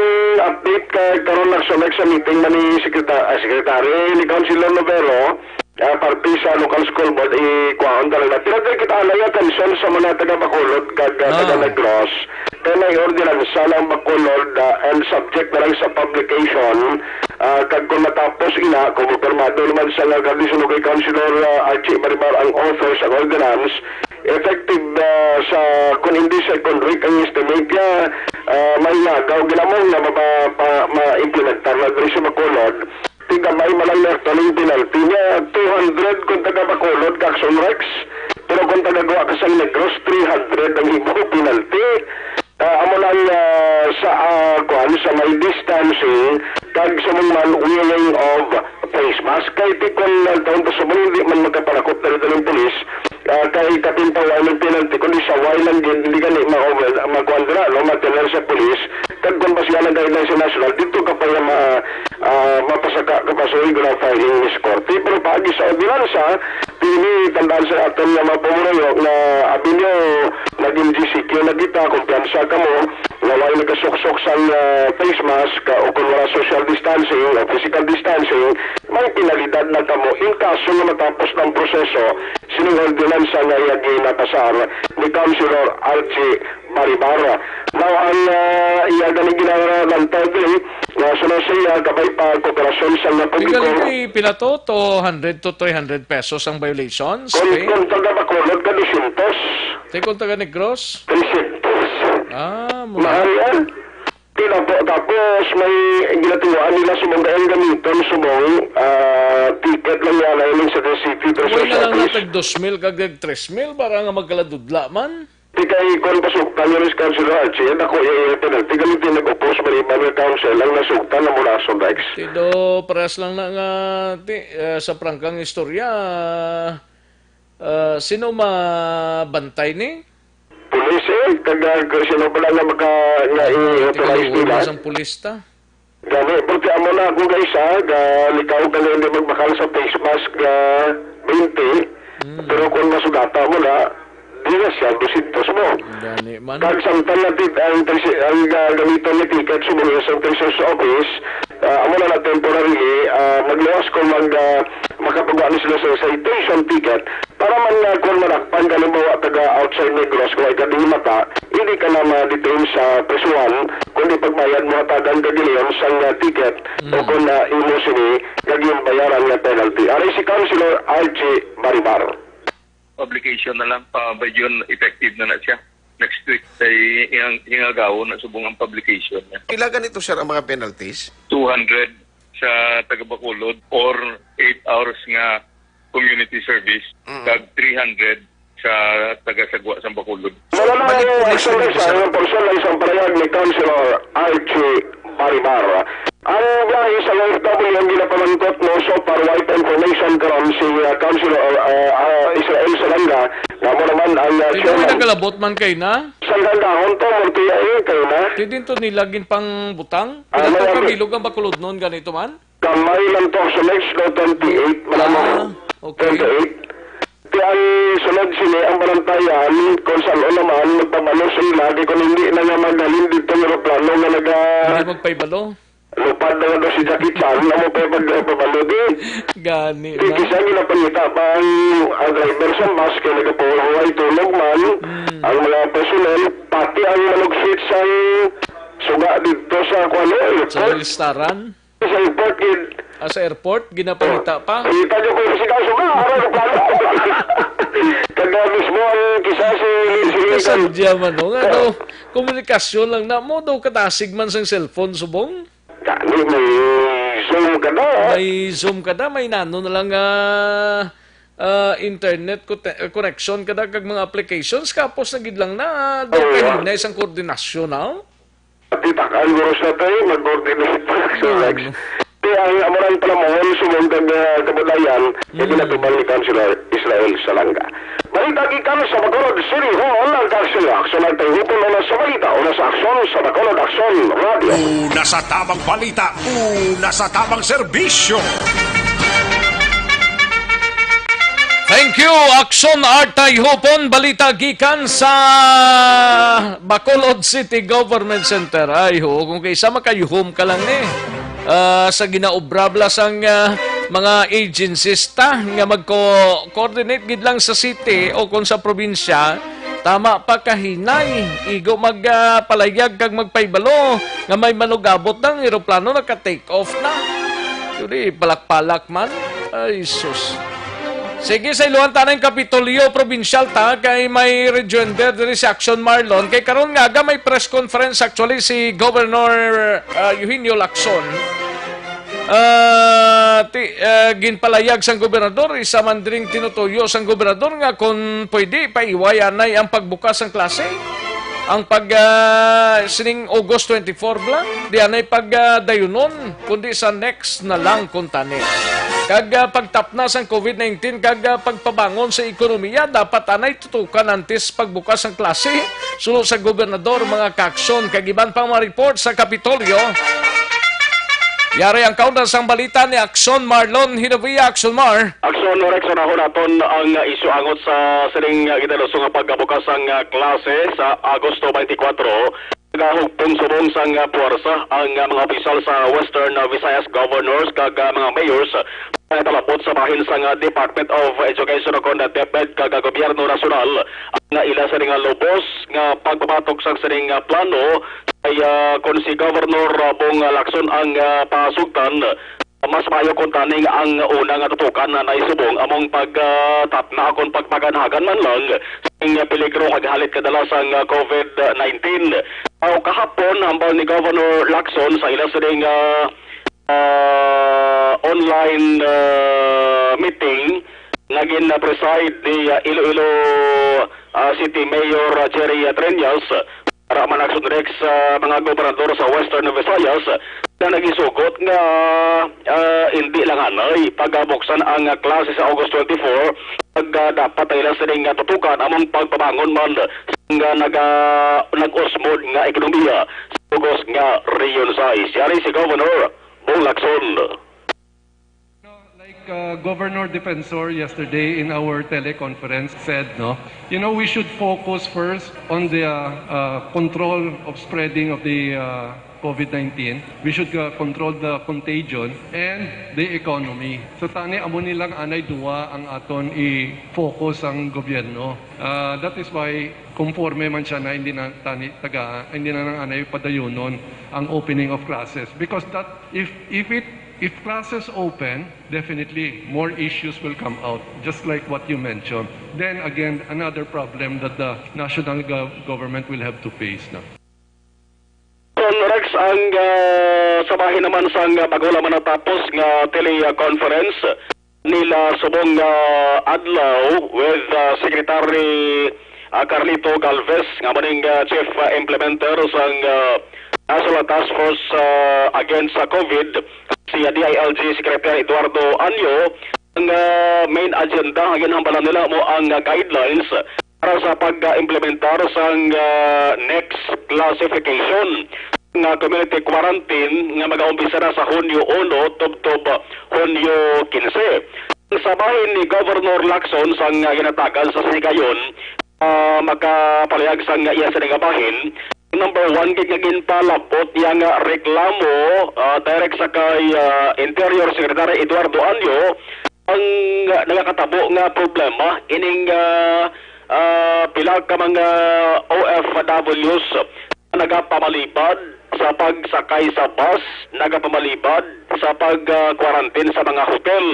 update ka karon na sa next meeting man ni Sekretar-, ah, Secretary ni Councilor Novero, ah, parte sa local school board, ikuhaon talaga. Pero tayo kita halay atensyon sa mga taga Bacolod kag, ah, taga Ah. Negros. Kaya may ordinansa lang Bacolod, ah, and subject na lang sa publication. Ah, kag kung matapos ina, kung mapirmado naman sa nga Garden Sinugay Councilor, ah, Archie Baribar ang author sa ordinance, effective, ah, sa, kung hindi second week ang estimate niya, ah, may nagaw ginamong na mapa-, pa-, ma-implementar na diri sa Bacolod. Tigabay man lang na ito ng penalty niya, two hundred kung taga Bacolod, Kakson Rex. Pero kung taga Guwa ka sa Negros, three hundred ang imong penalty. Ah, amo lang, ah, sa, ah, kuwan, sa may distancing, kag sa mga man wearing of face mask. Kay ti kung nagtaon pa sa mga hindi man magkaparakot na rin ng pulis, ah, kay kapintawa ng penalty, kundi sa way lang gid, hindi gani ma-, ma-, kuwan dira, no? Matener sa pulis, kag kung ba siya nag-guideline sa national, dito ka pa yung ma-, ah, mapasaka ka pa sa regular filing, Miss Corte. Pero paagi sa ordinansa, pili tandaan sa aton nga mga pumuluyo nga abi nyo, naging G C Q na kita, kumpiyansa ka mo, nga way nagkasuksok sang, ah, face mask, ah, o kung wala social distancing o physical distancing, may penalidad na kamo in kaso nga matapos ng proseso sining ordinansa nga iya ginapasar ni Councilor Archie Baribar. Now, ang, ah, iya gani ginalantaw diri, nga sunod sa iya, kabay pa, kooperasyon sa nga Di publiko. Ganito, pila to? Two hundred to three hundred pesos ang violations? Kung, Pay? Kung taga Bacolod ka, dosyentos. Te, kung taga Negros? Tresyentos. Ah, mura. Mahal yan. Kaya po, tapos may ginatuwaan nila subong kaya ang gamiton, subong, ah, ticket lang yan, ayun sa the city, pero Way sa na lang office. Natag dos mil kag nag tres mil para nga magkaladudla man. Di kay kon pasugtan ni Rizal Archie, dako iya ira penalty. Galit din nag-oppose ba ni Manuel Council ang nasugtan na mula sa Rex? Tido, parehas lang na nga, ti, eh, sa prangkang istorya, eh, sino mabantay ni? Pulis eh, kag, ah, sino pala nga maka-, nga Ah, i-authorize nila? Sang pulis ta. Gani, porque amo na ako, guys, ha, ga-, likaw ka nga hindi magbakal sa face mask, ga, twenty, Mm. pero kung masugata mo na, di na siya, dosyentos mo. Gani man. Kag samtang na tit-, ang trisi-, ang, ah, gamiton ni ticket, sumuyo sa Treasurer's Office, ah, amo na na temporarily, ah, magluwas kung mag, ah, makapagawa ni sila sa citation ticket, para man nga kung madakpan ka, halimbawa, taga outside Negros, kung ikadihimata, hindi ka na ma-detain sa prisuhan, kundi pagbayad mo hatagan ka giliyon sang, ah, ticket o Mm. kung, ah, imo sini nga ginbayaran nga penalty. Ari si Councilor Archie Baribar. Publication na lang, pa, ba yun, effective na na siya. Next week, kay hing-, hingagaw na subong ang publication niya. Pila ganito, sir, ang mga penalties? Two hundred sa taga Bacolod or eight hours nga community service, Mm. kag three hundred sa taga Sagwa, sa Bacolod. Wala na Balik yung pulis, exercise, sir. Ang portion ng isang parayag ni Councilor Archie Baribar. Ang biyahe sa O F W ang ginapamangkot mo, so far, wala pa information karon si, uh, Councilor, uh, uh, Israel Salanga, na mo naman ang, uh, Ito may chairman. Nagalabot man kay na? Sa gagahon to, multi-, ayun, kay na. Di din to nila ginpangbutang? Ah, Pila to may kabilog ang Bacolod noon ganito man? Kamay lang to sa next, no, twenty-eight, malamang. Ah, okay. Twenty-eight. Ti ang sulod sini, ang balantayan, kung saan o naman, magpabalo sila, kay kung hindi na nga maghalin dito ang eroplano nga naga- Hindi magpaibalo? Lupad na nga daw si Jackie Chan, na mo pa yung pagpabalo di. Gani Di na. Kisa ginapangita pa ang, ang driver sa bus, kay nagapahuway tulog man, Hmm. ang mga personnel, pati ang manugsit sa suga dito sa, kuwan, Sa airport. Listaran? Sa airport, gid. Ah, sa airport, ginapangita pa? Kita niyo ko yung sigaw, suga, araw na pala. Kaya mismo ang kisa si, si Lincoln. Kasadya man, no? Nga daw, komunikasyon lang na mo, daw katasig man sang cellphone, subong? Gani, may Zoom ka na. May Zoom ka na, may nano na lang, ah, ah, internet co-, connection ka na, kag mga applications, kapos na gid lang na, daw Oo. Kahinay sang koordinasyon, ah? Pati tak-an, guro, sa tayo, mag-coordinate pa sa Ano? Lex. Kaya ang amurang palamuhon, sumong kag, ah, kabulayan, Mm. Ginatubang ni Councilor Israel Salanga. Balita gikan sa Bacolod City Hall, ang Councilor Action at Tayuton, una sa balita, una sa aksyon sa Bacolod Action Radio. Una sa tabang balita, una sa tabang serbisyo. Thank you, Action Art Tayhupon. Balita gikan sa Bacolod City Government Center. Ay, ho, kung kaysa makayuhom ka lang ni. Ah, sa ginaobrabla sang, ah, mga agencies ta nga magko-coordinate gid lang sa city o kung sa probinsya, tama pa kahinay, igo magpalayag kag magpahibalo nga may manugabot na ang eroplano naka-take off na. Yun eh, palak-palak man. Ay, sus. Sige, sa iluhan ta na yung Kapitolyo Provincial ta, kay may rejoinder diri si Action Marlon. Kay karon nga aga may press conference actually si Governor, ah, Eugenio Lacson. Ah, ti-, ah, ginpalayag sang gobernador, isa man dring tinutuyo sang gobernador nga kung pwede, paiway anay ang pagbukas sang klase. Ang pag, ah, sining August twenty-four bala, di anay pag, ah, dayunon, kundi sa next na lang kuntani. Kag, ah, pagtapna sang COVID nineteen kag, ah, pagpabangon sa ekonomiya, dapat anay tutukan antes pagbukas sang klase, suno sa gobernador, mga kaaksyon, kag iban pang mga report sa Kapitolyo. Yari ang kauna sang balita ni Action Marlon Hinavia. Action Mar. Action Rex, unahon naton ang isyu angot sa sining, ah, ginaluso nga pagkabukas sang, ah, klase sa Agosto twenty-four. Nagahugpong subong sang, ah, puwersa ang, ah, mga opisyal sa Western, ah, Visayas governors kag, ah, mga mayors nga talapot sa bahin sang, ah, Department of Education o kon DepEd kag, ah, Gobyerno Nasyonal ang, ah, ila sa nga lubos nga pagpabatok sang sining, ah, plano kay, ah, kon si Governor, ah, Bong Lacson ang, ah, pasugtan, mas maayo kon taning ang una nga tutukan na naisubong among pag, ah, tapna kon pagpaganhagan man lang sing peligro kag halit kadala sang, ah, COVID nineteen. Aw, kahapon, hambal ni Governor Lacson sa ila sining, ah, ah, online, ah, meeting nga gin-preside ni, ah, Iloilo, ah, City Mayor, ah, Jerry Treñas, para man Action Rex sa mga gobernador sa Western Visayas na nagisugot nga, ah, hindi lang anay pagabuksan ang klase sa August twenty-four, pag, ah, dapat ay lang sining, ah, tutukan among pagpabangon man nga naga-, nag-usmod nga ekonomiya sa bug-os nga Region sais. Yari si Governor Bong Lacson. No, like, uh, Governor Defensor yesterday in our teleconference said, no, you know, we should focus first on the, uh, uh, control of spreading of the, uh, COVID nineteen. We should, uh, control the contagion and the economy. So, tani, amo nilang anay duwa ang aton i-focus ang gobyerno. Uh, that is why, conforme man siya na hindi na tani taga, hindi na lang anay padayunon ang opening of classes. Because that, if, if it, if classes open, definitely more issues will come out, just like what you mentioned. Then again, another problem that the national gov-, government will have to face na. Kon Rex, ang, ah, sa bahin naman sang, ah, bago lamang natapos nga teleconference nila subong, ah, adlaw with, ah, Secretary, ah, Carlito Galvez, nga maning, ah, chief, ah, implementer sang, ah, National Task Force, ah, Against sa COVID, si, ah, D I L G Secretary Eduardo Anyo, ang, ah, main agenda nga ginhambalan nila mo ang, ah, guidelines para sa pag-implementar sang, ah, next classification nga community quarantine nga mag-aumpisa na sa Hunyo uno tubtob Hunyo kinse. Sa bahin ni Governor Lacson sang, ah, ginatagan sa higayon, ah, makapalayag sang iya sini nga bahin, number one gid nga ginpalabot niya nga reklamo, ah, direct sa kay, ah, Interior Secretary Eduardo Anyo, ang, ah, nagakatabo nga problema ining, ah, ah, pila ka mga O F Ws nagapamalibad sa pagsakay sa bus, nagapamalibad sa pag, ah, quarantine sa mga hotel.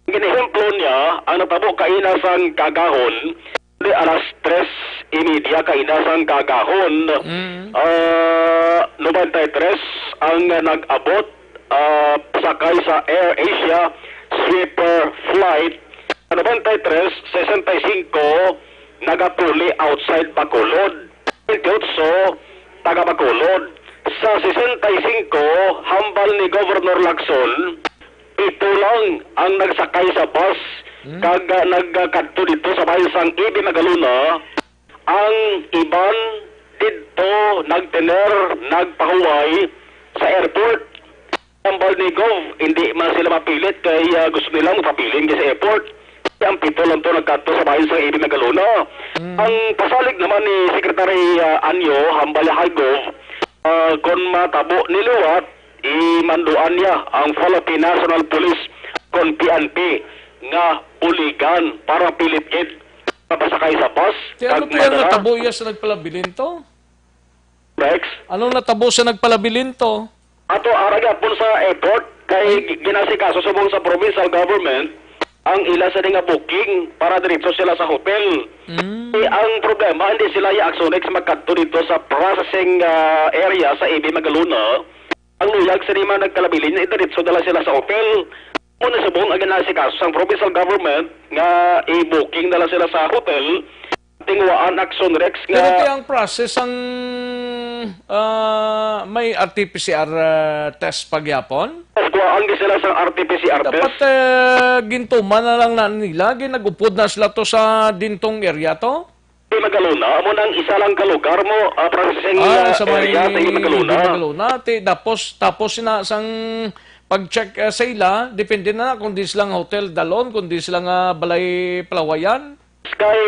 Ang ginehemplo niya, ang natabo kaina sang kaagahon, di alas tres y media kaina sang kaagahon, Mm. ah, nobenta y tres ang nag-abot, ah, sakay sa Air Asia Sweeper Flight. Sa nobenta y tres, sesenta y singko nagapuli outside Bacolod. Twenty-eight, taga Bacolod. Sa sesenta y singko, hambal ni Governor Lacson, pito lang ang nagsakay sa bus Hmm. kag, ah, nagkadto dito sa bahin sang Ibi Magalona. Ang iban didto nagtener, nagpahuway sa airport. Hambal ni Gov, hindi man sila mapilit kay, ah, gusto nila magpabilin kay sa airport. Ang pito lang to nagkadto sa bahin sa Ibi Magalona. Mm. Ang pasalig naman ni Secretary, ah, Anyo, hambal ni Gov, ah, kung matabo ni liwat, imanduan niya ang Philippine National Police kon P N P nga buligan para pilit gid mapasakay sa bus. Ti ano kag kaya madala. Natabo iya sa nagpalabilin to? Rex? Anong natabo sa nagpalabilin to? Ato ara gyapon sa airport kay Ay. Ginasikaso subong sa provincial government ang ila sa nga booking para diretso sila sa hotel. Mm. Eh, ang problema, hindi sila i-Action Rex magkadto dito sa processing, ah, area sa A B Magalona. Ang luyag sa nima nagkalabilin, idiretso na lang sila sa hotel. Mo na subong ang ginasikaso sang provincial government nga i-booking na lang sila sa hotel. Tinguhaan Action Rex. Pero nga ti ang process ang, ah, may R T P C R, ah, test pagyapon? Kuhaan gi sila sang R T P C R test. Dapat, eh, gintuman na lang na nila, ginagupod na sila to sa dintong area to? Di Magalona, amo nang isa lang ka lugar mo, ah, processing, Ah, ah, sa may area sa Di Magalona. Di Magalona, ti, tapos, tapos na sang pag-check, ah, sa ila, depende na kung di sila nga hotel dalon, kung di sila nga balay palawayan. Kay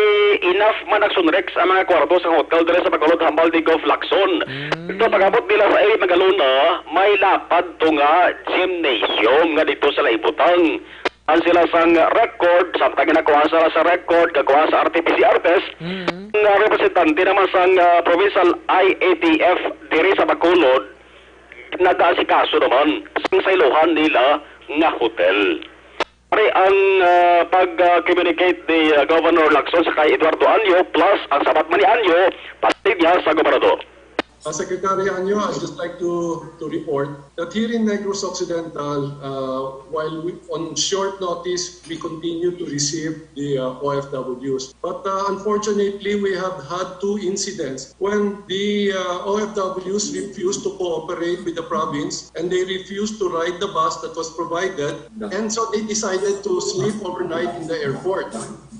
enough man Action Rex ang mga kwarto sa hotel diri sa Bacolod hambal ni Gov Lacson. Mm. Ito, pag-abot nila sa Di Magalona, may lapad to nga gymnasium nga dito sila ibutang. Ang sila sang record, samtang ginakuha sila sa record, kakuha sa R T P C R test, Mm. nga representante naman sang, ah, provincial I A T F diri sa Bacolod, nagaasikaso naman sang saylohan nila nga hotel. Ari ang, ah, pag, ah, communicate ni, ah, Governor Lacson sa kay Eduardo Anyo plus ang sabat man ni Anyo, patid niya sa gobernador. Uh, Secretary Anyo, I'd just like to, to report that here in Negros Occidental, uh, while we, on short notice, we continue to receive the, uh, O F Ws. But, uh, unfortunately, we have had two incidents when the, uh, O F Ws refused to cooperate with the province and they refused to ride the bus that was provided. And so they decided to sleep overnight in the airport.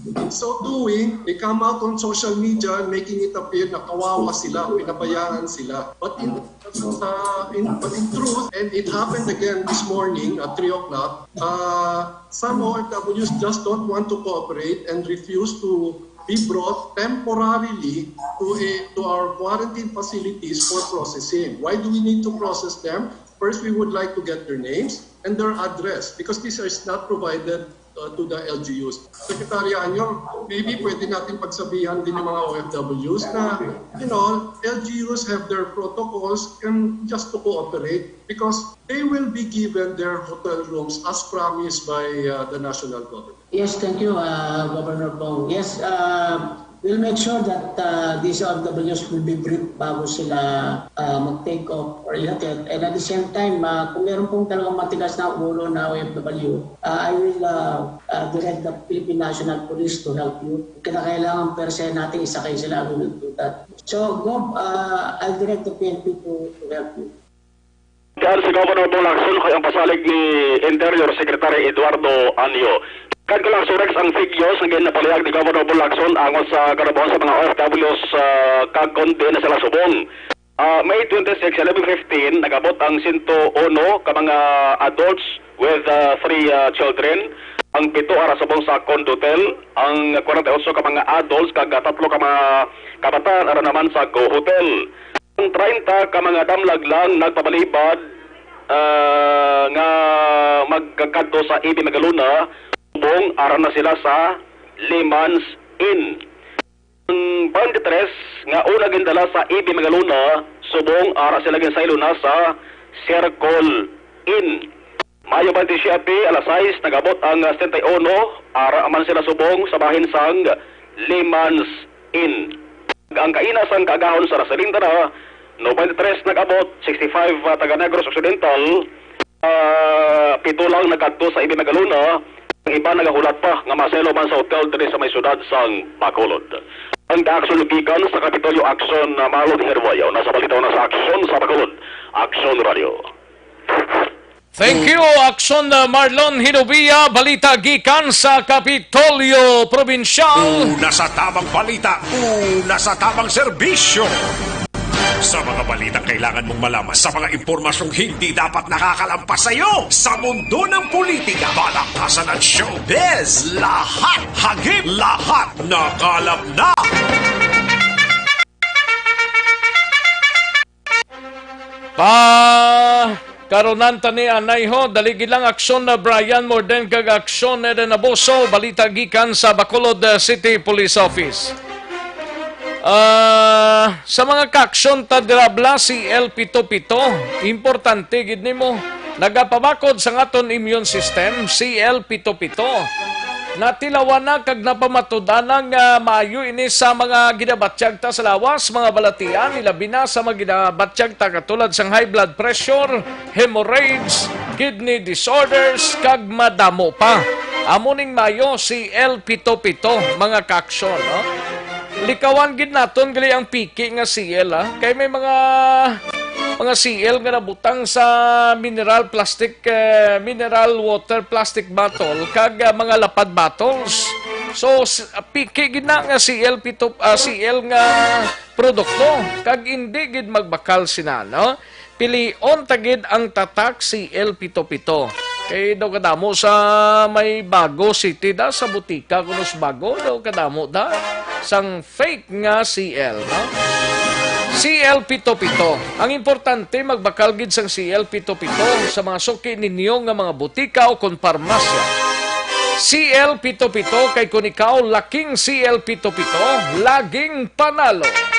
In so doing, they come out on social media making it appear na kawawa sila, pinabayaan sila. But in, uh, in, but in truth, and it happened again this morning at three o'clock, uh, some O F Ws just don't want to cooperate and refuse to be brought temporarily to a, to our quarantine facilities for processing. Why do we need to process them? First, we would like to get their names and their address because this is not provided, uh, to the L G Us. Secretary Anyo, maybe pwede natin pagsabihan din yung mga O F Ws na, you know, L G Us have their protocols and just to cooperate because they will be given their hotel rooms as promised by, uh, the national government. Yes, thank you, uh, Governor Bong. Yes, uh, we'll make sure that, uh, these O F Ws will be briefed bago sila, uh, mag-take off or ihatid. And at the same time, uh, kung meron pong talagang matigas na ulo na O F W, uh, I will, uh, uh, direct the Philippine National Police to help you. Kinakailangan per se natin isakay sila, we will do that. So, Gov, uh, I'll direct the P N P to, to help you. Diyan si Governor Bong Lacson kay ang pasalig ni Interior Secretary Eduardo Anyo. Kan ka lang, Surex, ang figures nga ginapalihag ni Governor Bong Lacson angot sa karabaw sa mga O F Ws, ah, kag kon diin na sila subong. Ah, May twenty-six, eleven fifteen, nag-abot ang sento uno ka mga adults with, ah, three, ah, children. Ang pito ara subong sa Condotel, ang kwarenta y ocho ka mga adults kag tatlo ka mga kabataan ara naman sa Go Hotel. Ang treinta ka mga damlag lang nagpabalibad, ah, nga magkakadto sa A B Magalona, subong ara na sila sa Lehman's Inn. Ang twenty-three nga una gindala sa A B Magalona, subong ara sila ginsaylo na sa Circle Inn. Mayo twenty-siyete, alas sais, nag-abot ang, ah, setenta y uno, ara man sila subong sa bahin sang Lehman's Inn. Ang kaina sang kaagahon sa Rasalintana, noventa y tres nag-abot, sixty-five, ah, taga Negros Occidental, ah, pito lang nagkadto sa A B Magalona, ang iba nagahulat pa nga masaylo man sa hotel diri sa may siyudad sang Bacolod. Ang aksyon gikan sa Kapitolyo, Aksyon, ah, Marlon Herboyo, nasa balita na sa Aksyon sa Bacolod, Aksyon Radio. Thank you, Aksyon, uh, Marlon Hinubia. Balita gikan sa Kapitolyo Probinsyal. Una sa tamang balita, una sa tamang serbisyo. Sa mga balitang kailangan mong malaman, sa mga impormasyong hindi dapat nakakalampas sa iyo, sa mundo ng politika, balaktasan at showbiz, lahat hagip, lahat nakalap na. Pa Karunan ta ni anay ho, dali gid lang. Aksyon na Brian Morden kag aksyon Eden Abuso, balita gikan sa Bacolod, uh, City Police Office. Ah, sa mga kaaksyon ta dira bala, C L pito pito, importante gid nimo. Nagapabakod sa aton immune system, C L pito pito. Natilawan na kag napamatud-an na nga maayo ini sa mga ginabatyag ta sa lawas, mga balatian, ilabi na sa mga ginabatyag ta katulad sang high blood pressure, hemorrhage, kidney disorders, kag madamo pa. Amo ning maayo, C L pito pito, mga kaaksyon, no? Likawan gid naton gali ang piki nga C L, ah. Kay may mga, mga C L nga nabutang sa mineral plastic, eh, mineral water plastic bottle kag, ah, mga lapad bottles. So, s-, piki gid na nga C L pito, ah, C L nga produkto, kag indi gid magbakal sina, no? Pilion ta gid ang tatak C L pito pito. Kay daw kadamo sa may Bago City da, sa butika kuno sa Bago, daw kadamo da sang fake nga C L, no? C L pito pito. Ang importante, magbakal gid sang C L pito pito sa mga suki ninyo nga mga butika o kon parmasya. C L pito pito, kay kun ikaw laking C L pito pito, laging panalo.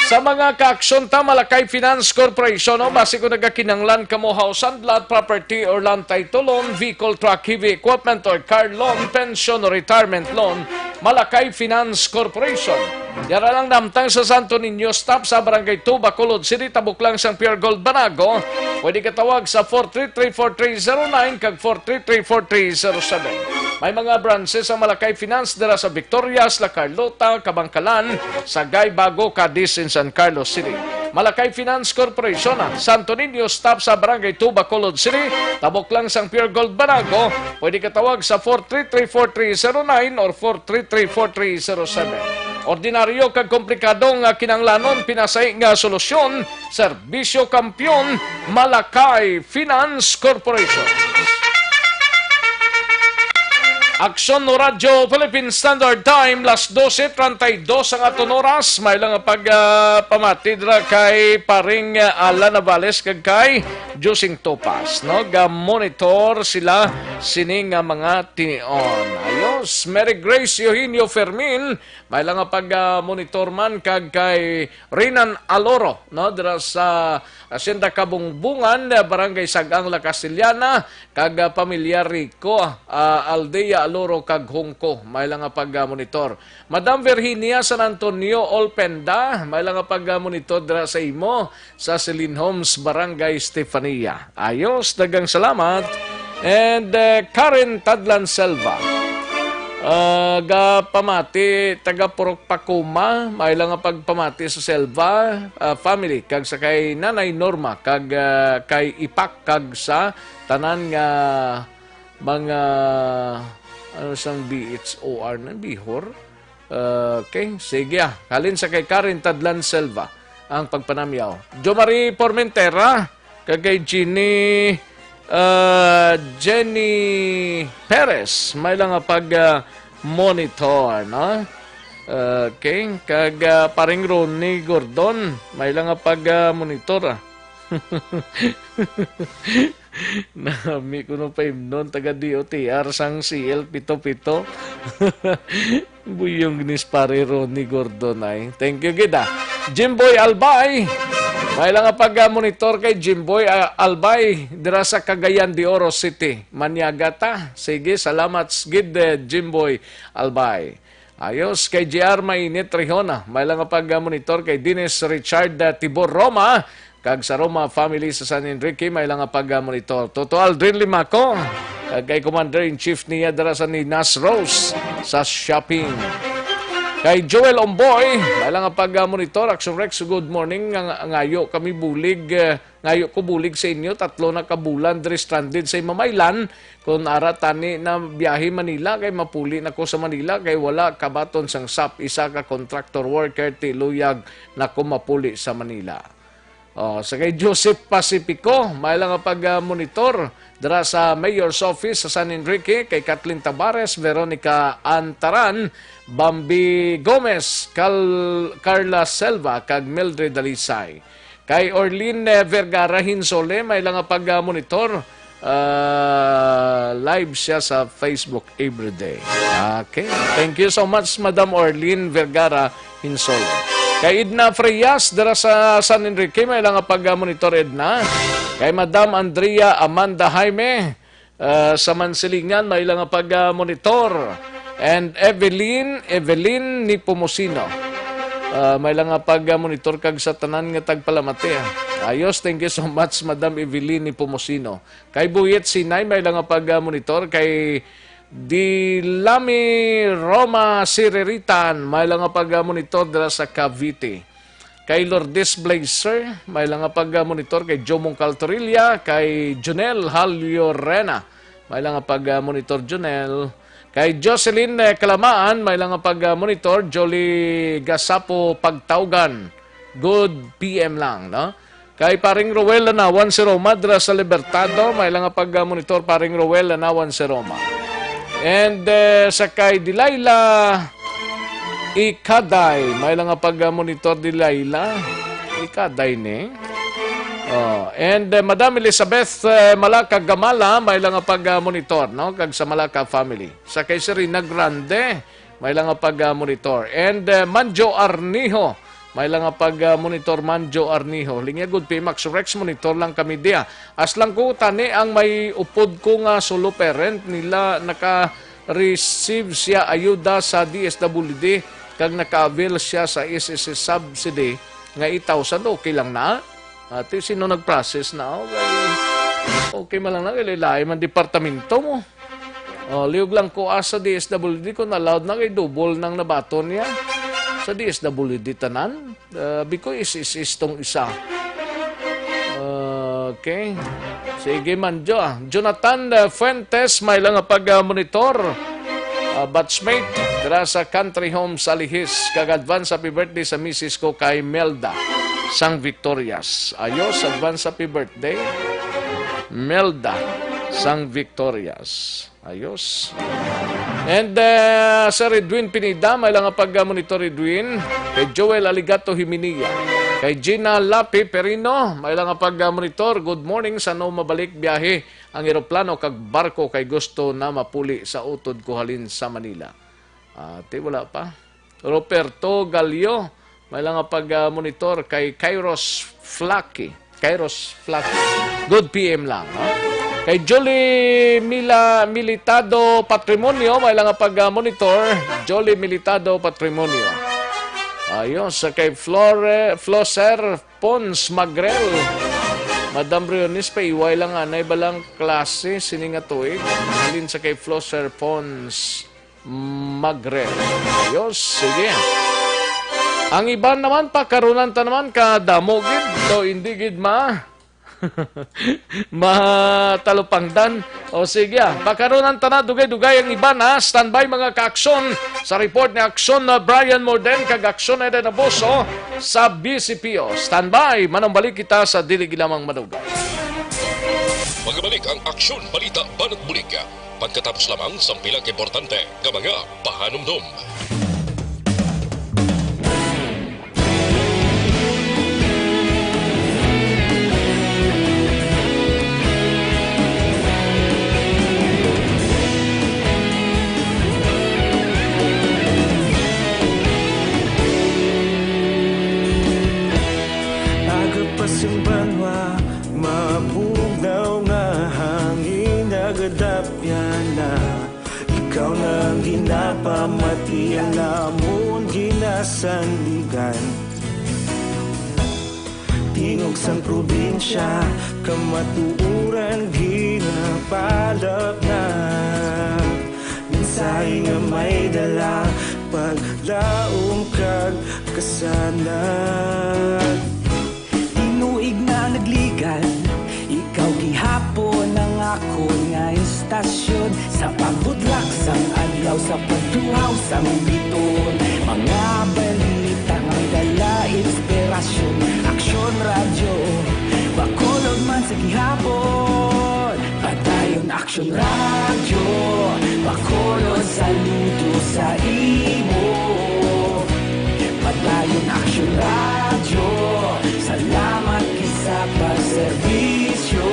Sa mga kaaksyon ta, Malakay Finance Corporation, o basi kung nagakinahanglan kamo house and lot, property or land title loan, vehicle, truck, heavy equipment or car loan, pension or retirement loan, Malakay Finance Corporation. Yara lang namtang sa Santo Niño, stop sa Barangay two, Bacolod City, tabok lang sang Pure Gold Banago. Pwede ka tawag sa four three three four three zero nine kag four three three four three zero seven. May mga branches ang Malakay Finance dira sa Victorias, La Carlota, Kabangkalan, Sagay, Bago, Cadiz, and San Carlos City. Malakay Finance Corporation, ah, Santo Niño, stop sa Barangay two, Bacolod City, tabok lang sang Pure Gold Banago. Pwede ka tawag sa four three three four three zero nine or four three three four three zero seven. Ordinaryo kag komplikado nga kinahanglanon, pinasahi nga solusyon, serbisyo kampiyon, Malakay Finance Corporation. Aksyon no Radyo Philippine Standard Time, las doce treinta y dos ang aton oras. May lang pag, ah, pamati dira kay paring, ah, Alan Navales kag kay Josing Topas, no? Ga-monitor sila sini nga mga tinion. Ayos, Mary Grace Eugenio Fermin, may lang pag, ah, monitor man kag kay Rinan Aloro, no? Dira sa Hacienda Kabungbungan, Barangay Sagang, La Castellana, kag, ah, pamilya Rico, ah, Aldea Aloro kag Hungko, may lang nga pag, ah, monitor. Madam Virginia San Antonio Olpenda, may lang nga pag, ah, monitor dira sa imo, sa Celine Homes, Barangay Stefania. Ayos, daghang salamat. And, eh, Karen Tadlan Selva. Ah, ga pamati, taga Purok Pakuma, may lang nga pagpamati sa Selva, ah, family, kag sa kay Nanay Norma, kag, ah, kay Ipak, kag sa tanan nga mga, ano sang B H O R na, Bihor? Ah, okay, sige, ah. Halin sa kay Karen Tadlan Selva ang pagpanamyaw. Jo Marie Formentera, kag kay Jeannie, ah, Jenny Perez, may lang nga pag, ah, monitor, no? Okay, kag, ah, paring Ronnie Gordon, may lang nga pag, ah, monitor, ah. Nami ko nung paimnon, taga D O T R sang C L pito pito. Buyong ni pare Ronnie Gordon ay. Thank you gid, ah. Jimboy Albay. May lang nga pag-monitor kay Jimboy, ah, Albay dira sa Cagayan de Oro City. Manyaga ta. Sige, salamat gid, eh, Jimboy Albay. Ayos, kay J R Mainit Rihona, may lang nga pag-monitor kay Dennis Richard, ah, Tibor Roma, kag sa Roma family sa San Enrique, may lang nga pag-monitor. Toto Aldrin Limaco, kag kay Commander-in-Chief niya dira sa Ninas Rose sa shopping. Kay Joel Omboy, may lang nga pag-monitor. Action Rex, good morning. Nga, ngayo kami bulig, eh, ngayo ko bulig sa inyo, tatlo na ka bulan diri stranded sa Imamaylan. Kun ara tani na biyahe Manila, kay mapuli na ko sa Manila, kay wala kabaton sang sap, isa ka contractor worker, ti luyag na ko mapuli sa Manila. Oh, sa kay Joseph Pacifico, may lang nga pag-monitor dira sa Mayor's Office sa San Enrique, kay Kathleen Tabares, Veronica Antaran, Bambi Gomez, Cal-, Carla Selva, kag Mildred Dalisay. Kay Orlene, eh, Vergara Hinsole, may lang nga pag-monitor. Ah, live siya sa Facebook everyday. Okay. Thank you so much, Madam Orlene Vergara Hinsole. Kay Edna Frias, dira sa San Enrique, may lang nga pag-monitor, Edna. Kay Madam Andrea Amanda Jaime, ah, sa Mansilingan, may lang nga pag-monitor. And Evelyn, Evelyn Nepomuceno. Ah, may lang nga pag-monitor kag sa tanan nga tagpalamati, ah. Ayos, thank you so much, Madam Evelyn Nepomuceno. Kay Buyet Sinay, may lang nga pag-monitor. Kay Dilami Roma Siriritan, may lang nga pag-monitor dira sa Cavite. Kay Lourdes Blazer, may lang nga pag-monitor. Kay Jomong Caltorilla, kay Junel Haliorena, may lang nga pag-monitor, Junel. Kay Jocelyn, eh, Kalamaan, may lang nga pag-monitor. Jolie Gasapo Pagtaugan, good P M lang, no? Kay Paring Roel Lanawan si Roma, dira sa Libertado, may lang nga pag-monitor, Paring Roel Lanawan si Roma. And, eh, sa kay Delilah Ikaday, may lang nga pag-monitor, Delilah Ikaday ni. Oh, and, eh, Madam Elizabeth, eh, Malaka Gamala, may lang nga pag-monitor, no? Kag sa Malaka family. Sa kay Serena Grande, may lang nga pag-monitor. And, eh, Manjo Arniho, may lang nga pag-monitor, Manjo Arniho. Linya gud, P M X Rex, monitor lang kami diya. As lang ko, tani ang may upod ko nga solo parent nila, naka-receive siya ayuda sa D S W D, kag naka-avail siya sa S S S subsidy nga eight thousand, okay lang na? Ati, sino nag-process na? Okay, okay man lang na, kay lain man departamento mo. Oh, liog lang ko, ah, sa D S W D kung allowed na, kay double nang nabaton niya. Sa D S W D tanan, ah, biko is, is, is tong isa. Okay. Sige man, Jo. Jonathan, ah, Fuentes, may lang nga pag-monitor. Ah, batchmate, dira sa Country Home sa Lihis. Kag advance happy birthday sa misis ko kay Melda sang Victorias. Ayos, advance happy birthday, Melda sang Victorias. Ayos. And, uh, Sir Edwin Pineda, may lang nga pag-monitor, Edwin. Kay Joel Aligato Himinia. Kay Gina Lapi Perino, may lang nga pag-monitor. Good morning, sa no mabalik biyahe ang eroplano kag barko kay gusto na mapuli sa utod ko halin sa Manila. Ah, ti wala pa. Roberto Galio, may lang nga pag-monitor kay Kairos Flaki. Kairos Flaki. Good P M lang, ha? Kay Jolie Mila, Militado Patrimonio, may lang nga pag-monitor. Jolie Militado Patrimonio. Ayos, sa kay Flore, Floser Pons Magrel. Madam Briones, paiway lang, anay ba lang klase sini nga tuig? Halin sa kay Floser Pons Magrel. Ayos, sige. Ang iban naman, pakarunan ta naman, kadamo gid, to hindi gid ma-, matalupangdan. O sige, ah. Pakarunan ta na, dugay-dugay ang iban, ha. Standby, mga ka-aksyon, sa report ni Aksyon na Brian Morden kag Aksyon Eden Abuso sa B C P O. Standby, manumbalik kita sa dili lamang madugay. Magabalik ang Aksyon Balita Banat Bulig. Pagkatapos lamang sang pila ka importante nga mga pahanumdom. Agapas ang banwa, mabugnaw nga hangin, nagadapyan na. Ikaw na ang ginapamati, ang amon ginasandigan. Tingog sang probinsya, kamatuoran ginapalapnag. Mensahe nga may dala, paglaom kag kasanag. Tinuig na nagligad, ikaw gihapon ang akon nga istasyon. Sa pagbudlak sang adlaw, sa pagtuhaw sang bituon, mga balita nga may dala inspirasyon. Aksyon Radyo Bacolod man sa gihapon. Padayon Aksyon Radyo Bacolod, saludo sa imo. Padayon Aksyon Radyo, salamat Pagserbisyo,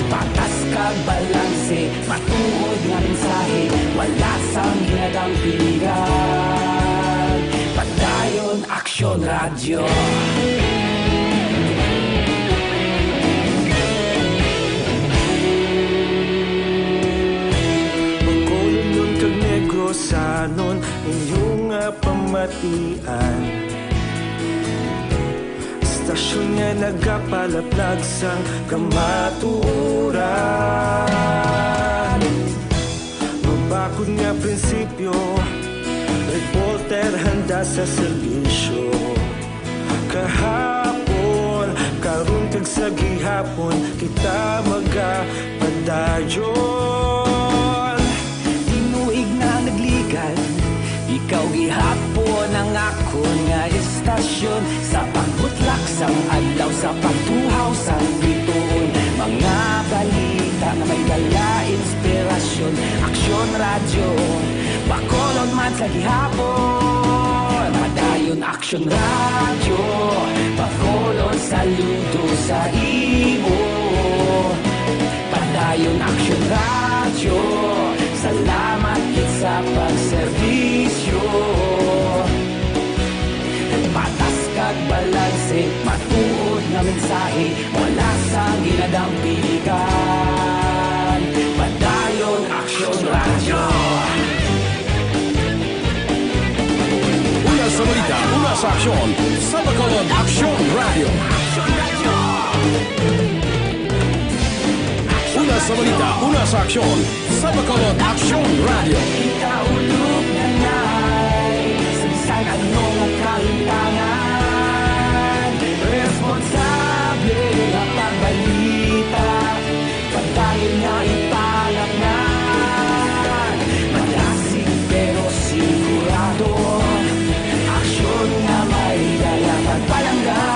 patas kag balanse, matuod nga mensahe, wala sang ginadampigan. Padayon Aksyon Radyo. Bacolodnon kag Negrosanon, inyo nga pamatian. Istasyon nga nagapalaplag sang kamatuoran. Mabakod nga prinsipyo, reporter handa sa serbisyo. Kahapon, karon kag sa gihapon, kita magapadayon. Tinuig na nagligan, ikaw gihapon ang akon nga istasyon. Sa pagbutlak sang adlaw, sa pagtuhaw sang bituon, mga balita nga may dala inspirasyon. Aksyon Radyo, Bacolod man sa gihapon. Padayon Aksyon Radyo, Bacolod, saludo sa imo. Padayon Aksyon Radyo, salamat gid sa pagserbisyo. Patas kag balanse, matuod nga mensahe, wala sang ginadampigan. Padayon Aksyon Radyo. Una sa balita, una sa aksyon, sa Bacolod Aksyon Radyo. Una sa balita, una sa aksyon, sa Bacolod Aksyon Radyo. Ikaulog na nay, sa bisan ano nga kahitangan, responsable nga pagbalita, padayon nga ipalatnan. Madasig pero sigurado, aksyon nga may dala pagpalangga.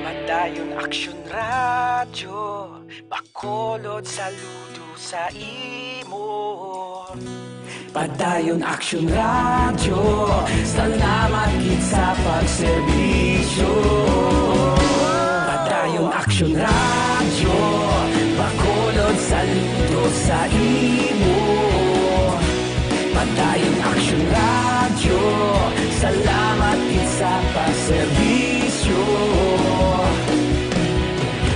Padayon Aksyon Radyo, Bacolod, saludo sa imo. Padayon Aksyon Radyo, salamat gid sa pagserbisyo. Padayon Aksyon Radyo, Bacolod, saludo sa imo. Padayon Aksyon Radyo, salamat gid sa pagserbisyo.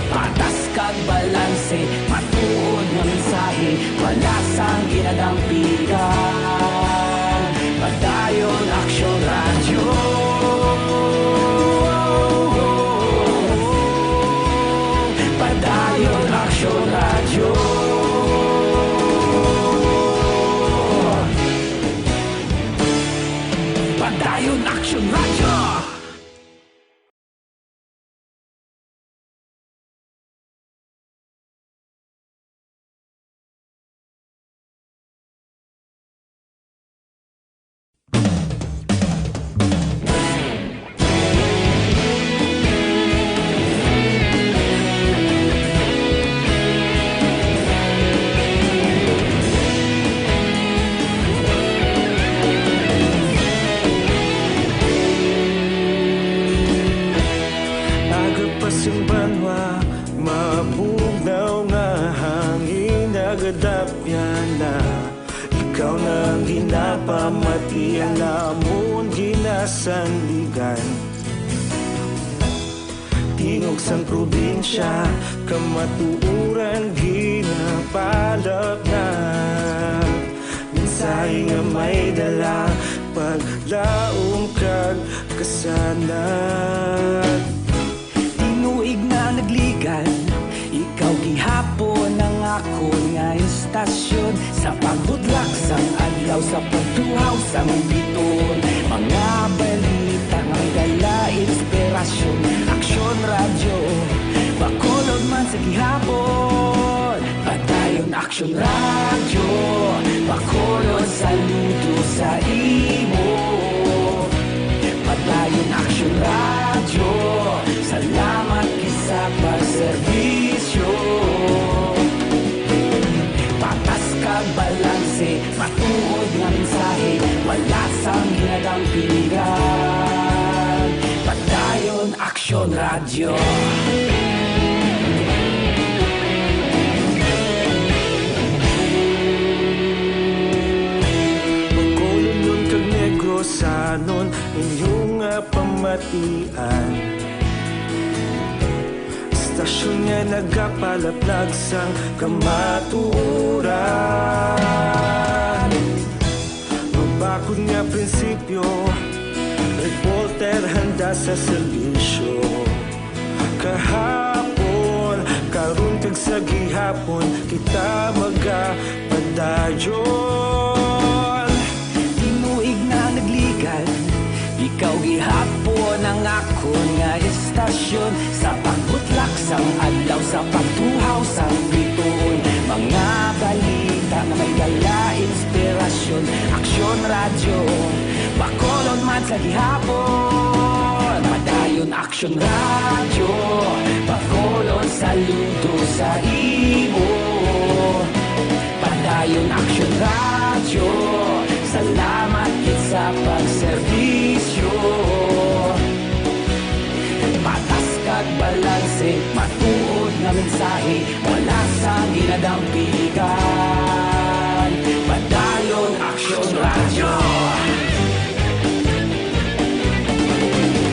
Patas kag balanse, matuod nga mensahe, wala sang ginadampigan. Padayon Aksyon Radyo. Padayon Aksyon Radyo. Padayon Aksyon Radyo. Aga pa sing banwa, mabugnaw nga hangin nagadapyan na. Ikaw na ang ginapamatian, amon ginasandigan. Tingog sang probinsya, kamatuoran ginapalapnag. Mensahe nga may dala, paglaom kag kasanag. Tinuig na nagligan, ikaw gihapon ang akon nga istasyon. Sa pagbutlak sang adlaw, sa pagtuhaw sang bituon, mga balita nga may dala inspirasyon. Aksyon Radyo, Bacolod man sa gihapon. Padayon Aksyon Radyo, Bacolod, saludo sa imo. Radyo. Bacolodnon kag Negrosanon, inyo nga pamatian. Istasyon nga nagapalaplag sang kamatuoran. Mabakod nga prinsipyo, reporter handa sa serbisyo. Kahapon, karon kag sa gihapon, kita magapadayon. Tinuig na nagligan, ikaw gihapon ang akon nga istasyon. Sa pagbutlak sang adlaw, sa pagtuhaw sang bituon, mga balita nga may dala inspirasyon. Aksyon Radyo, Bacolod man sa gihapon. Padayon Aksyon Radyo, Bacolod saludo sa imo. Padayon Aksyon Radyo, salamat gid sa pagserbisyo. Patas kag balanse, matuod nga mensahe, wala sang ginadampigan. Padayon Aksyon Radyo.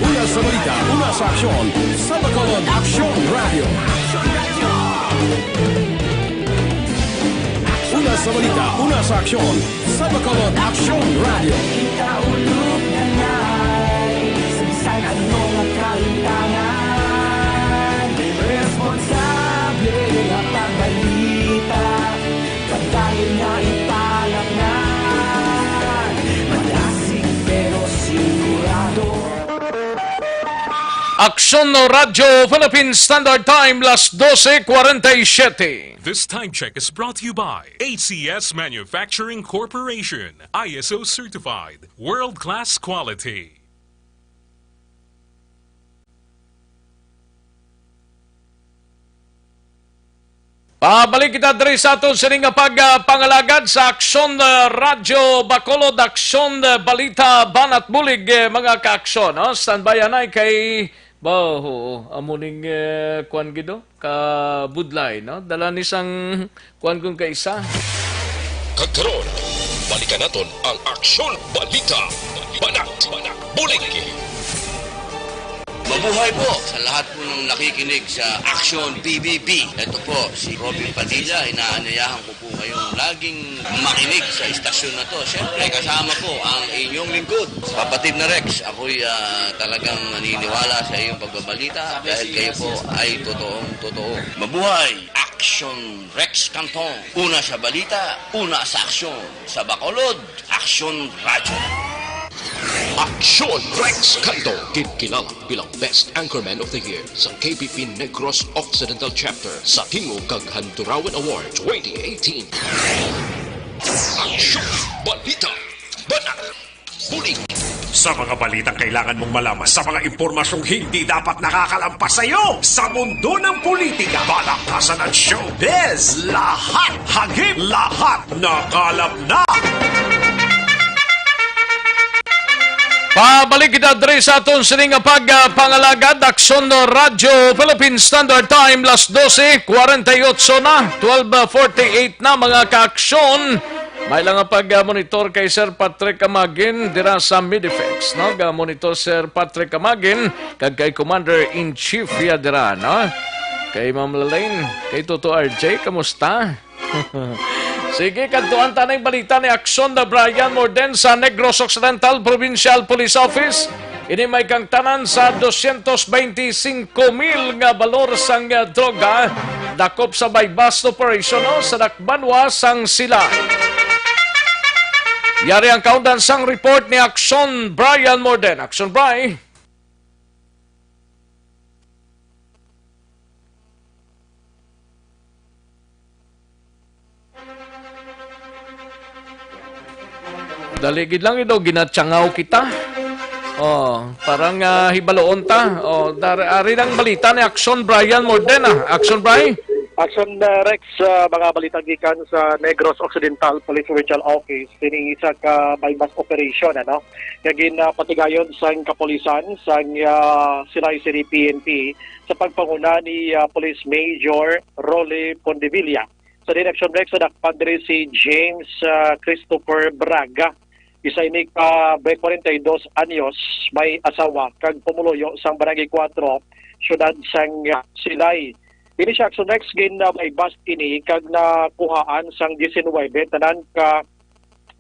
Una sa balita, una sa aksyon, sa Bacolod Aksyon Radyo. Una sa balita, una sa aksyon, sa Bacolod Aksyon Radyo. Kita ulog na ngay, sa bisan ano nga kahintangan, responsable nga pagbalita, padayon nga ipalatngan, madasig pero sigurado. Aksyon Radyo Philippine Standard Time, las doce cuarenta y siete. This time check is brought to you by A C S Manufacturing Corporation, I S O certified, world-class quality. Pabalik kita diri sa aton sini nga pag, ah, pangalagad sa Aksyon, ah, Radyo Bacolod, Aksyon, ah, Balita, Banat Bulig, eh, mga ka-aksyon, no? Standby anay kay, ba, oo, amo ning, eh, kuwan gid, oh, kabudlay, no? Dala ni sang kuwan kung kaisa. Kag karon, balikan naton ang Aksyon Balita, Banat Bulig. Mabuhay po sa lahat po ng nakikinig sa Action P B B. Ito po si Robin Padilla, inaanyayahan ko po kayong laging makinig sa istasyon na to. Siyempre, kasama po ang inyong lingkod, Kapatid na Rex. Ako'y, ah, talagang naniniwala sa iyong pagbabalita dahil kayo po ay totoong totoo. Mabuhay! Action Rex Canton. Una sa balita, una sa aksyon. Sa Bacolod, Aksyon Radyo. Aksyon Rex Canto, ginkilala bilang Best Anchorman of the Year sa K B P Negros Occidental Chapter sa Tingog kag Handurawan Award twenty eighteen. Aksyon, balita, banat, bulig. Sa mga balitang kailangan mong malaman, sa mga impormasyong hindi dapat nakakalampas sa iyo, sa mundo ng politika, balakasan at showbiz, lahat, hagip, lahat, nakalap na. Pabalik kita diri sa aton sini nga pag, ah, pangalagad, Aksyon Radyo Philippine Standard Time, las doce cuarenta y ocho na, twelve forty-eight na, mga ka-aksyon. May lang nga pag, ah, monitor kay Sir Patrick Amagin dira sa Midifex, no? Ga monitor Sir Patrick Amagin kag kay Commander-in-Chief ya dira, no? Kay Ma'am Lalaine, kay Toto R J, kamusta? Sige, kadtuan ta ning balita ni Aksyon na Brian Morden sa Negros Occidental Provincial Police Office. Ini may kangtanan sa dosyentos beintisinko mil nga balor sang, ah, droga dakop sa buy-bust operation, no, sa Dakbanwa sang Silay. Yari ang kaundan sang report ni Aksyon Brian Morden. Aksyon, Bri. Dali gid lang ito, ginatsangaw kita. Oh, parang, ah, hibaloon ta. Oh, dar-, ari nang balita ni Aksyon Brian Morden, ah. Aksyon, Bri? Action, uh, Rex, sa mga balita gikan sa Negros Occidental Police Regional Office, ini isa ka buy-bust operation, ano, nga ginapatigayon sang kapulisan sang, uh, Silay City P N P sa pagpanguna ni, uh, Police Major Rolly Pondevilla. Sa din, Action Rex, sa dakpan diri si James, uh, Christopher Braga. Isa ini ka may forty-two anyos, may asawa, kag pumuluyo sang Barangay Cuatro, siyudad sang, uh, Silay. Ini siya, Action Rex, gin-, uh, buy-bust ini kag nakuhaan sang diecinuebe tanan ka,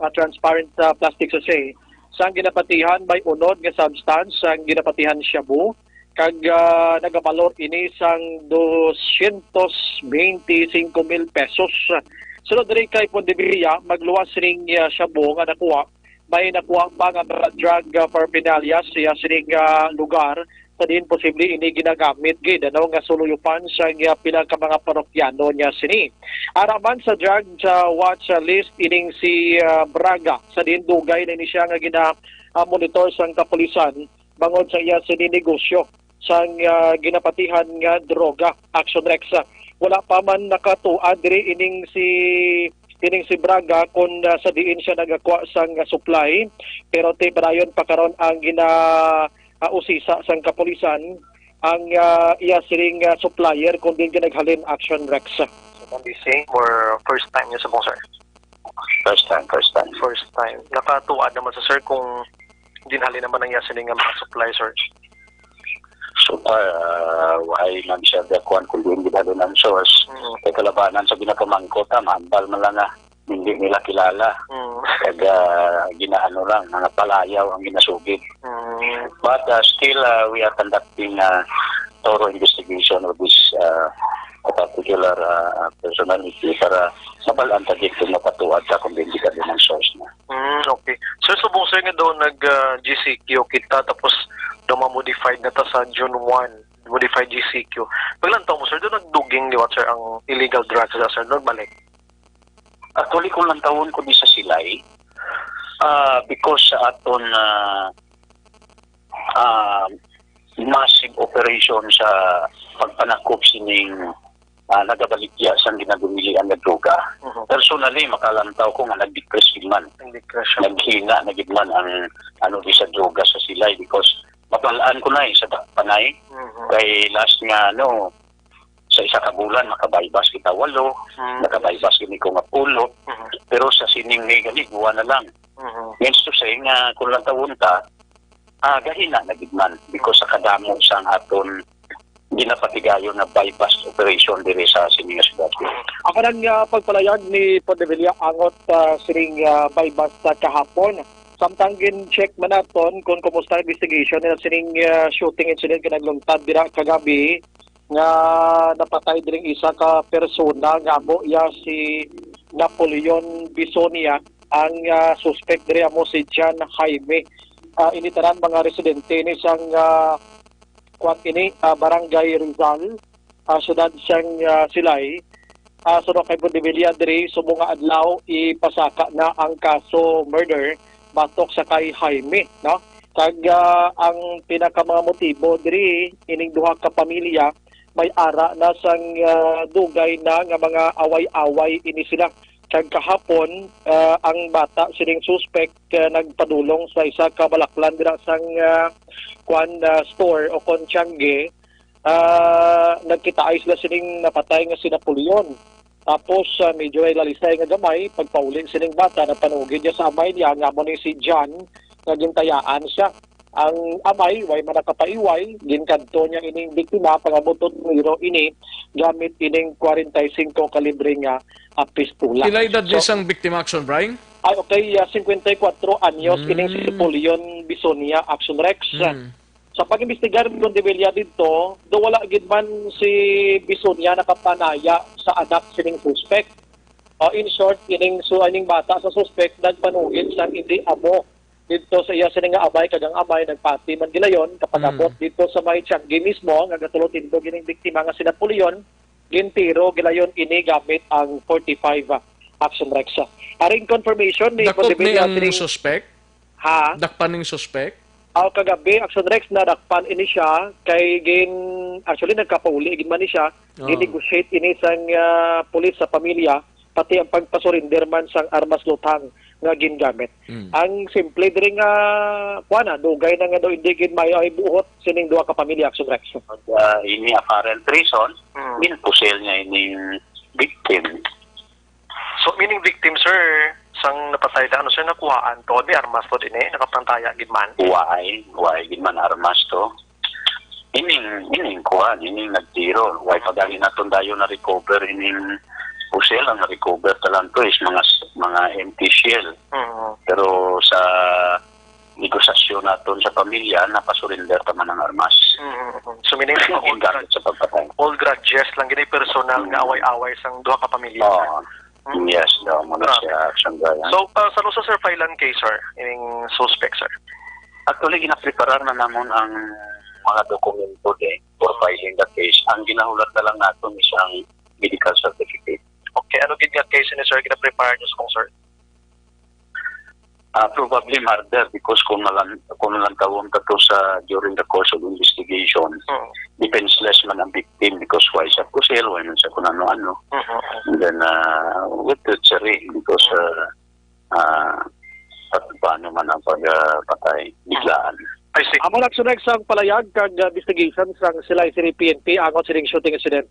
uh, transparent, uh, plastic sachet. Sang ginapatihan, may unod nga substance sang ginapatihan, shabu, kag, ah, nagabalor ini sang dosyentos benti singko mil pesos. Sunod diri kay Pondevilla, magluwas ning, ah, shabu nga nakuha, may nakuha pa nga mga drug, ah, paraphernalia sa iya sining, ah, lugar, sa diin posible ini ginagamit gid, ano, nga suluyupan sa iya pila ka mga parokyano niya sini. Ara man sa drug sa watch list ining si, ah, Braga, sa diin dugay na ini siya nga gina, ah, monitor sang kapulisan bangod sa iya sini negosyo sang, ah, ginapatihan nga droga. Action Rex, ah, wala pa man nakatuad diri ining si, ining si Braga kon, ah, sa diin siya nagakwa sang, ah, supply, pero ti padayon pa karon ang gina, ah, usisa sang kapulisan ang, ah, iya sining, ah, supplier kung diin ka naghalin. Action Rex. So, kung the same or first time niya sa, sir? First time, first time. First time. Nakatuad naman sa, sir, kung ginhalin naman ang iya sini nga mga supply, sir? So far, ah, why man siya dakuan kung diin ginhalin ang source? Mm. Kay kalabanan sa ginapamangkot, ah, mahambal man lang, ah, hindi nila kilala. Mm. Kag, ah, ginaano lang, mga palayaw ang ginasugid. Mm. But, ah, still, ah, we are conducting, ah, thorough investigation of this, ah, particular, ah, personality para mabal-an ta gid kung mapatuad ta kung diin ginhalin ang source na. Mm, okay. Sir, subong, sir, nga daw nag, ah, G C Q kita, tapos daw ma-modified na ta sa June one, modified G C Q. Paglantaw mo, sir, daw nagduging liwat, sir, ang illegal drugs na, sir, nagbalik? Actually, kung lantawon ko di sa Silay, ah, because sa aton, ah, ah, massive operation sa pagpanakop sining, ah, nagabaligya sang ginagumilian nga droga. Mhm. Personally, makalantaw ko nga nag-decrease gid man. Nag-decrease siya. Naghina na gid man ang, ano, di sa droga sa Silay because mabal-an ko na, eh, sa dakpanay. Mhm. Kay last nga, ano, sa isa ka bulan, maka-buy-bust kita walo, Mm. maka-buy-bust gini ko nga pulo. Mhm. Pero sa sining May gani, duwa na lang. Mhm. Means to say nga kung lantawon ta, ah, gahina na gid man because sa kadamo sang aton ginapatigayon na buy-bust operation diri sa sini nga syudad. Ako nang, ah, pagpalayag ni Pondevilla angot, ah, sining, ah, buy-bust sa kahapon. Samtang gin-check man naton kung kumusta ang investigation nila sining, ah, shooting incident nga nagluntad dira kagabi nga napatay diri isa ka persona nga amo iya si Napoleon Bisonia, ang, ah, suspect diri amo si John Jaime. Ah, ini tanan mga residente ni sang, ah, kuwan ini, ah, Barangay Rizal, ah, siyudad sang, ah, Silay. Ah, suno kay Pondevilla diri, subong nga adlaw ipasaka na ang kaso murder batok sa kay Jaime, no? Kag, ah, ang pinaka mga motibo diri, ining duha ka pamilya may ara na sang, ah, dugay na nga mga away-away ini sila. Kag kahapon, ah, ang bata sining suspect, ah, nagpadulong sa isa ka balaklan dira sang, ah, kwan, ah, store o kon tiyangge. Ah, nagkitaay sila sining napatay nga si Napoleon. Tapos, ah, medyo nalalisay nga gamay, pagpauli sining bata, napanugid niya sa amay niya, nga amo ni si John, nga gintayaan siya. Ang amay, way man nakapaiway, ginkadto niya ining biktima, pangabot-on niro ini gamit ining forty-five kalibre nga, ah, pistola. Pila edad ni sang biktima, Action Brian? Ay, okay, ah, cincuenta y cuatro anyos, ining si Napoleon Bisonia, Action Rex. Mm. Sa pag-imbestigar ni Pondevilla didto, do wala gid man si Bisonia nakapanaya sa anak sining suspect. O, in short, ining su-, ining bata sa suspect nagpanugid sang indi amo didto sa iya sini nga amay, kag ang amay nagpati man gilayon kapag-abot didto sa may tiyangge mismo nga gatulod-tindog ining biktima nga si Napoleon, gintiro gilayon ini gamit ang forty-five, ah, Action Rex. Aring confirmation ni Dakop ni Pondevilla ang sining suspect? Ha? Dakpan ning suspect? Aw, kagabi, Action Rex, nadakpan ini siya kay gin, actually, nagkapauli gid man ni siya. Oh. Gin-negotiate ini sang, ah, pulis sa pamilya, pati ang pagpasurrender man sang armas luthang nga gingamit. Mm. Ang simple diri nga, kuwan na, dugay na nga daw hindi gid maayo ang buhot sining duha ka pamilya, Action Rex. Ah, ini a parent treason, Mm. ginpusil niya ining victim. So, meaning victim, sir, sang napatay ta, ano, sir, nakuhaan to? May armas to din eh, nakapantaya gid man. Why? Why gid man armas to? Ining, ining kuan, ining nagtiro. Why pa gani naton dayon na-recover ining pusil? Ang na-recover talan to is mga, mga empty shell. Mhm. Pero sa negosasyon naton sa pamilya, napasurrender ta man ang armas. Mhm. So, meaning, Ang old gamit grudge, sa pagpatay. Old grudges lang, gini personal nga Mm. away-away sang duha ka pamilya, sir. Oo. Mm. Yes, daw, muna Grabe. siya, Action Brian. So, ah, sa Lusa, sir, file-an case, sir, ining suspect, sir? Actually, ginapreparar na namon ang mga dokumento din for Mm. filing the case. Ang ginahulat na lang naton is ang medical certificate. Okay, ano gid nga case ni, sir, ginaprepare niyo sa kung, sir? Ah, probably murder because kung nalan-, kung nalantawon ka to sa, during the course of investigation, Mm. defenseless man ang victim because why siya pusil, why man siya kung ano-ano. Mhm. And then, ah, with treachery because, ah, ah, pat-, paano man ang pagpatay, biglaan. I see. Amo na, Action Rex, ang palayag kag, ah, investigation sang Silay City P N P angot sining shooting incident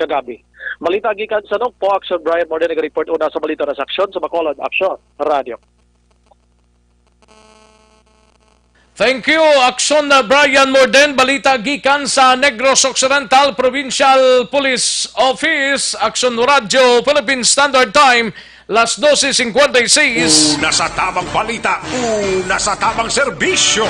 kagabi. Balita gikan sa Nokpo, Action Brian Morden nag-report una sa balita na sa Aksyon sa Bacolod, Aksyon Radio. Thank you, Action Brian Morden. Balita gikan sa Negros Occidental Provincial Police Office, Action Radio Philippine Standard Time, las doce cincuenta y seis. Una sa tamang balita, una sa tamang serbisyo.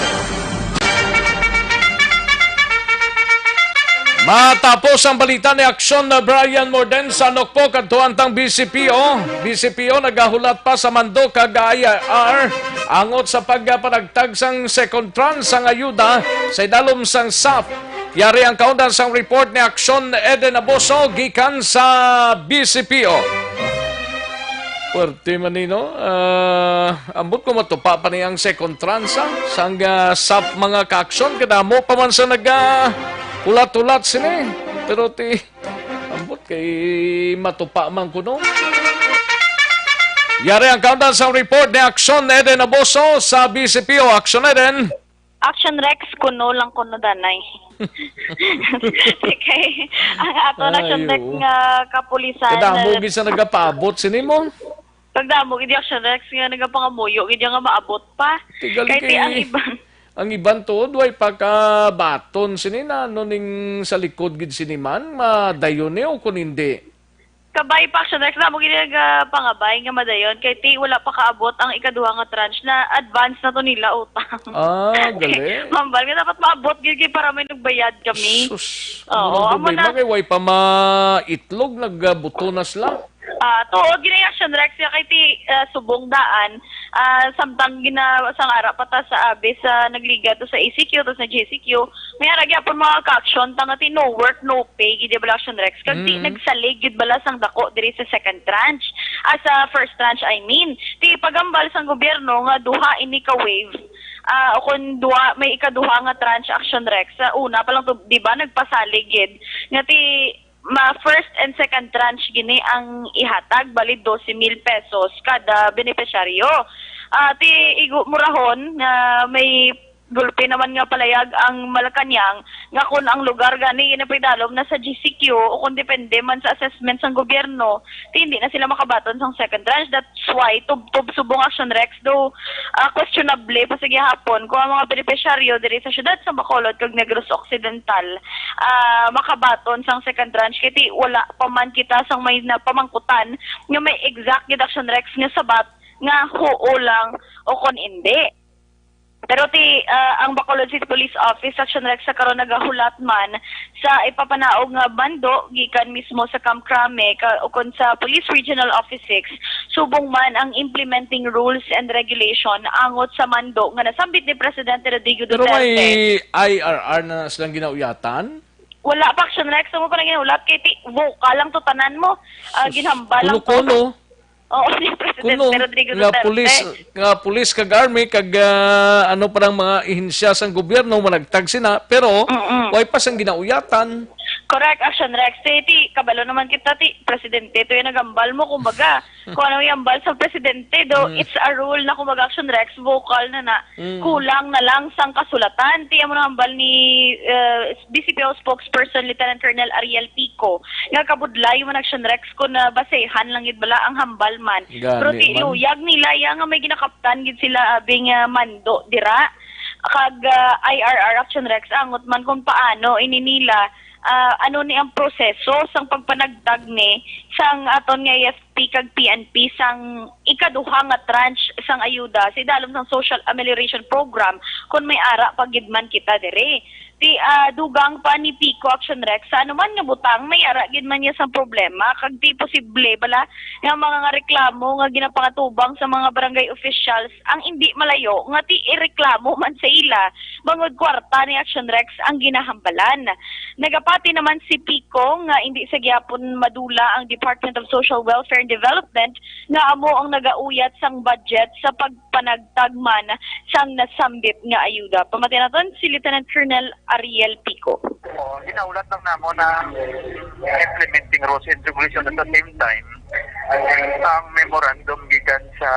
Matapos ang balita ni Aksyon na Brian Morden sa Nokpo, kadto ang tang B C P O. B C P O nagahulat pa sa mando kag I R angot sa pagpanagtag sang second tranche sang ayuda sa idalom sang SAF. Yari ang kaundan sang report ni Aksyon Eden Aboso gikan sa B C P O. Pwerte man ni, no? Ah, ambot ko matupa pa ni ang second tranche, ah, sang, ah, SAF, mga ka-aksyon, kadamo pa man sa nag, ah, hulat-hulat sini. Pero ti, ambot kay matupa man kuno. Yari ang kaundan sa report ni Aksyon Eden Aboso sa B C P O. Aksyon Eden. Action Rex, kuno lang kuno danay. Kay ang ato na Ay, Action Rex oo. nga kapulisan, Kadamo na gid sa nagapaabot sini mo. Pagdamo gid yung Action Rex nga nagapangamuyo gid yung nga maabot pa. Tigal Kay ti kay ang iban. Ang iban tuod, way pa ka baton sini na, ano ning sa likod gid sini man, madayon ni o kung hindi. Kabay pa, Action Rex, na mo gid nga pangabay nga madayon kay ti wala pa kaabot ang ikaduha nga tranche, na advance na to nila utang. Ah, gali. Mambal nga dapat maabot gid kay para may nagbayad kami. Sus, Oo, ang amo problema na. Kay way pa maitlog, nagbuto na sila. Ah, tuod gid ni Action Rex, ya kay ti, ah, subong daan, ah, samtang gina-, sang ara pa ta sa abis, ah, nagliga to sa E C Q, to sa G C Q, may ara gyapon mga ka-action, tanga ti no work, no pay gid bala, Action Rex. Kag ti Mm. nagsalig gid bala sang dako diri sa second tranche. Ah, sa first tranche, I mean. Ti pagambal sang gobyerno nga duha ini ka wave. Ah, o kon duha, may ikaduha nga tranche, Action Rex. Sa una pa lang to, di ba, nagpasalig gid nga ti ma first and second tranche gini ang ihatag, bali doce mil pesos kada benepisyaryo. Ah, ti igo murahon nga may gulpi naman nga palayag ang Malacañang nga kun ang lugar gani ginapaidalom na sa G C Q o kung depende man sa assessment sang gobyerno, ti hindi na sila makabaton sang second tranche. That's why tubtob subong, Action Rex, do, ah, questionable pa sa gihapon kung ang mga benepisyaryo diri sa siyudad sa Bacolod kag Negros Occidental, ah, makabaton sang second tranche. Kay ti wala pa man kita sang may napamangkutan nga may exact gid, Action Rex, nga sabat nga huo lang o kon indi. Pero ti, ah, ang Bacolod City Police Office, Action Rex, sa karon nagahulat man sa ipapanaog nga mando gikan mismo sa Camp Crame ka, ukon sa Police Regional Office six, subong man ang implementing rules and regulation angot sa mando nga nasambit ni Presidente Rodrigo Pero Duterte. May I R R na silang ginauyatan? Wala pa, Action Rex. Amo pa lang ginahulat kay ti, vocal lang to tanan mo. Ah, Sus, ginhambal lang to. Kuno-kuno. Oo, ni Presidente Kuno Rodrigo nga Duterte. Pulis, nga pulis kag army kag ah, ano parang mga ahensya sang gobyerno managtag sina, pero Mm-mm. way pa sang ginauyatan. Correct, Action Rex. Ti, ti, kabalo naman kita, ti, presidente, to yung nagambal mo, kumbaga. Kung ano yung ambal sa presidente, do, Mm. it's a rule na, kumbaga, Action Rex, vocal na na, Mm. kulang na lang sang kasulatan. Ti, amo na ambal ni uh, B C P O spokesperson Lieutenant Colonel Ariel Pico. Nga kabudlay man, Action Rex, kung uh, basehan lang gid bala ang hambal man. Gani Pero ti, man. Luyag nila, ya nga may ginakaptan gid sila, abing uh, mando, dira. Kag uh, I R R, Action Rex, angot man kung paano ini nila ah, ano ni ang proseso sang pagpanagtag ni sang aton nga A F P kag P N P sang ikaduha nga tranche sang ayuda sa idalom sang Social Amelioration Program kon may ara pa gid man kita diri. Ti ah, dugang pa ni Pico, Action Rex, sa anuman nga butang may ara gid man niya sang problema kag ti posible bala nga mga nga reklamo nga ginapangatubang sa mga barangay officials ang indi malayo nga ti ireklamo man sa ila bangod kwarta ni Action Rex ang ginahambalan. Nagapati naman si Pico nga indi sa gihapon madula ang Department of Social Welfare and Development nga amo ang nagauyat sang budget sa pagpanagtag man sang nasambit nga ayuda. Pamati naton si Lieutenant Colonel Ariel Pico. Oo, ginahulat lang namo na implementing rules and regulation at the same time ang memorandum gikan sa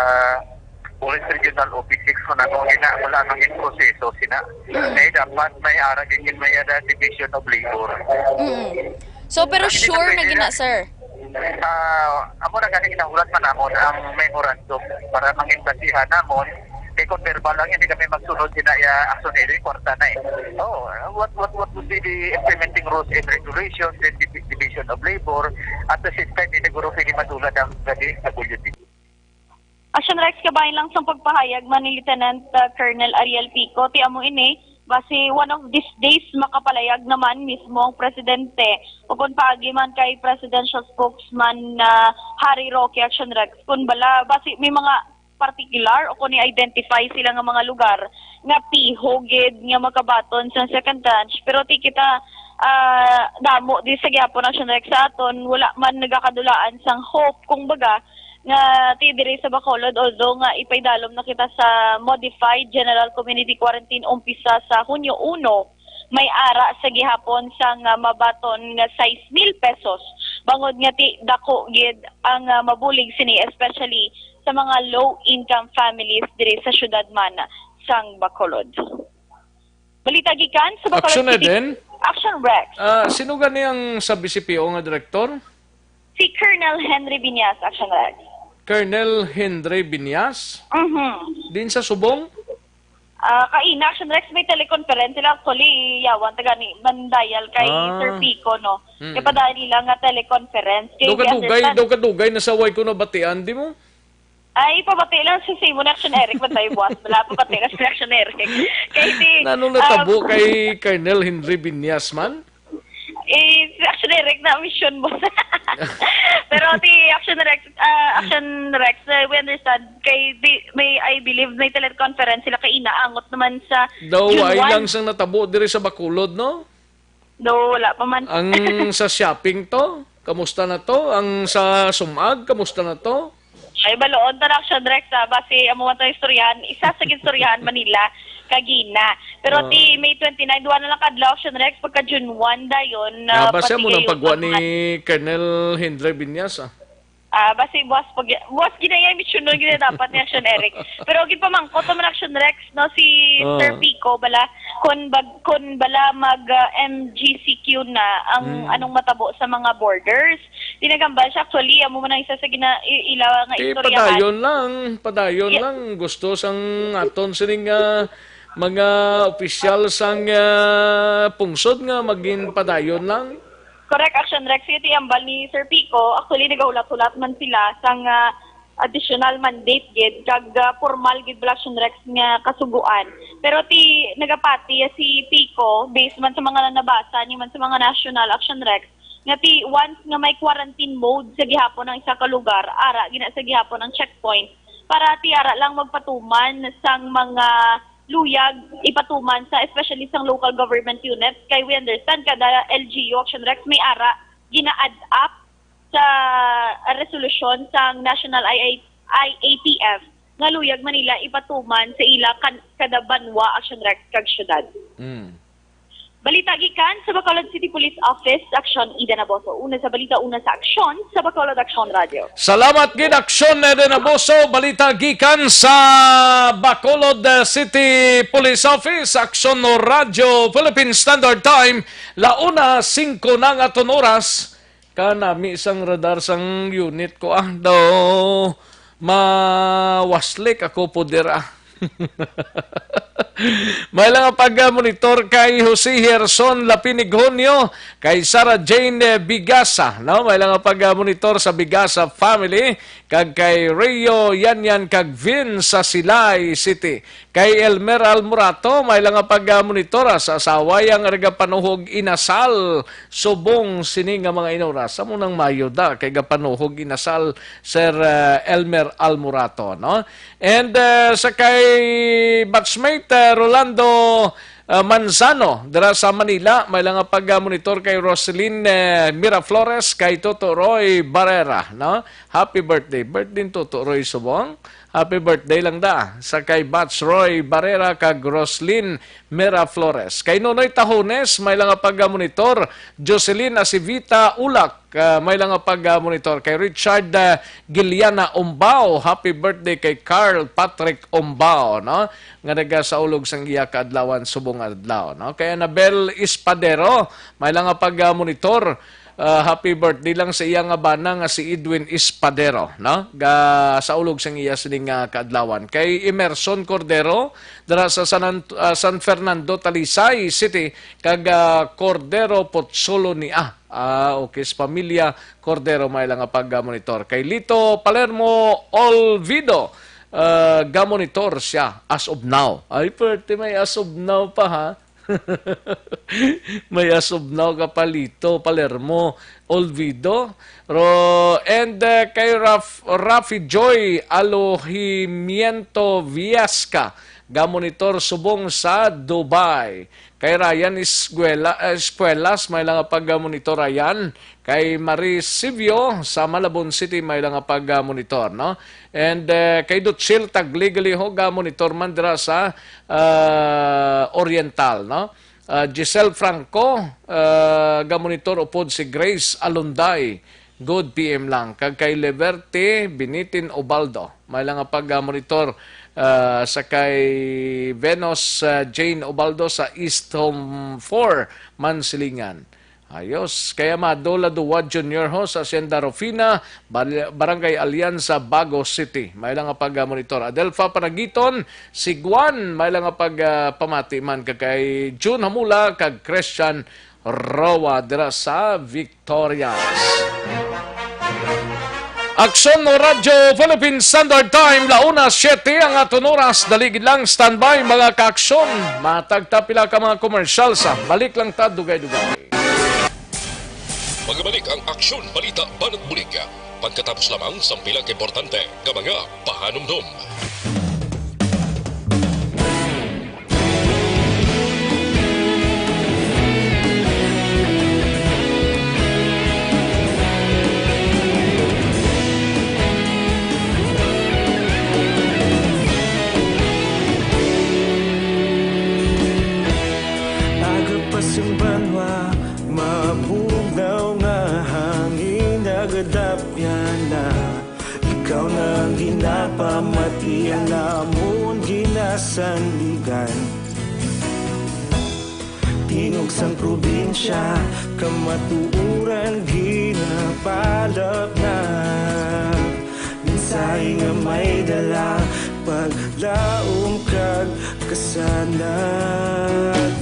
Police Regional Office six ko na kung gina wala nang in proseso sina. Kaya dapat may ara gid may ada Division of Labor. Mm. So, pero sure na gina, sir? Ah, amo na gani ginahulat man namon ang memorandum para mangin basihan namon kay kung verbal lang hindi kami magsunod sina ya action area kwarta na eh. Oh, what what what would be the implementing rules and regulations and divi- division of labor at the same time hindi guro pwede matulad ang gani sa W D. Action Rex, kabahin lang sang pagpahayag man ni Lieutenant uh, Colonel Ariel Pico, ti amo ini, basi one of these days makapalayag naman mismo ang presidente o kung paagi man kay presidential spokesman na Harry Roque, Action Rex, kung bala basi may mga particular o kung i-identify sila nga mga lugar nga piho gid nga makabaton sa second tranche, pero ti kita ah, damo di sa gyapon, Action Rex, sa aton wala man nagakadulaan sang hope kung baga nga ti diri sa Bacolod, although nga ipaidalom na kita sa modified general community quarantine umpisa sa Hunyo uno, may ara sa gihapon sang ah, mabaton nga sais mil pesos bangod nga ti dako gid ang ah, mabulig sini, especially sa mga low income families diri sa syudad man sang Bacolod. Balita gikan sa Bacolod Action City. Eden? Action Rex. Ah, sino gani ang sa B C P O nga direktor? Si Colonel Henry Binyas, Action Rex. Colonel Henry Binyas? Mhm. Din sa Subong? Ah, kaina, Action Rex, may teleconference sila. Actually, yawan taga ni Mandayal kay Ah. Sir Pico, no? Mm. Kaya pa dahil nila nga teleconference. Kay Daw kadugay, understand- daw kadugay na sa way ko nabatian, di mo? Ay, pabati lang si Simon Action Eric, man tayo, boss. Wala, pabati lang si Action Eric. Kay si, Nanong um, natabo kay Colonel Henry Binyas man? Eh, si Action Eric na mission, boss. Pero si Action Rex, ah, Action Rex, eh, we understand, kay di, may, I believe, may teleconference sila kay inaangot naman sa Daw June ay one. Lang sang natabo diri sa Bacolod, no? No, wala pa man. Ang sa shopping to, kamusta na to? Ang sa sumag, kamusta na to? Ay, baloon ta na, Action Rex, ah. Basi, amo man itong istoryahan. Isa sa ginstoryahan, Manila, kagina. Pero Ah. ti May twenty-nine, duha na lang kadlaw, Action Rex, pagka June one dayon, Ah, na basi mo nang patigay pagwa yung ni pagwan. Colonel Henry Binyas, ah. Ah, basi, buwas, pag, buwas, ginaya, misyon nun, ginaya dapat ni Action Eric. Pero, gipamangkot naman, Action Rex, no, si Ah. Sir Pico, bala, kun, bag, kun bala mag ah, M G C Q na ang Hmm. anong matabo sa mga borders. Tinagambal siya, actually, amo man ang isa sa gina, i- ila nga Kay istoryahan. padayon lang, padayon Yeah. lang. Gusto sang aton sining ah, mga opisyal sang ah, pungsod nga maging padayon lang. Correct, Action Rex. Ito yung ambal ni Sir Pico. Actually, nagahulat-hulat man sila sang ah, additional mandate gid kag ah, formal gid bala, Action Rex, nga kasuguan. Pero ti nagapati si Pico, based man sa mga nabasa ni man sa mga national, Action Rex, nga ti once nga may quarantine mode sa gihapon ang isa ka lugar, ara gina sa gihapon ang checkpoint para ti ara lang magpatuman sang mga luyag ipatuman sa, especially sang local government units, kay we understand kada L G U, Action Rex, may ara gina-add up sa resolusyon sang National I A, I A T F nga luyag man nila ipatuman sa ila kan-, kada banwa, action record kag syudad. Mm. Balita gikan sa Bacolod City Police Office, Aksyon Ida Naboso. Una sa balita, una sa Aksyon sa Bacolod Aksyon Radio. Salamat gid, Aksyon Ida Naboso. Balita gikan sa Bacolod, uh, City Police Office, Aksyon Radyo Philippine Standard Time, la una singko na nga aton oras. Kanami sang radar sang unit ko, ah, daw mawaslik ako, poder, ah. May lang nga pag-monitor kay Jose Gerson Lapinig Honio, kay Sarah Jane, eh, Bigasa, no? May lang nga pag-monitor sa Bigasa family, kag kay Rio Yanyan kag Vin sa Silay City. Kay Elmer Almorato, may lang nga pag-monitor sa asawa yang nagapanuhog inasal subong sini nga mga inuras. Amo nang mayuda kay gapanuhog inasal, Sir, uh, Elmer Almorato, no? And, uh, sa kay batchmate, uh, Rolando, uh, Manzano dira sa Manila, may lang nga pag-monitor kay Roselyn, uh, Miraflores, kay Toto Roy Barrera, no? Happy birthday. Birthday ni Toto Roy subong. Happy birthday lang da sa kay Batch Roy Barrera kag Roslyn Mera Flores. Kay Nonoy Tahones, may lang nga pag-monitor. Jocelyn Asivita Ulak, ah, may lang nga pag-monitor. Kay Richard, ah, Giliana Umbao, happy birthday kay Carl Patrick Umbao, no? Nga nagasaulog sang iya kaadlawan subong adlaw, no? Kay Anabel Espadero, may lang nga pag-monitor. Ah, happy birthday lang sa iya nga bana nga si Edwin Espadero, no? Ga, sa ulog sang iya sining nga kaadlawan. Kay Emerson Cordero, dira sa San Ant-, ah, San Fernando, Talisay City, kag, ah, Cordero Potsolo ni, ah, ah, okay, sa pamilya Cordero, may lang nga pag-monitor. Kay Lito Palermo Olvido, ah, gamonitor siya as of now. Ay, pwerte may as of now pa, ha? May as of now ka pa, Lito Palermo Olvido. Ro-, and, uh, kay Raf-, Rafi Joy Alojimiento Viesca, gamonitor subong sa Dubai. Kay Ryan Escuela, uh, Espuelas, may lang nga pag-monitor, Ryan. Kay Marie Sivio sa Malabon City, may lang nga pag-monitor, no? And, eh, kay Dutsil Tagligaliho, ga-monitor man dira sa, ah, Oriental, no? Ah, Giselle Franco, ah, ga-monitor upod si Grace Alunday. Good P M lang. Kag kay Liberty Binitin Ubaldo, may lang nga pag-monitor, ah, sa kay Venus, ah, Jane Ubaldo sa East Home four, Mansilingan. Ayos. Kay Amado Ladua Junior ho sa Hacienda Rufina, Bal-, Barangay Alianza, Bago City. May lang nga pag-monitor. Adelfa Panagiton, Siguan, may lang nga pag, ah, pamati man ka kay June Hamula kag Christian Roa dira sa Victorias. Aksyon mo, Radyo Philippine Standard Time, la una siete ang aton oras. Dali gid lang, standby, mga kaaksyon. Matag ta pila ka mga komersyal sa balik lang ta, dugay-dugay. Magabalik ang Aksyon, Balita, Banat Bulig. Pagkatapos lamang sang pila ka importante nga mga pahanumdom. Aga pa sing banwa, mabugnaw nga hangin nagadapyan na. Ikaw na ang ginapamati, ang amon ginasandigan. Tingog sang probinsya, kamatuoran ginapalapnap. Mensahe nga may dala, paglaom kag kasanag.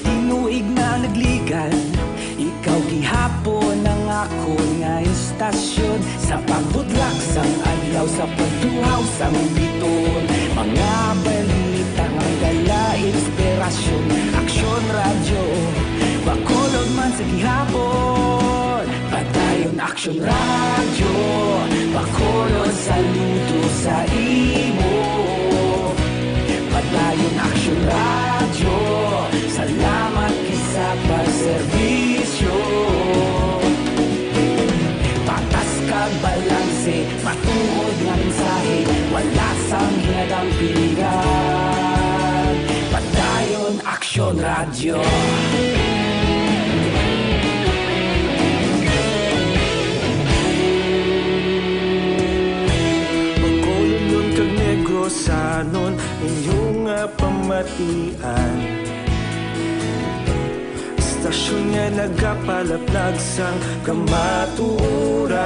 Tinuig na nagligan, ikaw gihapon ang akon nga istasyon. Sa pagbudlak sang adlaw, sa pagtuhaw sang biton, mga balita nga dala inspirasyon. Aksyon Radyo, Bacolod man sa gihapon. Padayon Aksyon Radyo, Bacolod, saludo sa imo. Padayon Aksyon Radyo, salamat gid sa pagserbisyo. Radyo. Bacolodon kag Negrosanon, inyo nga pamatian. Istasyon nga nagapalaplag sang kamatuoran.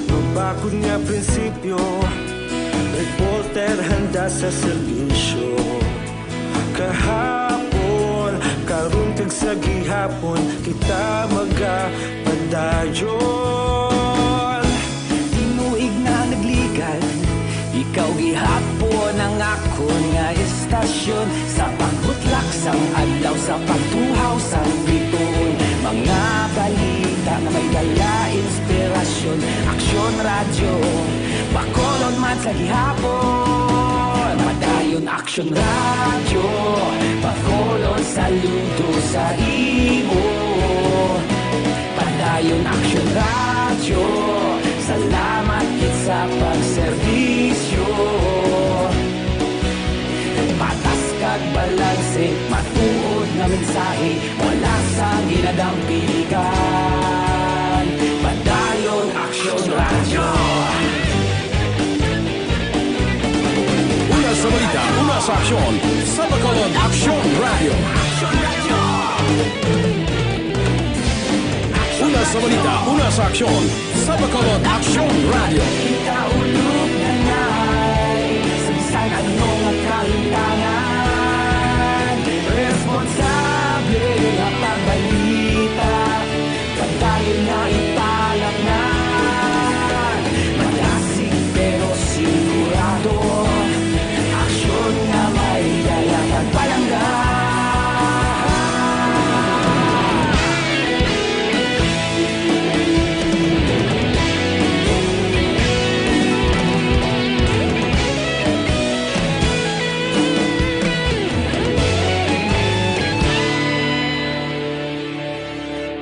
Mabakod nga prinsipyo, reporter handa sa serbisyo. Kahapon, karon kag sa gihapon, kita magapadayon. Tinuig na nagligad, ikaw gihapon ang akon nga istasyon. Sa pagbutlak sang adlaw, sa pagtuhaw sang bituon, mga balita nga may dala inspirasyon. Aksyon Radyo, Bacolod man sa gihapon. Padayon Aksyon Radyo, Bacolod saludo sa imo. Padayon Aksyon Radyo, salamat gid sa pagserbisyo. Patas kag balanse, matuod nga mensahe, wala sang ginadampigan. Padayon Aksyon Radyo. Una sa balita, una sa aksyon, sa Bacolod Aksyon Radyo. Una sa balita, una sa aksyon, sa Bacolod Aksyon Radyo. Kita ulog na ngay, sa bisan ano nga kalimtangan, responsable nga pagbalita, padayon nga ipalatnan. Madasig pero sigurado, aksyon nga may dala kag palangga.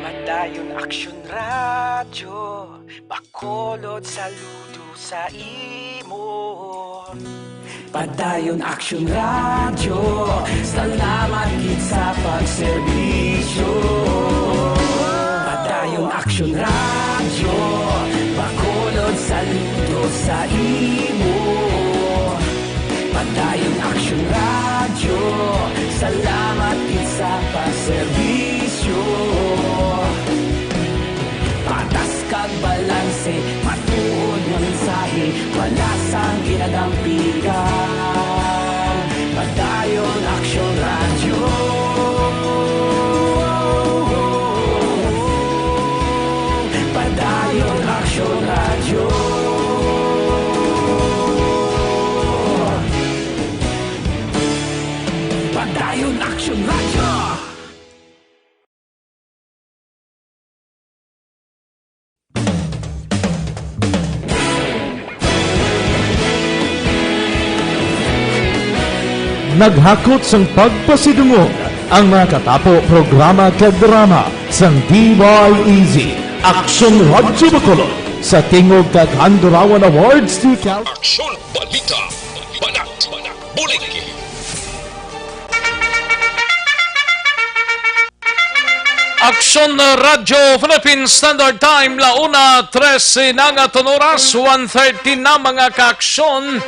Padayon Aksyon Radyo, Bacolod saludo sa imo. Padayon Aksyon Radyo, salamat gid sa pagserbisyo. Padayon Aksyon Radyo, Bacolod saludo sa imo. Padayon Aksyon Radyo, salamat gid sa pagserbisyo. Patas kag balanse, matuod nga mensahe, wala sang ginadampigan. Padayon Aksyon Radyo. Padayon Aksyon Radyo. Padayon Aksyon Radyo. Naghakot sang pagpasidungog ang mga katapo, programa kag drama sang D Y E Z, Aksyon Radyo Bacolod, sa tingog kag Handurawan Awards decal. Aksyon Balita, Banat, Bulig. Aksyon Radyo Philippine Standard Time, la una trese na nga aton oras, one thirty na, mga kaaksyon.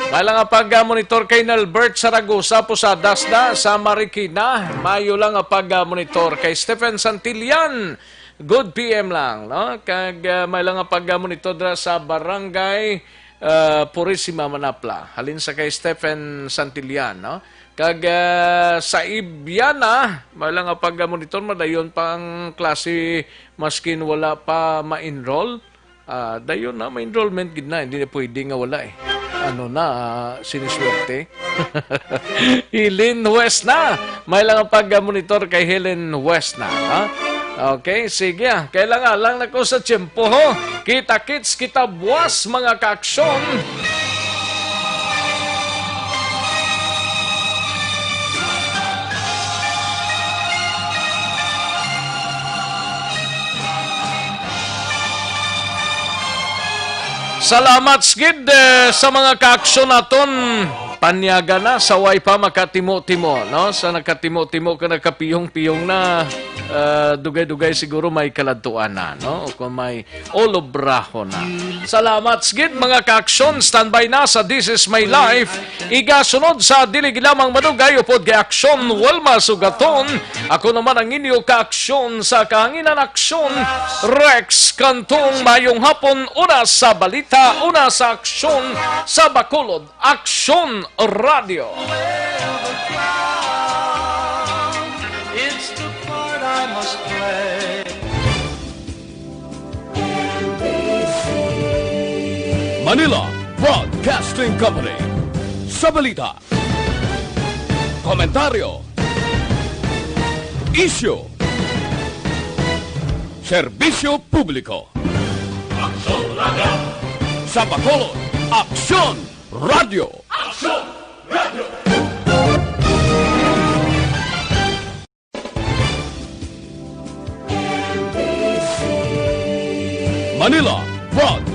May lang nga pag-monitor kay Nelbert Saragosa, Posadas na sa Marikina. Mayo lang nga pag-monitor kay Stephen Santillan. Good P M lang, no? Kag, ah, may lang nga pag-monitor dira sa Barangay, ah, Purisima, Manapla. Halin sa kay Stephen Santillan, no? Kag, ah, sa Ibiana, may lang nga pag-monitor, madayon pa ang klase, maskin wala pa ma-enroll. Ah, dayon na, may enrollment gid na, hindi na pwede nga wala eh. Ano na, ah, siniswerte. Helen West na. May lang ang pag-monitor kay Helen West na, ha? Okay, sige, ah. Kailangan lang na ko sa tiyempo, ho. Kita-kits kita buwas, mga kaaksyon. Salamat gid, eh, sa mga kaaksyon naton. Panyaga na sa way pa makatimo-timo, no? Sa nakatimo-timo ka, nakapiyong-piyong na, ah, dugay-dugay siguro may kaladtuan na, no? O kung may olobraho na. Salamat, sige, mga ka-aksyon. Standby na sa This Is My Life. Igasunod sa Dili Lamang Madugay upod kay Aksyon Wilma Sugaton. Ako naman ang inyo ka-aksyon sa kahanginan, Aksyon Rex Cantong. Mayong hapon, una sa balita, una sa aksyon sa Bacolod. Aksyon Radio. It's the part I must play. Manila Broadcasting Company. Sa balita, komentaryo, isyu, serbisyo publiko. Aksyon Radio. Sa Bacolod, Aksyon Radio. Aksyon Radio. Manila Broad